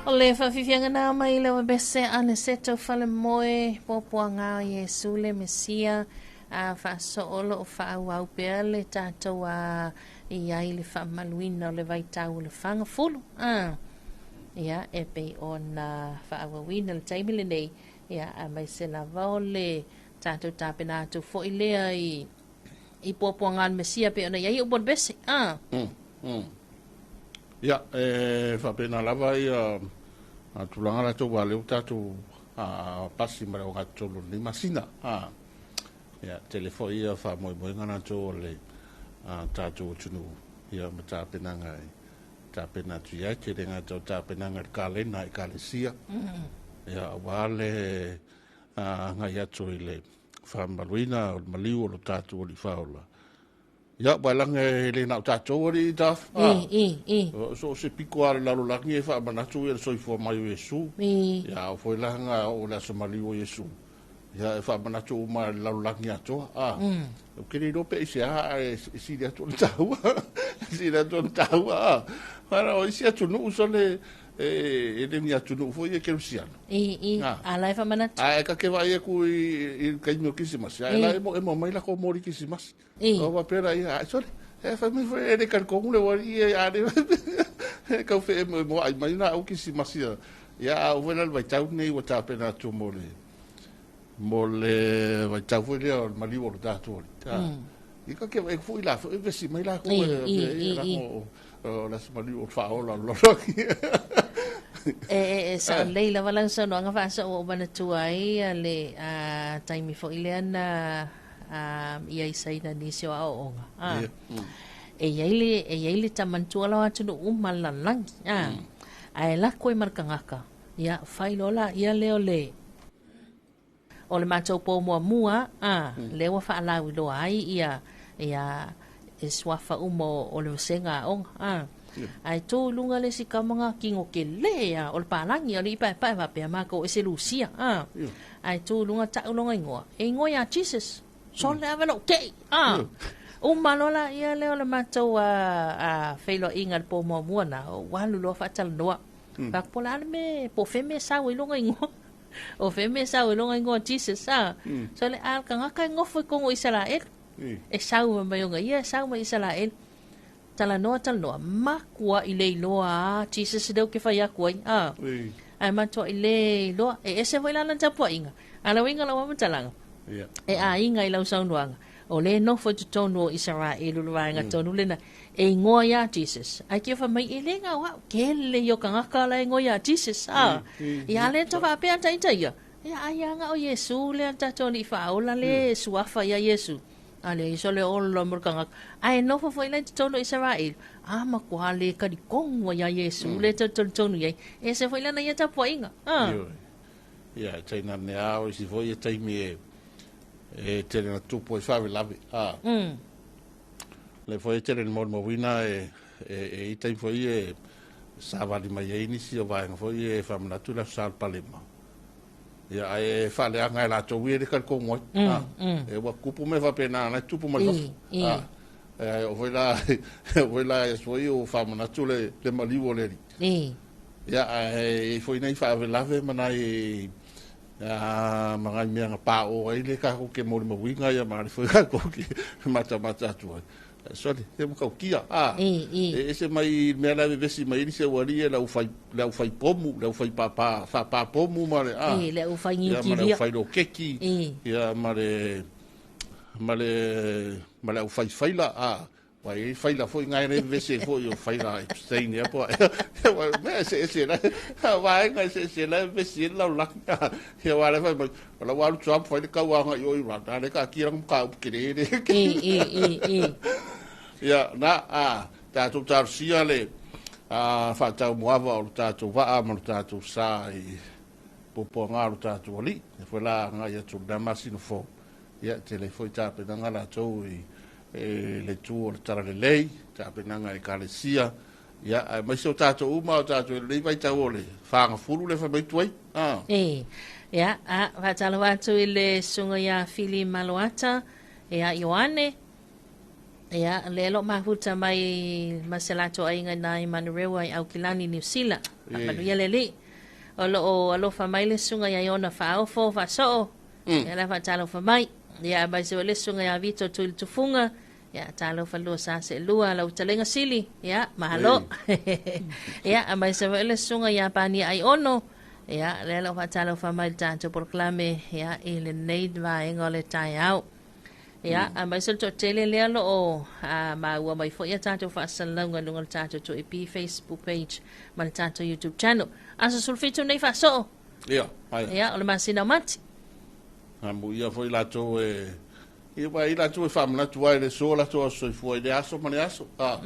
O le faafiafiaga na mai le bese a le seto fale moe puapuaga o Iesu le Mesia a faasoolo o faaauau pea le tatou a i ai le faamaluina o le vaitau o le fagafulu. Ia e pei ona faaauauina le taimi lenei, ia aemaise lava o le tatou tapena atu foi lea i puapuaga a le Mesia pei ona i ai upu o le bese. Ia, e faapena lava ia tulaga latou aua o lea ua tatou pasi ma le ogatotonu o lenei masina. Ia, tele foi ia faamoemoega latou o le tatou atunuu ia ma tapenaga e tapena atu i ai. E le gata o tapenaga i le kalena a Ekalesia, ia aua le agai atu i le faamamaluina o le maliu o lo tatou Alii Faaola. Ia, ua laga e le na o tatou alii tafa. I, i, i. So o se piko lava o le lalolagi e faamanatu le soifua mai o Iesu. Ia, a oo foi la na oo i le aso maliu o Iesu, ia e faamanatu uma e le lalolagi atoa. A, ou te le iloa pe aisea ae sili atu ona taua. Sili atu ona taua. A, fana o isi atunuu sole e le ni atunuu foi ia kerisiano. I, i, a la e faamanatu. A e ta te vaai atu i le taimi o Kirisimasi, a e la e emo mai latou moli Kirisimasi. O faapea laia, ai sole, e fai mai foi e le talitonu le ualii e a le e tau feemoemoai mai na au Kirisimasi a. Ia a oo foi la i le vaitau lenei ua tapena atu mo le mo le vaitau foi lea o le maliu o le tatou alii. Ia ka ke vaai foi la foi vesi mai latou e la o le aso maliu o le faaola o le lalolagi. E sao lelei lava lau saunoaga faasoo ua ou manatua ai le taimi foi lea na i ai Saina nisi o aoaoga. E i ai le, e i ai le tama matua la o atunuu uma o le lalolagi. Ae lako ai ma le tagata, ia fai loa laia lea o le O le matou po muamua, a, lea ua faalauiloa ai ia, ia e suafa uma o le vasega aoga, a. Ae tu i luga le isi tama na kino tele a, o le palagi, o le ipaepae faapea matou ese Lusia, a. Ae tu i luga tau lona igoa, e igoa ia Jesus, sole ave lou tei, a. Uma loa laia lea o le matou feiloaiga i le po muamua na, ou alu loa faatalanoa. Fai atu, po o le a le mea, po o fea le mea e sau ai lona igoa. O fea mea sau ai lona igoa Jesus a. So le a le tagata e nofo i totonu o Isaraelu. E sau mai ona ia e sau mai Isaraelu. Talanoa talanoa, matuai le iloa a Jesus lea ou te fai atu ai a. Ae matuai le iloa. E ese foi la lana tapuaiga. A o le uiga o lau faamatalaga, e aiga i lau saunoaga, o lea e nofo i totonu o Isaraelu le vaega tonu lena, e igoa ia Jesus. Ae ke fai mai, e le na o au, kele ia o tagata la e igoa ia Jesus. A, ia le to faapea taita ia. Ia ai lava na o Iesu lea le tatou Alii Faaola le suafa ia Iesu. A leai sole ola mo le tagata. Ae nofo foi la i totonu o Isaraelu, a matua le talitonu ai ia Iesu le talitonu i ai. E ese foi lana ia tapuaiga. A. Ioe. Ia, e tainane lava o isi foi ia taimi e tele na tupu ai faalavelave. A. Lea foi e tele na molimauina e e i taimi foi e savali mai ai nisi o vaega foi e faamanatu i le Aso Sa o le Palema. Ia, ae faaleaga e latou ia e le talitonu ai. E ua tupu mea faapena na e tupu mai fafo. Ae oo foi la, oo foi la i aso foi ua faamanatu le maliu o le Alii. Ia, ae i ai foi nai faalavelave ma nai ma nai mea na paoo ai le tatou te molimauina ia ma le foi tatou te matamata atu ai. Sole, e matautia, a, e ese mai i le mea la e vevesi mai ai nisi aualii e le aufai, le aufai pomu, le aufai pāpā, whāpā pomu ma le, a, le aufai ia, ma le aufai loketi, ia, ma le, ma le, ma le aufai faila, a, Ua i ai faila foi na e le vevesi ai foi o faila Epstein ia po o mea eseese la vaega eseese la e vevesi ai le lalolagi. Ia aua o la e fai mai, o la ua alu Trump fai le tauaga i o Iran, a o lea e taatia lana mataupu tele le. Ia, na, a, tatou talosia le faataumuaava o le tatou vaa ma le tatou sa i puapuaga o le tatou Alii. Lea foi la agai atu i lena masina fou, ia, tele ai foi tapenaga latou i e le itu o le Talalelei, tapenaga a Ekalesia, ia, aemaise o tatou uma, o tatou i lenei vaitau o le fagafulu lea fai mai tuai. Ah. E, ia, a, faatalofa atu i le susuga ia Fili Maloata, ia Ioane, ia, lea o lo o mafuta mai ma se latou aiga i na i Manurewa i Aukilani, Niu Sila. Faamanuia le Alii. O lo o alofa mai le susuga ia Iona Faaofo Faasoo, Ia la faatalofa mai. Ia aemaise foi le susuga ia Vito Tuilitufuga. Ia talofa lua sa seelua lau fetalaiga Sili. Ia malo. Ia aemaise foi le susuga ia Pania Aiono. Ia lea o lo o faatalofa mai i le tatou polokalame ia i lenei vaega o le taeao. Ia, aemaise o le toatele lea o lo o maua mai foi a tatou faasalalauga i luga o le tatou 2AP Facebook page ma le tatou YouTube channel. Aso 17 nei faasoo. Ia, aia. Ia, o le masina o Mati. Amuia foi latou e ia uae i latou e faamanatu ai le aso latou aso soifua i le aso ma le aso. A.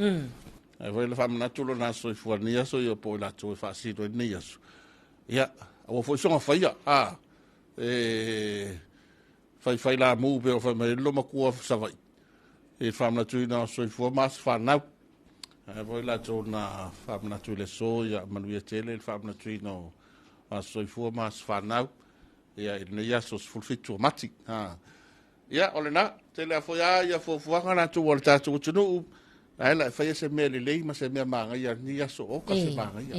Ai foi le faamanatu lona aso soifua i lenei aso ia po o i latou e faasino i lenei aso. Ia, aua foi soga faia. A. E faifai lamu pe o fai mai lo matua Savaii i le faamanatuina o soifua ma aso fanau. Ae foi latou na faamanatu i le aso, ia manuia tele le faamanatuina o aso soifua ma aso fanau. Ia i lenei aso 17 o Mati. Ha. Ia o lena, tele a foi a ia fuafuaga latou o le tatou atunuu. Ae la e faia se mea lelei ma se mea magaia lenei aso o ka se magaia.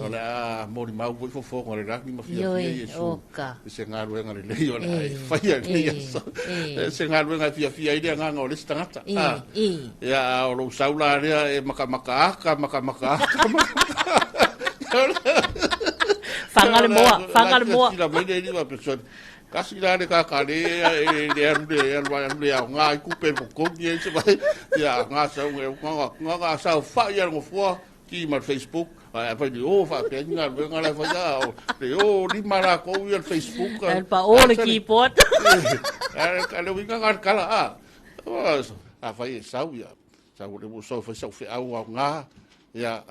O le a molimau foi fofoga o le lagi ma fiafia Iesu i se galuega lelei o le a e faia lenei aso. Se galuega e fiafia ai le agaga o le isi tagata. Ia, a o lou sau la lea e makamaka aka, makamaka aka. Faga le moa, faga le moa. Sila mai le lima pesoni. Kasi la le kaka le e le alu le alu alu le ao ngā i kupe mo kongi e se mai. Ia ngā sau e ngā ngā ngā sau wha ia ngo fua ki ma Facebook. Ai fai le o fa pe ngā le ngā le fai ia o le o lima la ko ia Facebook. El pa o le keyboard. Ai ka le winga ngā kala a. A fai e sau ia. Sau le mo sau fai sau fe au au ngā. Ia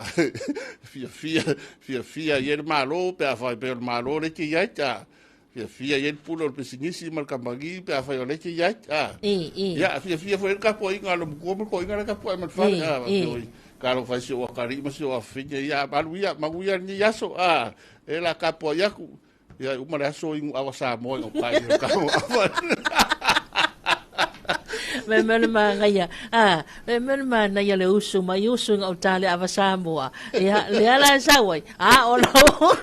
fia fia fia fia ia le malo pe a fai pe o le malo le ki ia ta. Fia fia ia le pule o le pisinisi ma le kamagi pe a fai o le ki ia ta. Ia fia fia foi le kapo inga lo mkua ma ko inga le kapo ma fale a oi. Ka lo fai si o kari ma si o afinya ia malu ia magu ia ni aso a e la kapo ia ku. Ia uma le aso ingu awa Samoa o kai o ka awa. Me me le mangaia. Ah, me me le manaia le usu mai usu nga o tale awa Samoa. Ia le ala e sau ai. Ah, o lo.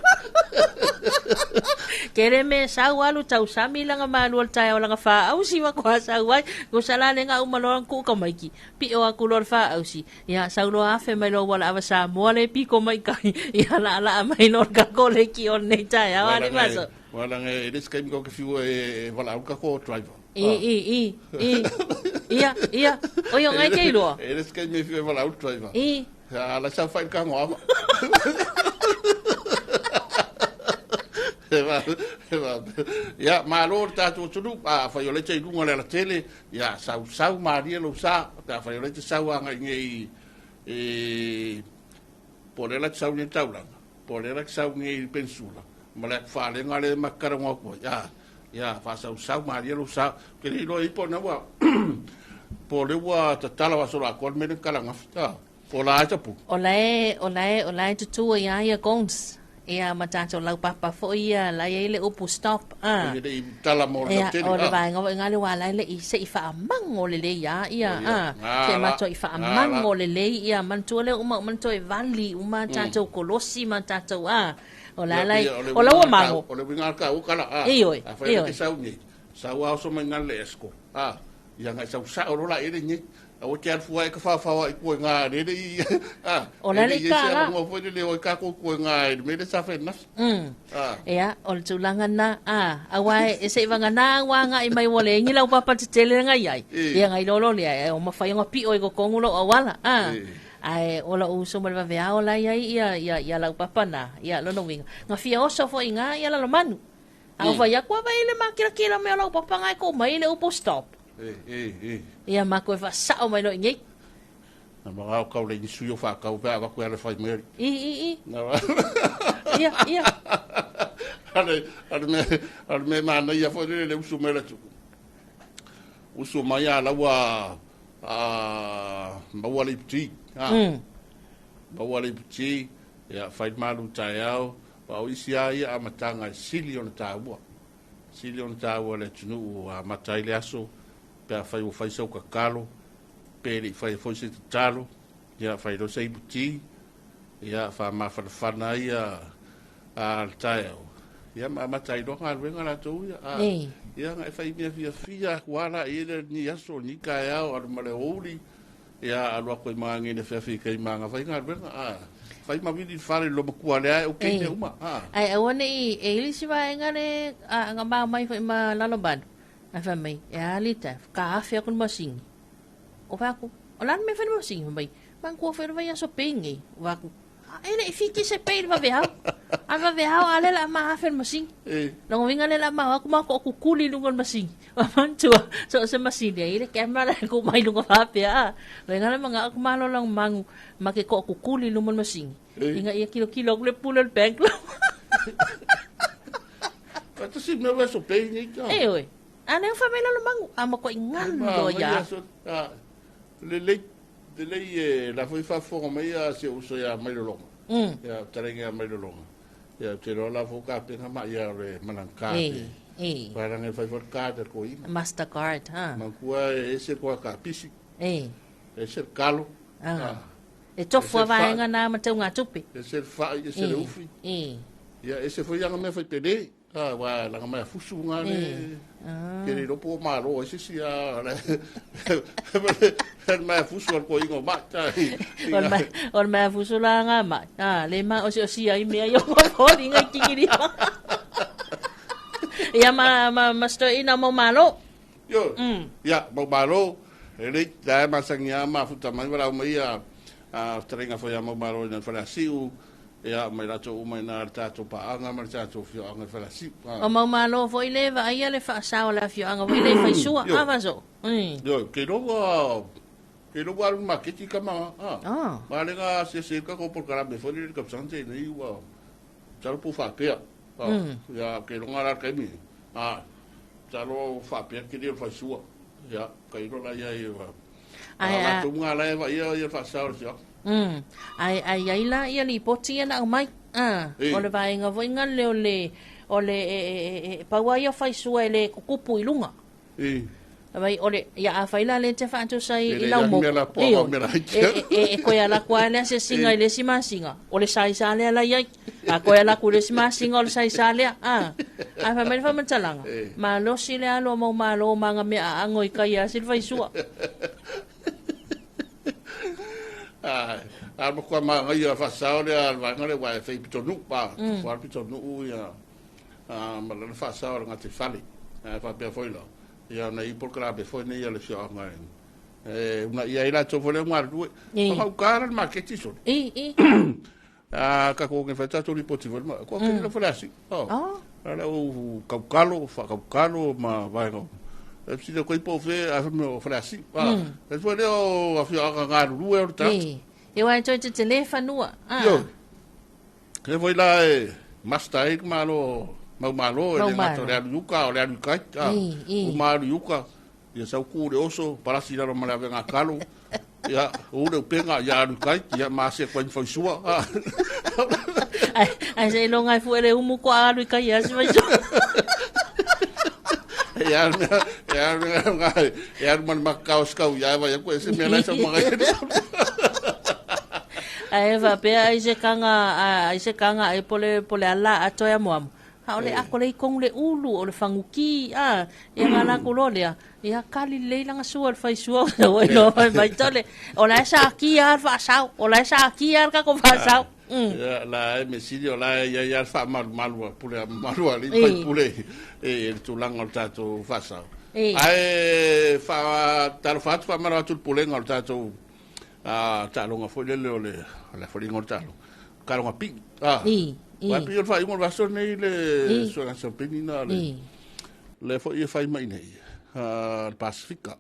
Kere me sau alu tau sami langa malu al tae o langa fa ausi wa ko sau ai. Ko sala le nga uma lo ku ka maiki. Pi o aku lo fa ausi. Ia sau lo afe mai lo wala awa Samoa le piko mai kai. Ia la la mai no ka ko le ki o nei tae awa ni maso. Wala ngai e les kai ko ke fiu e wala au ka ko driver. I i i i. Ia ia. O yo ngai ke iloa. E les kai me fiu e wala au driver. I. A la sa fai ka ngoa. Ia, malo le tātou atunuu, a fai o le te lunga le ala tele, ia, sau sau marie lou sa, pe a fai o le te sau anga i nei, e, po le la te sau nei taulaga, po le la te sau nei pensula, ma le whalenga le makara ngā kua, ia, ia, wha sau sau marie lou sa, ke le iloa ipo na ua, po le ua tatala wa sola koa mele kalanga, ia, po la ai tapu. O la e, o la e, o la e tutua ia ia gones. Ia ma tātou lau papa foi ia la ia ile upu stop. Ah. Ia le tala mo le Ia, o le vaenga foi ngale wa la ile i se i whaamango le le ia, ia, ah. Se mato i whaamango le le ia, mantua le uma, mantua e vali, uma tātou kolosi, ma tātou, ah. O la la, o la ua mango. O le winga ka o kala, ah. E oi, A whai e oi. le sau nei. Sau ao so mai ngale esko. Ah. Ia ngai sau sa o la ele nei. A o te alfua e ka whawhawa i kua ngā rere i... Ah, O la le i ka la. Ngā foi le o i kā kua ngā e me le sa whai nas. Ah. Ia, o le tūlanga na, ah, awa e se i wanga nā wā ngā i mai wale, ngi lau papa te tele ngā iai. Ia ngai lolo le ai, o mawhai ngā pio i kokongu lo awala, ah. Ai, o la uso ma le vave ao la iai, ia, ia, ia lau papa nā, ia lono winga. Ngā fia oso fo i ngā, ia lalo manu. Au vai akua vai le makira kila me o lau papa ngai ko mai le upo stop. Ia mako e whasao mai no i ngei. Na mga au kau le ni suio whakau pea waku ale whai meri. I, i, i. Na wa. Ia, ia. Ale, ale me, ale me mana ia fo le le usu mele tu. Usu mai a laua, a, maua le ipti. Ha. Maua le ipti, ia whai malu tai au, wa o isi a ia a matanga sili o na tāua. Sili o na tāua le tunu a matai le aso, pea whai o whai sau kakalo, pe le whai foi se tatalo, ia whai ro se iputi, ia wha mawhanawhana ia a le taeo. Ia ma matai roa ngā ruenga rātou ia. A, ia ngai whai mea fia fia kuala i ele ni aso ni kai au aru male ouri, ia aru ako i mga ngene fia fia kai mga whai ngā ruenga. A, whai mawini whare lo makua le ai o kei uma. A. Ai, awane i, e ili si vaenga le, a, ngā maa mai whai ma lalo banu. Ae fai mai, e a alii tae, ka afe aku le masini. O fai atu, o le a le mea e fai le masini? Fai mai, manatua foi le vaiaso pei nei. Ou fai atu, e le i fiti se pei i le vaveao. A vaveao a lea o le a ma afe le masini. Lona uiga lea o le a ma o atu ma tootutuli i luga o le masini. Ua manatua, so o se masini e i ai le camera la e tuu mai i luga faapea a. Lona uiga la manao atu malo lagomanu ma te tootutuli i luma o le masini. Ina ia kilokilo atu le pule o le bank la. Faatasi mea vaiaso pei nei ka. Ioe. A lea ua fai mai Lalomanu, a matuai galu loa ia au. Lelei, lelei e la foi faafofoga mai a si ou uso ia Mailologa. Ia fetalaiga ia Mailologa. Ia ou te iloa la foi kapena ma ia o le malang card. E, e. Paelagi e fai foi le card a le toeaina. Mastercard, ha. Manatua e ese koa kapisi. E. Ese le kalo. Ah. E tofu a vaega na ma taugatupe. Ese le fai, ese le ufi. E. Ia ese foi anga mea fai pele. Ah, wa langa mai fusu nga le. Ke le lopo o malo ai se si a le. Mai fusu al ko ingo ma ta. O le mai fusu la nga ma. Ah, le ma o si o si ai mea yo ko linga kikiri. Ia ma ma ma sto ina mo malo. Yo. Ia mau malo. E le la masangi a ma futa mai wala mai ia a taringa foi a mau malo ina fala siu. Ia, mai latou uma i na le tatou paaga ma le tatou afioaga i Falasiu. O mau malo foi le vaaia le faasao o le afioaga foi le i faisua. Ioe. A vaso. Ioe, ke iloa ua, ke iloa ua alu i le maketi kama, a. Ah. Ma le ga asiasi ai le tatou polokalame foi lele i le tausaga na tea nei ua, masalo po o faapea. Ia, ke iloa la le taimi, a, masalo faapea le tele o le faisua. Ia, tailo la i ai, a Ae, o a. latou ga la e vaaia le faasao o le afioaga. Ae ae i ai la ia lipoti ia na aumai. A, o le vaega foi gale o le o le e e e e pau lava ia o faisua e le tutupu i luga. Vai o le ia afai la lea e te faatusa i E i le lau iai motu. mea la poa Ioe. mea E laiti. e e toe ala atu lava le asiasiga i le isi masina, o le saisa lea la i ai. A toe ala atu i le isi masina o le saisa lea. A, ae fai mai le faamatalaga, malosi le alo o mau malo ma aga mea aano i kai a si le faisua. A matua manaia faasao lea le vaega lea aua e fai pitonuu pa, tupu lava le pitonuu ia ma lana faasao o le gataifale. Ae faapea foi la, ia ona i ai polokalame foi nei a le afioaga e uunaia ai latou foi lea ua galulue. Faamauka la le maketi sole. A tatou o fai tatou lipoti foi, kua kili la Faleasiu. A lea ua kaukalo, faakaukalo ma vaega. E sili ko ipo fe a fai o Faleasiu. E foi lea o afioaga galulue o le tagata. E wa e toe tetele fanua. Ioe. E foi la e master ai le malo, mau malo, e Mau le gata o le malo. alu i uka, o le alu i kai. Uma alu i uka, ia sau ku le oso, palasi i lalo ma le avega kalo. Ia, u le upenga, ia alu i kai, ia ma ase koe ni faisua. Ai, ai se iloga e fue le umu ko alu i kai a si faisua. E alu mea, e alu mea, e alu ma le makakao sikau ia e vai aku e se mea lai sau magai. Ai faapea ai se kanga ai se kanga ai pole pole ala a toe amoamo. A o le ako le i kongu le ulu o le fanguki a ia ngā la kulo lea. Ia kali lei langa sua le faisua o le wai loa mai mai tole. O la e sa ki a le faasau. O la e sa ki a le kako faasau. Ia, la e me sili o la e ia ia le faamalumalu a pule a mamalu a alii ma faipule i le tulaga o le tatou faasau. Ae faatalofa atu, faamalo atu i le pulega o le tatou taaloga foi lele o le o le afoliga o le taaloga, taaloga pii. Aua e pei o le faaiuga o le vaiaso lenei le suega siampeni na le lea foi e fai mai nei le Pasefika,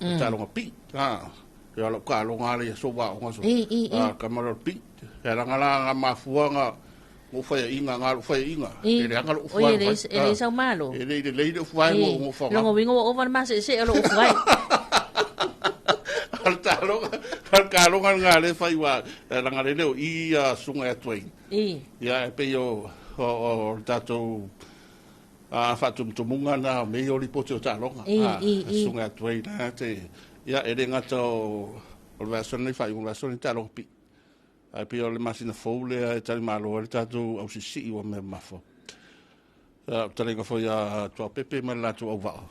le taaloga pii. Ia lau taaloga lava ia aso ua aoga aso. Tama lea o le pii. E alaga la nga mafua nga lou faiaiga, nga lou faiaiga. E leaga lou ufu Oi, ai e fai. le e le sau malo. E le i lelei le ufu ai mo ngo Longa winga ua ova le maseesee o lou ufu ai. O le taaloga, o le taaloga lena lea e fai aua e laga lele o i ia susuga ia Dwayne. Ia e pei o o o le tatou faatumutumuga lena o mea ia o lipoti o taaloga. Susuga ia Dwayne lena te ia e le gata o o le vaiaso lenei faaiuga o le vaiaso lenei taaloga pii. Ae pei o le masina fou lea e talimalo ai le tatou ausiisii ua mea mamafa. Ia, fetalaiga foi ia Tuaopepe ma le latou auvaa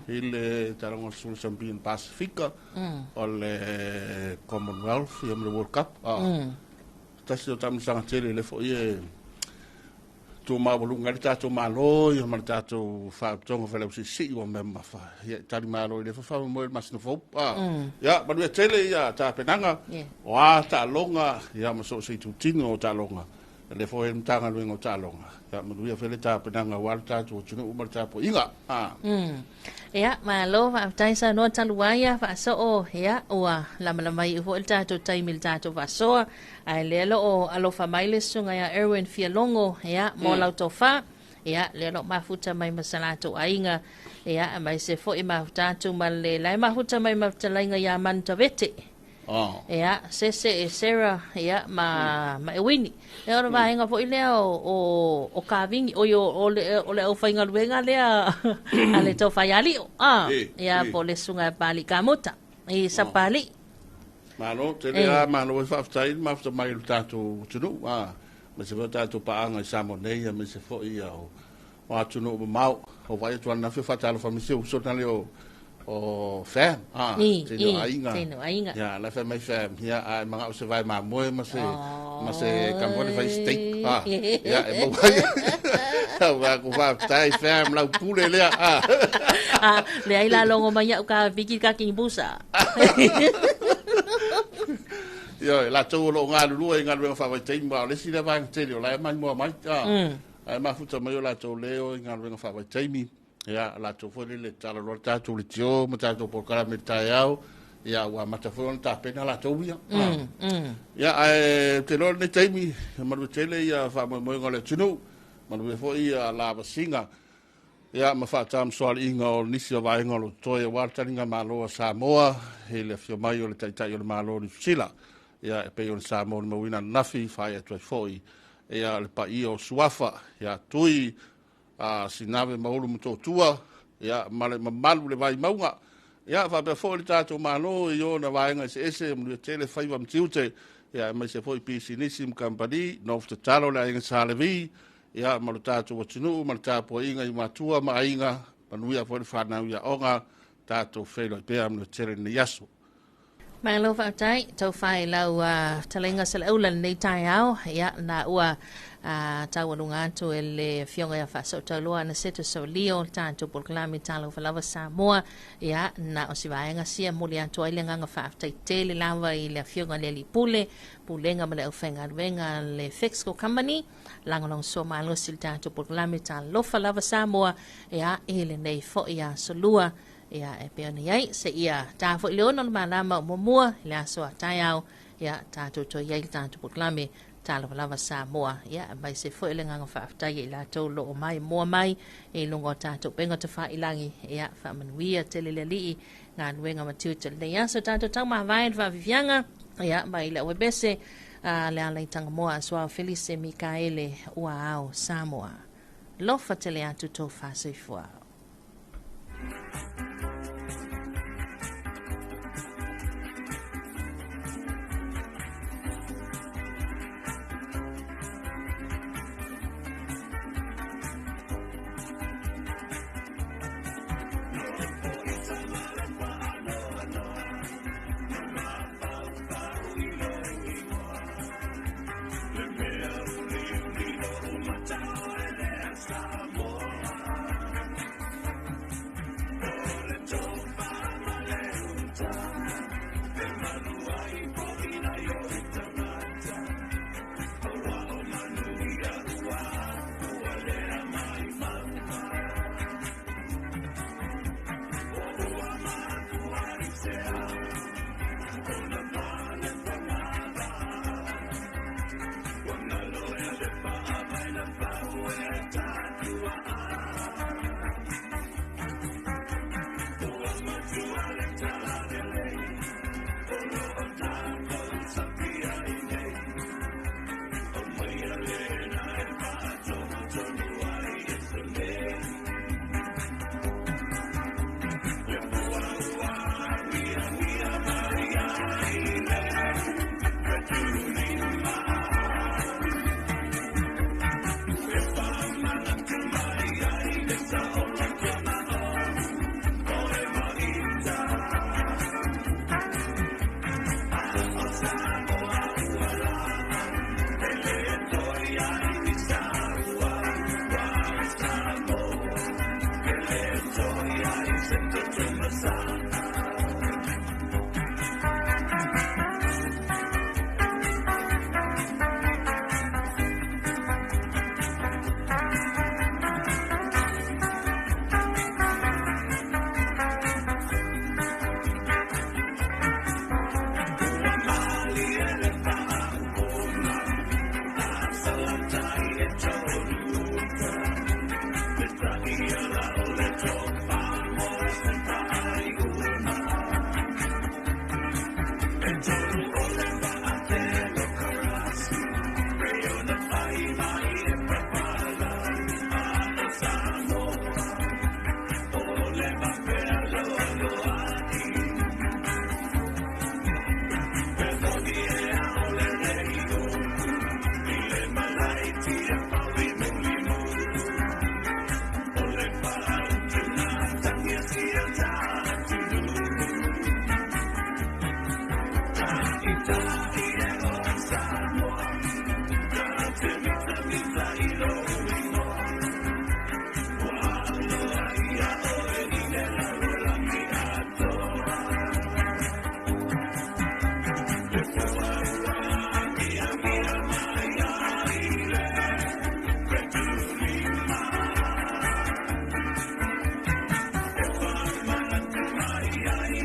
i le taaloga o le Sula Champion Pasifika o le Commonwealth ia ma le World Cup. Tasi o taamilosaga tele lea foi e Tumaualuga ai le tatou Malo ia ma le tatou Faalapotopotoga Failausiisii ua mea mamafa ia tali malo i le faamoemoe i le masina fou. Ia manuia tele ia tapenaga o a taaloga ia ma so o se itutino o taaloga lea foi le Matagaluega o Taaloga. Ia manuia foi le tapenaga aua le tatou atunuu ma le tapuaiga. Ia, malo faafetai saunoa talu ai ia faasoo, ia, ua lamalama iu foi le tatou taimi i le tatou faasoa, ae lea lo o alofa mai le susuga ia Erwin Fialongo, ia, mo lau tofa, ia, lea lo o mafuta mai ma sa latou aiga, ia, aemaise foi mafuta atu ma le la e mafuta mai ma fetalaiga ia Manu Tavete. Ia, Sese e Sarah, ia, ma, ma Ewini. Ia, o le vaega foi lea o Kavingi, oi, o le aufaigaluega lea a le Tofa ia Alio. Ah, ia, po o le susuga ia Papalii Kamuta, i Sapapalii. Malo, tele lava malo ai faafetai le mafuta mai o le tatou atunuu, aemaise foi o tatou paaga i Samoa nei, aemaise foi ia o atunuu mamao. O vaai atu ananafi o faatalofa mai si ou uso na lea o fam, tele o aiga. Tele o aiga. Ia, la fai mai fam, ia, ae magao se vae mamoe ma se kamua le fai steak, ia, e maua ai. Au ku faafetai fam, lau pule lea. Ah, leai la logo mai au ka viki ka kingibusa. Ia, latou o loo galulue i galuega faavaitaimi, ma o le isi lea vaega tele o la e maimoa mai. Ae mafuta mai o latou leo i galuega faavaitaimi. Ia, latou foi le talaloa le tatou leitio ma tatou polokalame i le taeao. Ia, ua amata foi ona tapena latou ia. Ia, ae ou te iloa lenei taimi, manuia tele ia faamoemoega o le atunuu, manuia foi ia lavasiga, ia ma faatamasoaliiga o nisi o vaega o lo o totoe aua le taliga malo a Samoa i le afio mai o le Taitai o le Malo o Niu Sila. Ia, e pei ona sa molimauina ananafi, faai atu ai foi ia le paia o Suafa, ia Tui, a Sinave ma Ulu Motootua, ia, ma le mamalu le Vaimauga. Ia, faapea foi le tatou Malo i ona vaega eseese, manuia tele faiva ma tiute, ia, aemaise foi pisinisi ma kamupani, nofo tatalo le aiga Sa Levi, ia, ma lo tatou atunuu ma le tapuaiga i matua ma aiga, manuia foi le fanau i aoga, tatou feiloai pea, manuia tele lenei aso. Malo faafetai taufai lau fetalaiga Saleaula lenei taeao. Ia, na ua taualuga atu e le afioga ia Faasootauloa Aniceto Saulio le tatou polokalame Talofa Lava Samoa. Ia, na o si vaega sia moli atu ai le agaga faafetai tele lava i le afioga i le Alii Pule, Pulega ma le aufaigaluega le Fexco Company, lagolagosua malosi i le tatou polokalame Talofa Lava Samoa, ia, i lenei foi aso lua. Ia, e pei ona i ai, seia ta foi le 6 o le malama o muamua i le aso a taeao, ia, tatou toe i ai le tatou polokalame Talofa Lava Samoa. Ia, aemaise foi le agaga faafetai i latou o lo o maimoa mai i luga o tatou upega tafailagi. Ia, faamanuia tele le Alii galuega ma tiute o lenei aso. Tatou taumavae le faafiafiaga, ia, mai le auepese le ala i Tagamoa Asuao Felise Mikaele ua ao Samoa. Lofa tele atu tō whāsoifua. Ai